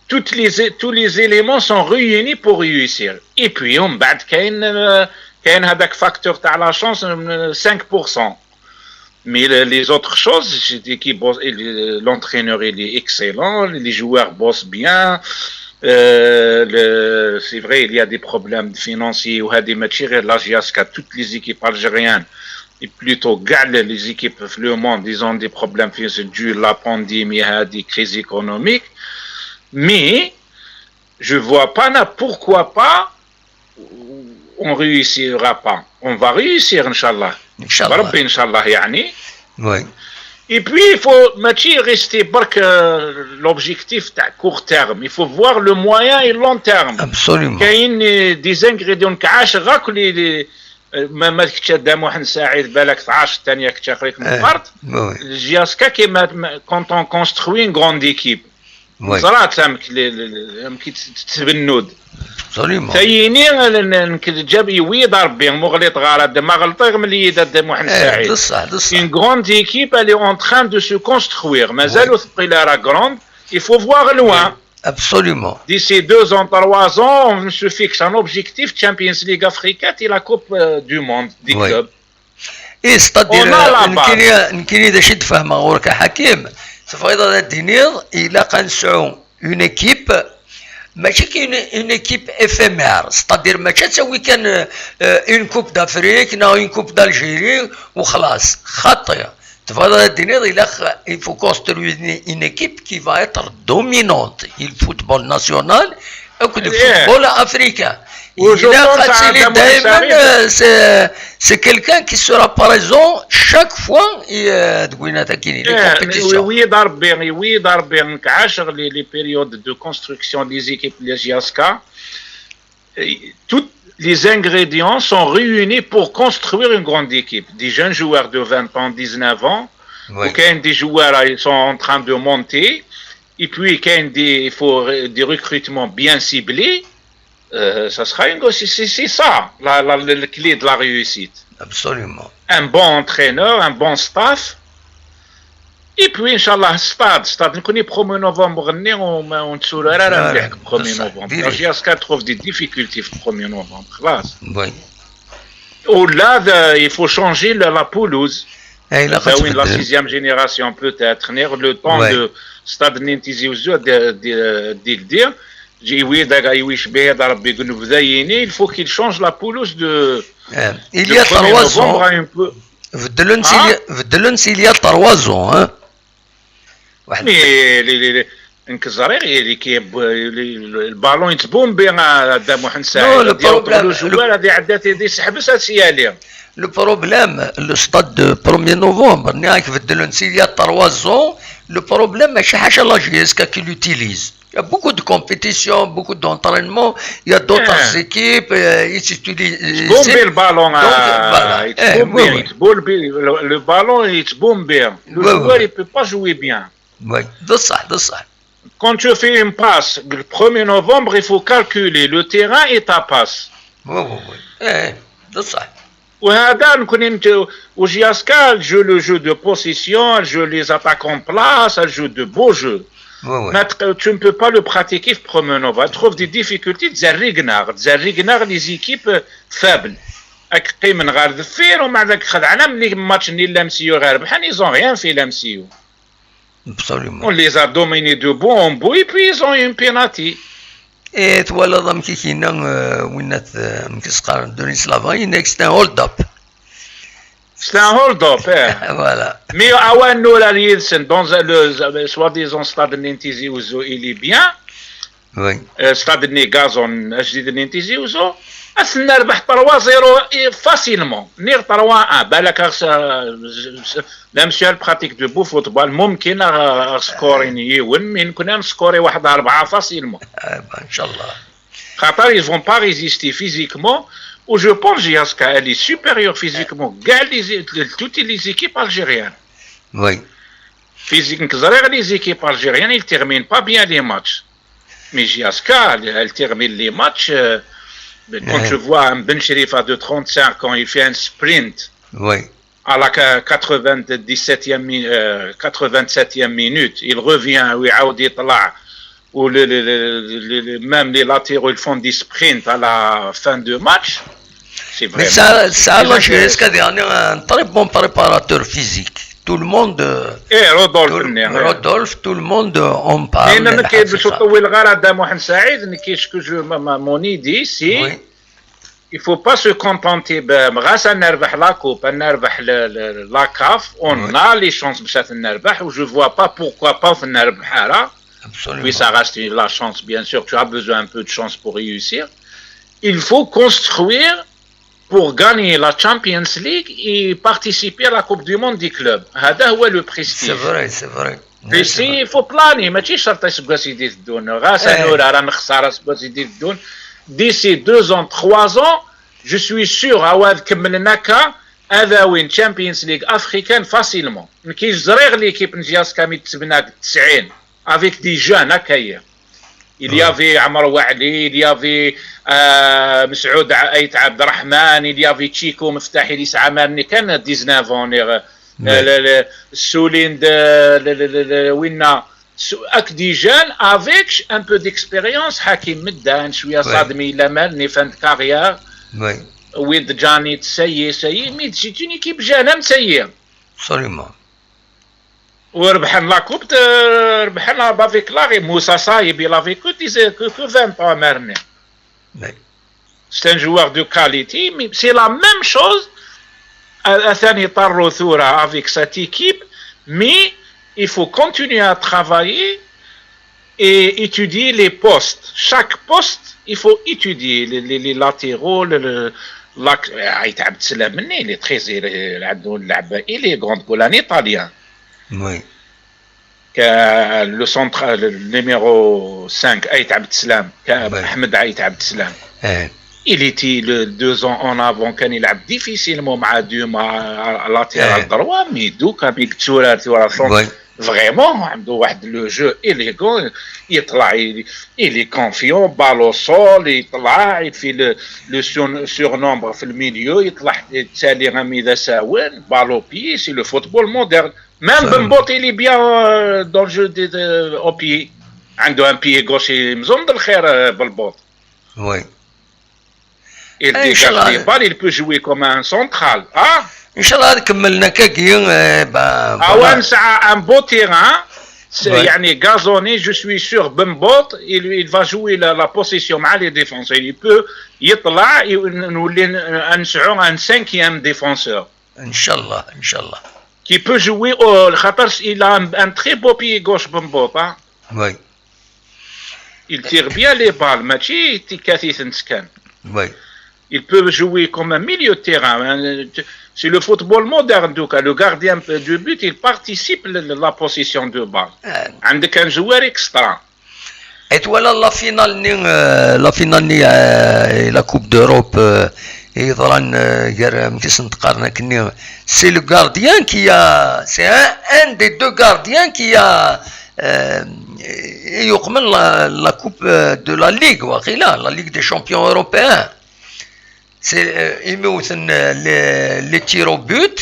Toutes les, tous les éléments sont réunis pour réussir. Et puis ومن بعد كاين آه، كاين هذاك facteur تاع la chance, آه، cinq pour cent. Mais les, les autres choses, c'est des qui bossent, et le- l'entraîneur il est excellent, les joueurs bossent bien. Euh, le- c'est vrai, il y a des problèmes financiers. وهذه ماشي غير la J S K, toutes les équipes algériennes, et plutôt كاع les équipes في le monde, ils ont des problèmes financiers dû à la pandémie, à des crises économiques. Mais je vois pas na pourquoi pas on réussira pas. On va réussir, Inch'Allah. Inch'Allah. بربي إن شاء الله يعني. Oui. Et puis, il faut ماشي rester برك euh, l'objectif تاع court terme. Il faut voir le moyen et long terme. Absolument. كاين des ingrédients كاع عشرة غاك لي لي- ما ما كنتش هذا محمد سعيد بالك اثناش ثانيه كنت خليك من آه. الارض. Oui. J S K كيما quand on construit une grande équipe. Oui. زرعت سامك ل- ل- ل- يمكن تتبنود. Absolument. ثيني جاب يوي ضربي مغلط غرض ما غلطي من اليد محمد إيه، سعيد. بصح، بصح. Une grande équipe, elle est en train de se construire. مازالو ثقيله راه grande. Il faut voir loin. Absolument. D'ici deux ans, trois ans, on se fixe un objectif Champions League africaine et la Coupe euh, du Monde des Oui. clubs. اي c'est-à-dire On a la يمكن base. يمكن اذا شي تفهم غورك حكيم. تفريضه دينير الا كنسعو une équipe ماشي كاين une équipe éphémère, c'est-à-dire ماشي تسوي كان آه، une coupe d'Afrique نا une coupe d'Algérie وخلاص. خاطئ. تفريضه دينير الا خ- il faut construire une, une équipe qui va être dominante. Le football national اكو le إيه. football africain. وجو إلا بونس قاتلي عندها دائما مدربين. آه، c'est c'est quelqu'un qui sera présent chaque fois آه، دوينات كاينين les إيه، compétitions. يوي ضربي يوي ضربي كعاشر les, les périodes de construction des équipes de la J S K. Et tous les ingrédients sont réunis pour construire une grande équipe. Des jeunes joueurs de vingt ans, dix-neuf ans, Oui. وكاين des joueurs ils sont en train de monter. Et puis كاين des, il faut re- des recrutements bien ciblés. Euh, ça sera une, c'est, c'est, c'est ça la, la, la, la clé de la réussite. Absolument. Un bon entraîneur, un bon staff. Et puis, إن شاء الله, stade, stade, نكوني premier novembre غني وما ونتسورا راه آه، مليح premier بصح، novembre. ديري. La J S K trouve des difficultés في premier novembre, خلاص. Oui. ولا ذا, il faut changer la, la pelouse. اي لا داوين la خاطر sixième génération peut-être, نير le temps Ouais. de stade نين تيزي وزو دي دي دي دي جي وي داكا يويش به هذا ربي يقول نبدا يني, il faut qu'il change la pelouse de آه، il de y a premier trois novembre ans à un peu. بدلون آه؟ سيليا بدلون سيليا trois ans ها. واحد Mais les, les, les, نكزريغ اللي كي البالون يتبومبي هذا محمد سعيد Non, le ديال problème, le joueur هذه عدات يدي سحبس اسيالي. Le problème, le stade de premier novembre, نياك بدلون سيليا trois ans, Le problème, c'est la J S K qui l'utilise. Il y a beaucoup de compétitions, beaucoup d'entraînements. Il y a d'autres équipes, euh, ils utilisent. Bomber le ballon. Donc, voilà. Le, le ballon, il est bombé. Le joueur, il ne peut pas jouer bien. Oui, c'est ça, c'est ça. Quand tu fais une passe, le premier novembre, il faut calculer le terrain et ta passe. Oui, oui, oui. C'est ça. وهذا نكون انت وجياسكا، elle joue le jeu de possession, elle joue les attaques en place, elle joue de beaux jeux. Oui, oui. Mais tu ne peux pas le pratiquer في premier novembre. Elle trouve des difficultés, تزرقنا تزرقنا les équipes faibles. راك قيمن غير دفير ومع ذاك خدعنا ملي ماتش ني لامسيو غير بحال ils ont rien fait لامسيو. Absolument. On les a dominés de bout en bout et puis ils ont eu une pénalty. Et voilà, donc, qui n'a, euh, winat, euh, qui se parle de l'islam, c'est un hold-up. C'est un hold-up, eh. Voilà. Mais avant nous, la Ligue, dans le soi-disant stade Nintisi Uzo, il est bien. Oui. Stade Nigazon, Ajdid Nintisi Uzo. Asna rebah trois zéro facilement. Nir trois un. Balak, la monsieur pratique de beau football. ممكن scorer yiwen, mais nous connaissons scorer واحد أربعة facilement. إن شاء الله. خاطر ils vont pas résister physiquement. Ou je pense J S K, elle est supérieure physiquement. Toutes les équipes algériennes. Oui. Physique, les équipes algériennes, ils terminent pas bien les matchs. Mais J S K, elle termine les matchs. Euh, quand tu vois un Ben Cherifa de trente-cinq ans, il fait un sprint. Oui. À la quatre-vingt-dix-septième, euh, quatre-vingt-septième minute, il revient, oui, Aoudi Tala, ou le, le, le, même les latéraux, ils font des sprints à la fin de match. Mais ça, ça, la J S K, c'est un très bon préparateur physique. Tout le monde. Eh, Rodolphe, tout, Rodolphe, tout le monde en parle. Mais même que je suis le Mohamed Saïd, que je, mon idée, c'est il faut pas se contenter ب غاس نربح la coupe, نربح la CAF, on a les chances باش نربح, ou je vois pas pourquoi pas نربح. Oui, ça reste la chance, bien sûr, tu as besoin un peu de chance pour réussir. Il faut construire pour gagner la Champions League et participer à la Coupe du Monde des clubs. هذا هو le prestige. C'est vrai, c'est vrai. Mais c'est, il faut planer, ماشي شرط اسبوع سيدي تدون. غاس نورا راه نخسر اسبوع سيدي تدون. D'ici deux ans, trois ans, je suis sûr, عواد كملنا هكا, هذا وين Champions League africaine facilement. كي زريغ l'équipe نجي اسكامي تسبنا تسعين. Avec des jeunes, هكايا. Il y avait Amr Waali, il y avait, euh, Mes'oud Ait Abderrahmane, il y avait Chico Meftahi, اللي سعى مارني كان dix-neuf ans, euh, le, le, Soulin de, وينا, avec des jeunes, avec un peu d'expérience, Hakim Meddan, شوية صادمي, la mère, fin de carrière. Oui. Wild Janit, ça y est, ça y est, mais c'est une équipe jeune, ça y est. Absolument. وربحنا la coupe, ربحنا avec la Moussa Saïb, il avait que, que, que vingt ans, مارني. C'est un joueur de qualité, mais c'est la même chose. ثاني طارو ثورة avec cette équipe, mais il faut continuer à travailler et étudier les postes. Chaque poste, il faut étudier les, les, les latéraux, le, le, Ait Abdeslam, il est très, il est élégant, un italien. Oui. Le central, le numéro cinq, Ait Abdeslam, Ahmed Ait Abdeslam. Il était le deux ans en avant, كان يلعب difficilement مع دوما latéral droit, mais دوكا ملي كتشوف راه vraiment عنده واحد le jeu élégant, يطلع, il est confiant, balle au sol, يطلع, il fait le, le surnombre في le milieu, يطلع تسالي غميدة ساون, balle au pied, c'est le football moderne. Même Bembote, il est bien dans le jeu au pied. عنده un pied gauche, مزوم الخير Bembote. Oui. Il dégage les balles, il peut jouer comme un central. Hein? إن شاء الله كملنا كاكي. أوان ساعة un beau terrain. يعني gazonné, je suis sûr, Bembote, il, il va jouer la, la possession مع les défenseurs. Il peut يطلع, نولي نسعو un cinquième défenseur. إن شاء الله، إن شاء الله. Qui peut jouer au, خاطر il a un, un très beau pied gauche, Bembote, hein. Oui. Il tire bien les balles, ماشي تيكاتي تنسكن. Oui. Il peut jouer comme un milieu de terrain, hein. C'est le football moderne, donc le gardien de but, il participe à la possession de balle. عندك un joueur extra. Et voilà la finale ni euh, la finale ni euh, la Coupe d'Europe euh, yeḍran euh, gar euh, mkis n tqarnak-nni, c'est le gardien qui a c'est un, un des deux gardiens qui a euh, يقمن la, la coupe euh, de la ligue, وقيلا, la ligue des champions européens. C'est euh, imi wten euh, les, les tirs au but.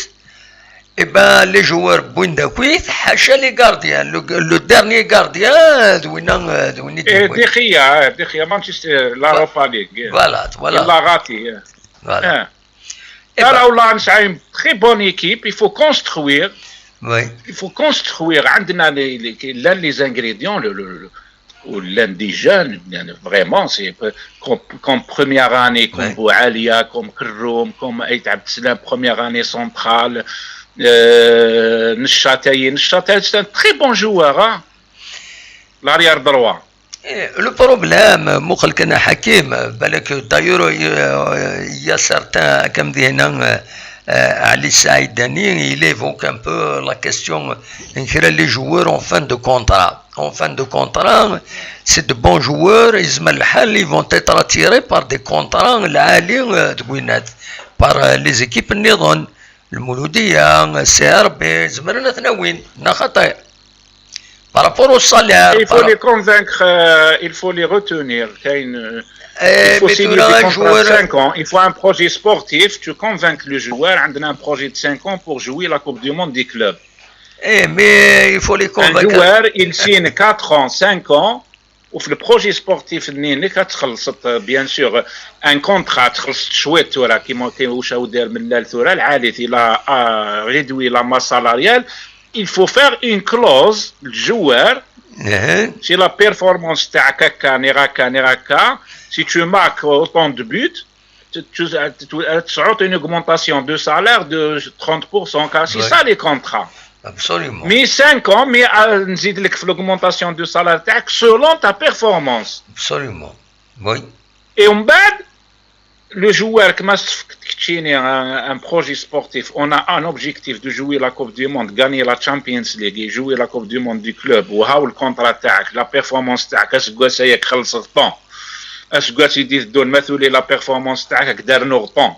Et ben les joueurs wwin d akk-it, حاشا les gardiens, le, le dernier gardien d winna euh, d win i d-yewwin. Dixia, Dixia, Manchester, l'Europa League. Voilà, voilà. Il l'a raté. Voilà. Là, là, on a une très bonne équipe. Il faut construire. Oui. Il faut construire. عندنا les, les, les ingrédients, le, le, le, ou l'un des jeunes, vraiment, c'est comme, comme première année, comme Ouais. Boualia, comme Kroume, comme Aït Abdeslam, première année centrale, euh, Nchataye. Nchataye, c'est un très bon joueur, hein, l'arrière droit. Eh, le problème, Moukhal Kana Hakim, بالك, d'ailleurs, euh, il y a certains, comme dit, euh, euh, Ali Saïd Dani, il évoque un peu la question, les joueurs en fin de contrat. En fin de contrat, c'est de bons joueurs, يزمر الحال, ils vont être attirés par des contrats عاليين, euh, de Gwinnett, par euh, les équipes نيضن, المولودية, C R B, زمرنا ثناوين, نخطئ. Par rapport au salaire, Il faut par- les convaincre, euh, il faut les retenir. كاين, euh, Eh, il faut mais signer tu auras des un contrats de joueur- cinq ans. Il faut un projet sportif. Tu convaincs le joueur, عندنا un projet de cinq ans pour jouer la Coupe du Monde des clubs. Eh, mais il faut les Un convaincre. joueur, il signe quatre ans, cinq ans, وفي le projet sportif نينك تخلصت, bien sûr, un contrat تخلصت شوية ثورة كيما كاين واش هو داير من لا ثورة العالي, il a, a réduit la masse salariale. Il faut faire une clause, le joueur, Eh, si la performance تاعك هكا, ني هكا, ني هكا, si tu marques autant de buts, tu, tu, tu, tu as une augmentation de salaire de trente pour cent, car c'est Ouais. ça les contrats. Absolument. Mais cinq ans, mais euh, نزيد لك في l'augmentation de salaire تاعك selon ta performance. Absolument. Oui. Et on بعد, le joueur كما صفقت كتشيني, un, un projet sportif, on a un objectif de jouer la Coupe du Monde, gagner la Champions League et jouer la Coupe du Monde du club, وهاو le contrat تاعك, la performance تاعك, اسكواس هياك خلص غطون, اسكواس يدي الدون مثولي, la performance تاعك دار نغطون.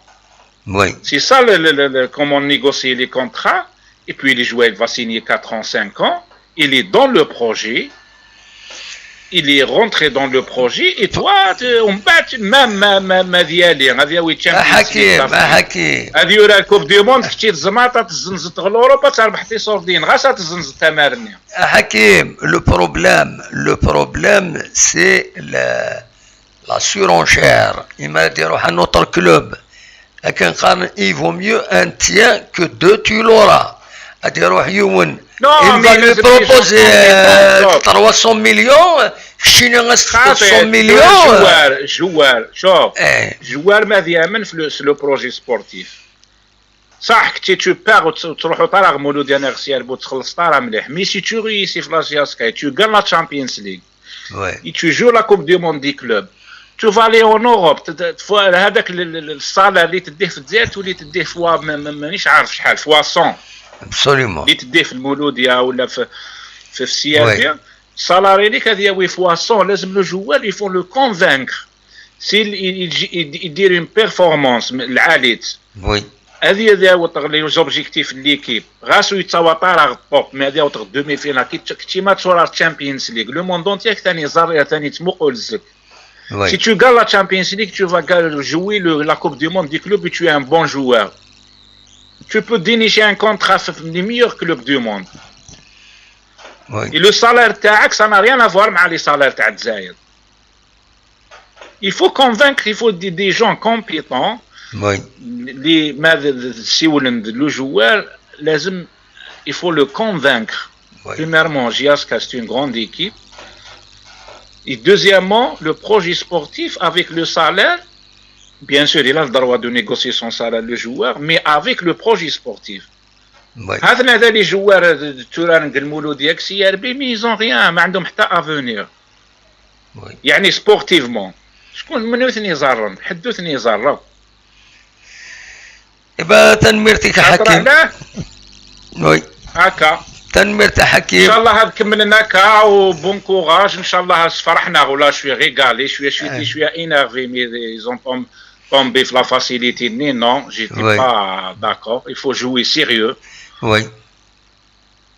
Oui. C'est ça le, le, le, le- comment on négocie les contrats. Et puis, le joueur, il va signer quatre ans, cinq ans. Il est dans le projet. Il est rentré dans le projet. Et toi, tu, on bat, même, même, même, هذه هي, هذه هي Champions League, حكيم, صافي. حكيم. هذه يورا الكوب دي موند, كي تزمات, تزنزت غلوروبا, تربح تصوردين, غاس تزنزت تمارني. حكيم, le problème, le problème, c'est la, la surenchère. Il m'a dit, روح à notre club. لكن قال, il vaut mieux un tien que deux, tu l'auras. غادي يروح يون. Non, Il va lui proposer euh, trois cents millions. شنو غاس trois cents millions. Joueur, joueur, شوف. Eh, Joueur ما يامن في le, le projet sportif. صح, كنتي tu perds وتروحوا طالع مولودي, انا غسير بو تخلص طالع مليح. Mais si tu réussis في la JSK, tu gagnes la Champions League. ouais, Et tu joues la Coupe du Monde des clubs. Tu vas aller en Europe, هذاك ال salaire اللي تديه في الجزائر تولي تديه fois مانيش عارف شحال, fois cent. Absolument. اللي تديه في المولوديه ولا في في السياسيه. Ouais. Salaire ليك هذه fois cent, لازم le joueur, il faut le convaincre. Si il, il, il, il, il dit une performance العالية, Oui. هذه هذه هو les objectifs de l'équipe. غاسو يتصور طارغ الطوب, mais هذه هو demi-finale, كي كي ما تصور Champions League, le monde entier ثاني زار, ثاني تموقول الزك. Si Oui. Tu gagnes la Champions League, tu vas ga- jouer le, la Coupe du Monde des clubs et tu es un bon joueur. Tu peux dénicher un contrat في les meilleurs clubs du monde. Oui. Et le salaire تاعك, ça n'a rien à voir مع les salaires تاع الجزائر. Il faut convaincre, il faut des, des gens compétents. Oui. اللي ما سيولن le joueur, لازم, il faut le convaincre. Oui. Premièrement, JSK, c'est une grande équipe. Et deuxièmement, le projet sportif avec le salaire, bien sûr, il a le droit de négocier son salaire, le joueur, mais avec le projet sportif. Oui. هذا هذا les joueurs توران المولوديه, C R B, mais ils ont rien, ما عندهم حتى avenir. Oui. يعني sportivement, شكون من وثني زارن, حدو ثني زارن. Iba, tanemmirt-ik a Ḥakim. Wi. Haka. Tanemmirt a Ḥakim. Inchallah ad kemmlen akka, u bon courage. Inchallah sferḥen-aɣ, ولا je suis régalé, je suis, je suis, je suis énervé, mais ils ont tom- tombé في la facilité. Non, j'étais pas d'accord. Il faut jouer sérieux. Oui.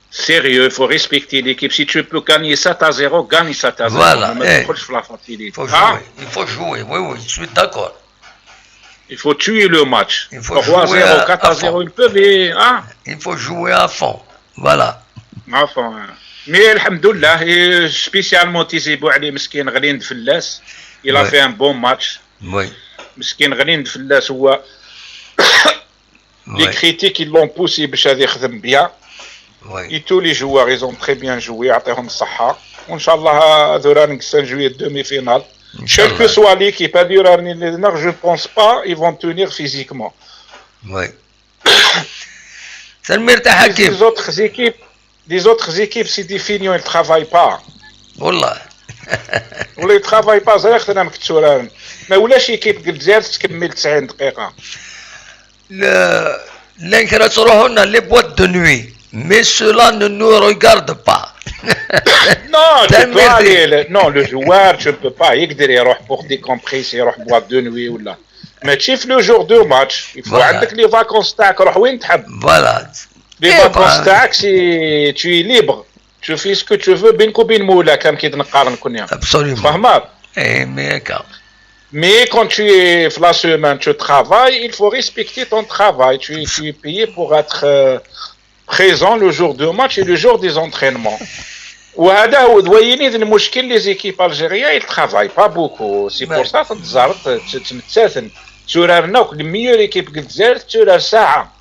Sérieux, il faut respecter l'équipe. Si tu peux gagner sept à zéro, gagne sept à zéro. Voilà. Ne me تدخلش في la facilité. Il faut jouer. Il faut jouer. Oui, oui, je suis d'accord. Il faut tuer le match. Il faut jouer trois zéro, quatre zéro, ils peuvent, hein. Il faut jouer à fond. Voilà. À fond, hein. Mais الحمد لله, et spécialement Tizi Bouali, مسكين, غليند فلاس. Il a fait un bon match. Oui. مسكين, غليند فلاس, هو. Les critiques, ils l'ont poussé باش هذا يخدم bien. Oui. Et tous les joueurs, ils ont très bien joué, يعطيهم الصحة. وإن شاء الله هذو راه نقصان jouer demi-finale. Quelle que soit l'équipe, هذو راه راني نغ-, je pense pas ils vont tenir physiquement. Oui. Tanemmirt a Ḥakim. Les autres équipes, les autres équipes, c'est des feignants, ils travaillent pas. والله. ولا ils travaillent pas, ẓriɣ-ten amek tturaren. Ma ulac équipe n Lezzayer تكمل تسعين دقيقة. Llan kra ttruḥun les boîtes de nuit, mais cela ne nous regarde pas. Non, tu peux aller, le, non, le joueur, tu peux pas يقدر يروح pour décompresser, يروح boîte de nuit ولا. ماشي في le jour de match, il faut عندك les vacances تاعك، روح وين تحب. Voilà. Les vacances تاعك, c'est, tu es libre. Tu fais ce que tu veux, بينك وبين مولاك, كما كي نقارن كنا. Absolument. فهمت؟ اي، mais هكا. Mais quand tu es في la semaine, tu travailles, il faut respecter ton travail. Tu es, tu es payé pour être, euh, présent le jour de match et le jour des entraînements. وهذا هو دويني المشكل, les équipes algériennes, ils travaillent pas beaucoup. C'est pour ça تنتظر تمتثل. تورارنا, les meilleures équipes ديال الجزائر تورار ساعة.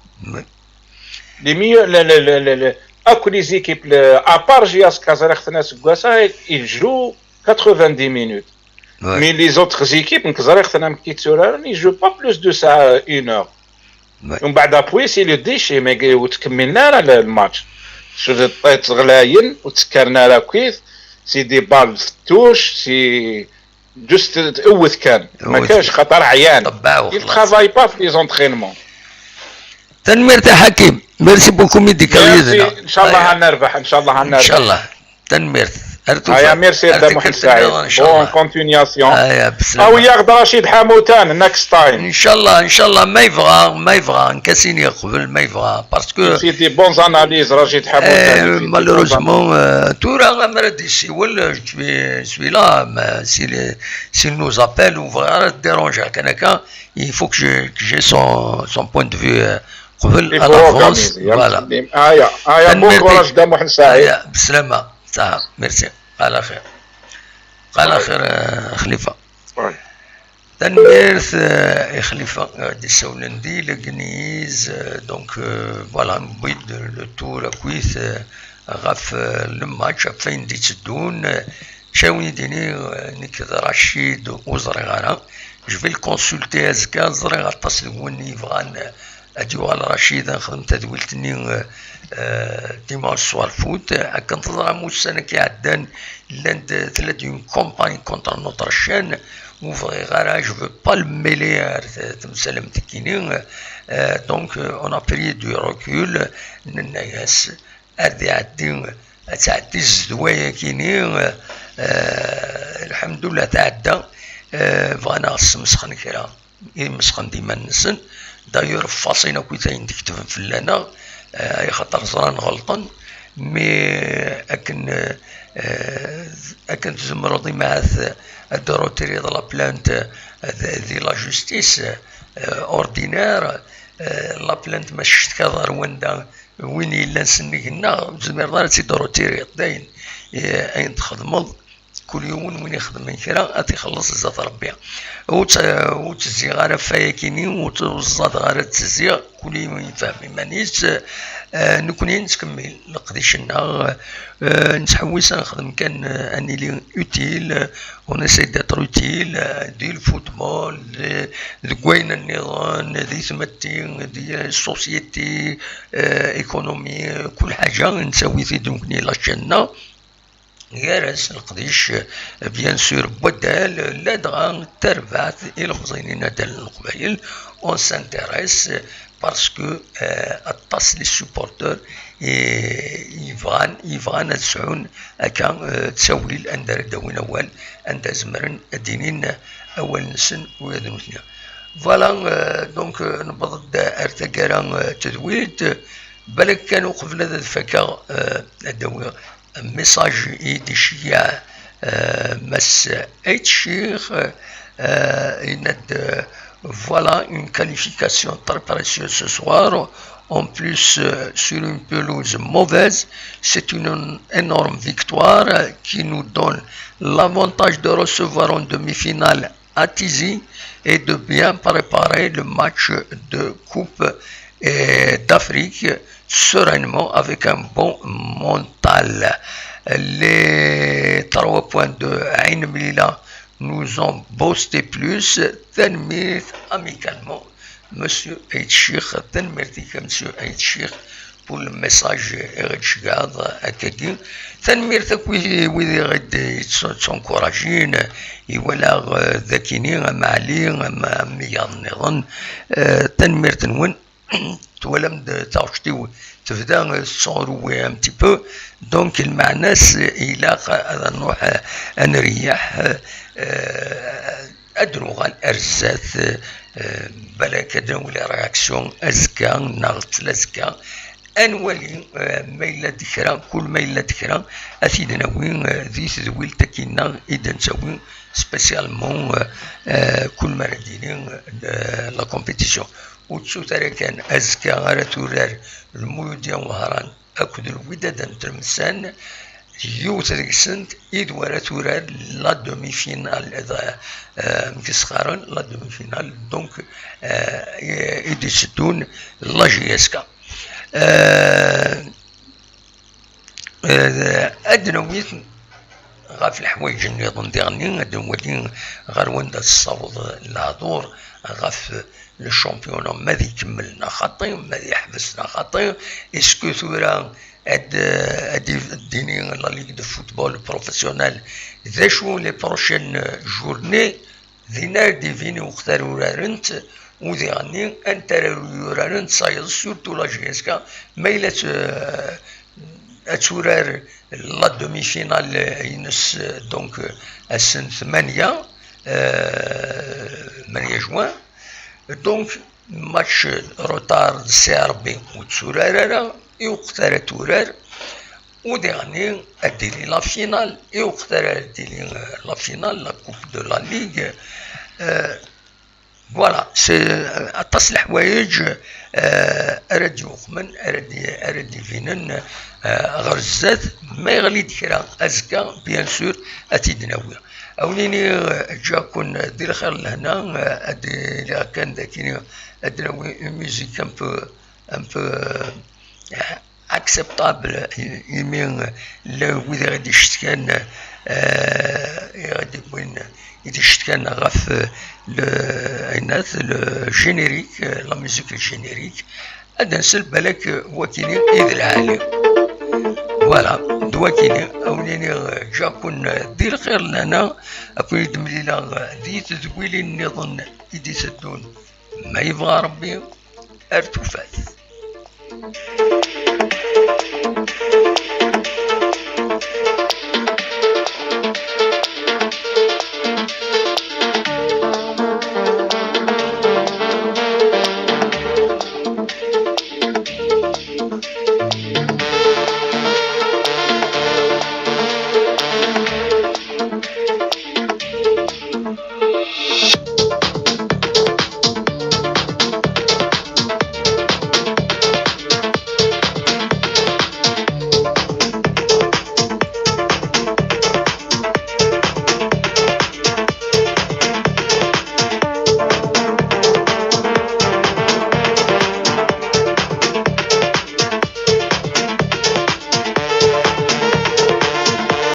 Les meilleurs, le, le, le, le, le, أكو les équipes, le, à part J S K زريخ ثنا سكواسا, ils jouent quatre-vingt-dix minutes. Mais les autres équipes, نك زريخ ثنا مكي تورارن, ils jouent pas plus de ça, une heure. ومن بعد après, c'est le déchet, ما يقي-, وتكملنا راه ال-, الماتش. شوف, الطيط غلاين وتسكرنا راه كويس, c'est des balles في التوش, c'est juste تقوت كان. ما كانش خطر عيان. Ils travaillent pas في les entraînements. تنميرت يا حكيم. Merci beaucoup, Mehdi. Merci. إن شاء الله هنربح، إن شاء الله هنربح. إن شاء الله. تنميرت. Merci. Bonne continuation. أو ياخذ رشيد حموتان next time. إن شاء الله، إن شاء الله. ما يبغى، ما يبغى. نكاسيني قبل ما يبغى. Parce que c'est des bonnes analyses, رشيد حموتان. Malheureusement, تورا غير مرة دي سيول, je suis, je suis là, mais s'il, s'il nous appelle, on va déranger. كان هكا, il faut que je, que j'ai son, son point de vue, قبل à l'avance. Voilà. هيا، هيا, bon courage, دام واحد ساعة. هيا، بسلامة. صح، merci. على خير. على خير, خليفة. Tanemmirt, euh, i Xlifa, euh, d-isawlen di Legniz, euh, donc, euh, voilà, newwi-d le tour akkit, euh, ɣef, euh, le match, ɣef wayen d-itteddun, euh, ccawni dini, euh, nekk d Racid ur ẓriɣ ara. Je vais le consulter azekka, ẓriɣ aṭas deg-wen yebɣan, euh, ad yuɣal Racid, ad nexdem tadwilt-nni, euh, euh, dimanche soir foot. Akken teẓram, ussan-agi iɛeddan, llan-d, tella-d une campagne contre notre chaîne, ur bɣiɣ ara, je veux pas le mêler ar t-, temsal am tikkini. Euh, donc, euh, on a pris du recul, nenna-yas, ad iɛeddi, ad tɛeddi zzedwa-yagi-ni, euh, lḥemdullah tɛedda, euh, bɣan ad ɣ-smesxen kra. Imesxen d iman-nsen. D'ailleurs, ffaṣin akk ayen d-ketben fell-aneɣ, eh, axaṭer ẓran ɣelṭen. Mais akken, eh, akken tzemreḍ imahat ad d-retiriḍ la plainte, eh, di la justice, eh, ordinaire, eh, la plainte ma tectkaḍ ar wanda, win yellan sennig-nneɣ, ur tezmireḍ ara ad tt-id-retiriḍ. Dayen, eh, ayen txedmeḍ, kul yiwen win ixedmen kra ad t-ixelleṣ zdat Rebbi. Ur tt-, ur ttezziɣ ara ɣef wayagi-ni, ur tt-, ur ẓẓadeɣ ara ad ttezziɣ, kul yiwen yefhem iman-is. Eh, nekkni nettkemmil leqdic-nneɣ, eh, nettḥewwis ad nexdem kan, eh, ad nili utile, on essaie d'être utile, eh, di le football, di, deg wayen nniḍen, di tmetti, di société, eh, économie, eh, kul ḥaǧa nettawi-t-id nekkni la chaîne-nneɣ. Gar-as leqdic, bien sûr, n waddal, ladɣa d tarbaɛt ilemẓiyen n inaddalen n Leqbayel. On s'intéresse, eh, parce que, euh, aṭas les supporters, euh, yebɣan, yebɣan ad sɛun akka, euh, ttawil anda ara d-awin awal, anda zemren ad d-inin awal-nsen ula d nutni. Voilà, euh, donc, euh, newweḍ-d ar taggara, euh, tedwilt. Balak kan uqbel ad fakeɣ, euh, ad d-awiɣ message i d-iceyyeɛ, euh, Mass Ait Chikh, euh, yenna-d, euh, voilà une qualification très précieuse ce soir. En plus, euh, sur une pelouse mauvaise, c'est une énorme victoire, euh, qui nous donne l'avantage de recevoir en demi-finale à Tizi et de bien préparer le match de Coupe, euh, d'Afrique sereinement avec un bon mental. Les trois points de Ain Melilla nous ont boosté plus. Tanemmirt amicalement, Monsieur Ait Chikh. Tanemmirt-ik a Monsieur Ait Chikh pour le message i ɣ-d-tceggɛeḍ akkagi. Tanemmirt akk i wid i ɣ-d-yettunkurajin, i walaɣ, euh, d akini, am Ɛli, am, am wiyaḍ nniḍen. Euh, tanemmirt-nwen. Twalam-d taɣect-iw tebda, euh, tettɣurwi un petit peu. Donc, lmeɛna-s, ilaq ad nruḥ, euh, ad nreyyeḥ, euh, ad d-nuɣal ar zdat, euh, balak ad nawi les réactions azekka neɣ tlazekka. Ad nwali, euh, ma yella-d kra, kul ma yella-d kra, ad t-id-nawi, euh, di tedwilt akkinna i d-nettawi spécialement, euh, euh, kul ma ara d-yili, euh, la compétition. Ur ttut ara kan azekka ara turar Lmuyudya n Wehran akked Lwidad n Tlemsan, yiwet deg-sent i d wara turar la demi-finale, eh, amek i s-qqaren, la demi-finale, donc, eh, i, i d-itteddun la J S K. Eh, eh, ad d-nawi ɣef leḥwayeǧ nniḍen diɣenni, ad nwali ɣer wanda tessaweḍ lehdur ɣef le championnat, ma ad ikemmel neɣ xaṭi, ma ad yeḥbes neɣ xaṭi. Est-ce que tura ad, ad d-tini la Ligue de football professionnel d acu les prochaines journées? Din ara d-ibin i weqt ara urarent, u diɣenni anta ara yuraren tayeḍ, surtout la J S K, ma yella ad, ad turar la demi-finale-ines, donc, ass n tmanya, euh, tmanya juin. Donc, match retard d C R B ur tturar ara, i weqt ara turar, u diɣenni ad d-tili la finale, i weqt ara d-tili, euh, la finale, la Coupe de la Ligue. Euh, voilà, c'est, euh, aṭas leḥwayeǧ, euh, ara d-yuqmen, ara d-, ara d-ibinen, euh, ɣer zdat. Ma yeɣli-d kra azekka, bien sûr, ad t-id-nawi. Ad wen-iniɣ, euh, ǧǧiɣ-ken di lxir lehna, euh, ad iliɣ kan dagi, ad d-nawi une musique un peu, un peu, euh, acceptable, i-, imi, euh, llan wid i ɣ-d-icetkan, euh, i ɣ-d-iwwin, i d-icetkan ɣef, euh, le, le générique, euh, la musique générique. Ad nsel balak, euh, wakini i d lɛali. Voilà, d wakini, ad wen-iniɣ, euh, ǧǧiɣ-ken, euh, di lxir lana, ad ken-id-mlileɣ, euh, di tedwilin nniḍen i d-iteddun. Ma yebɣa Rebbi, ar tufat.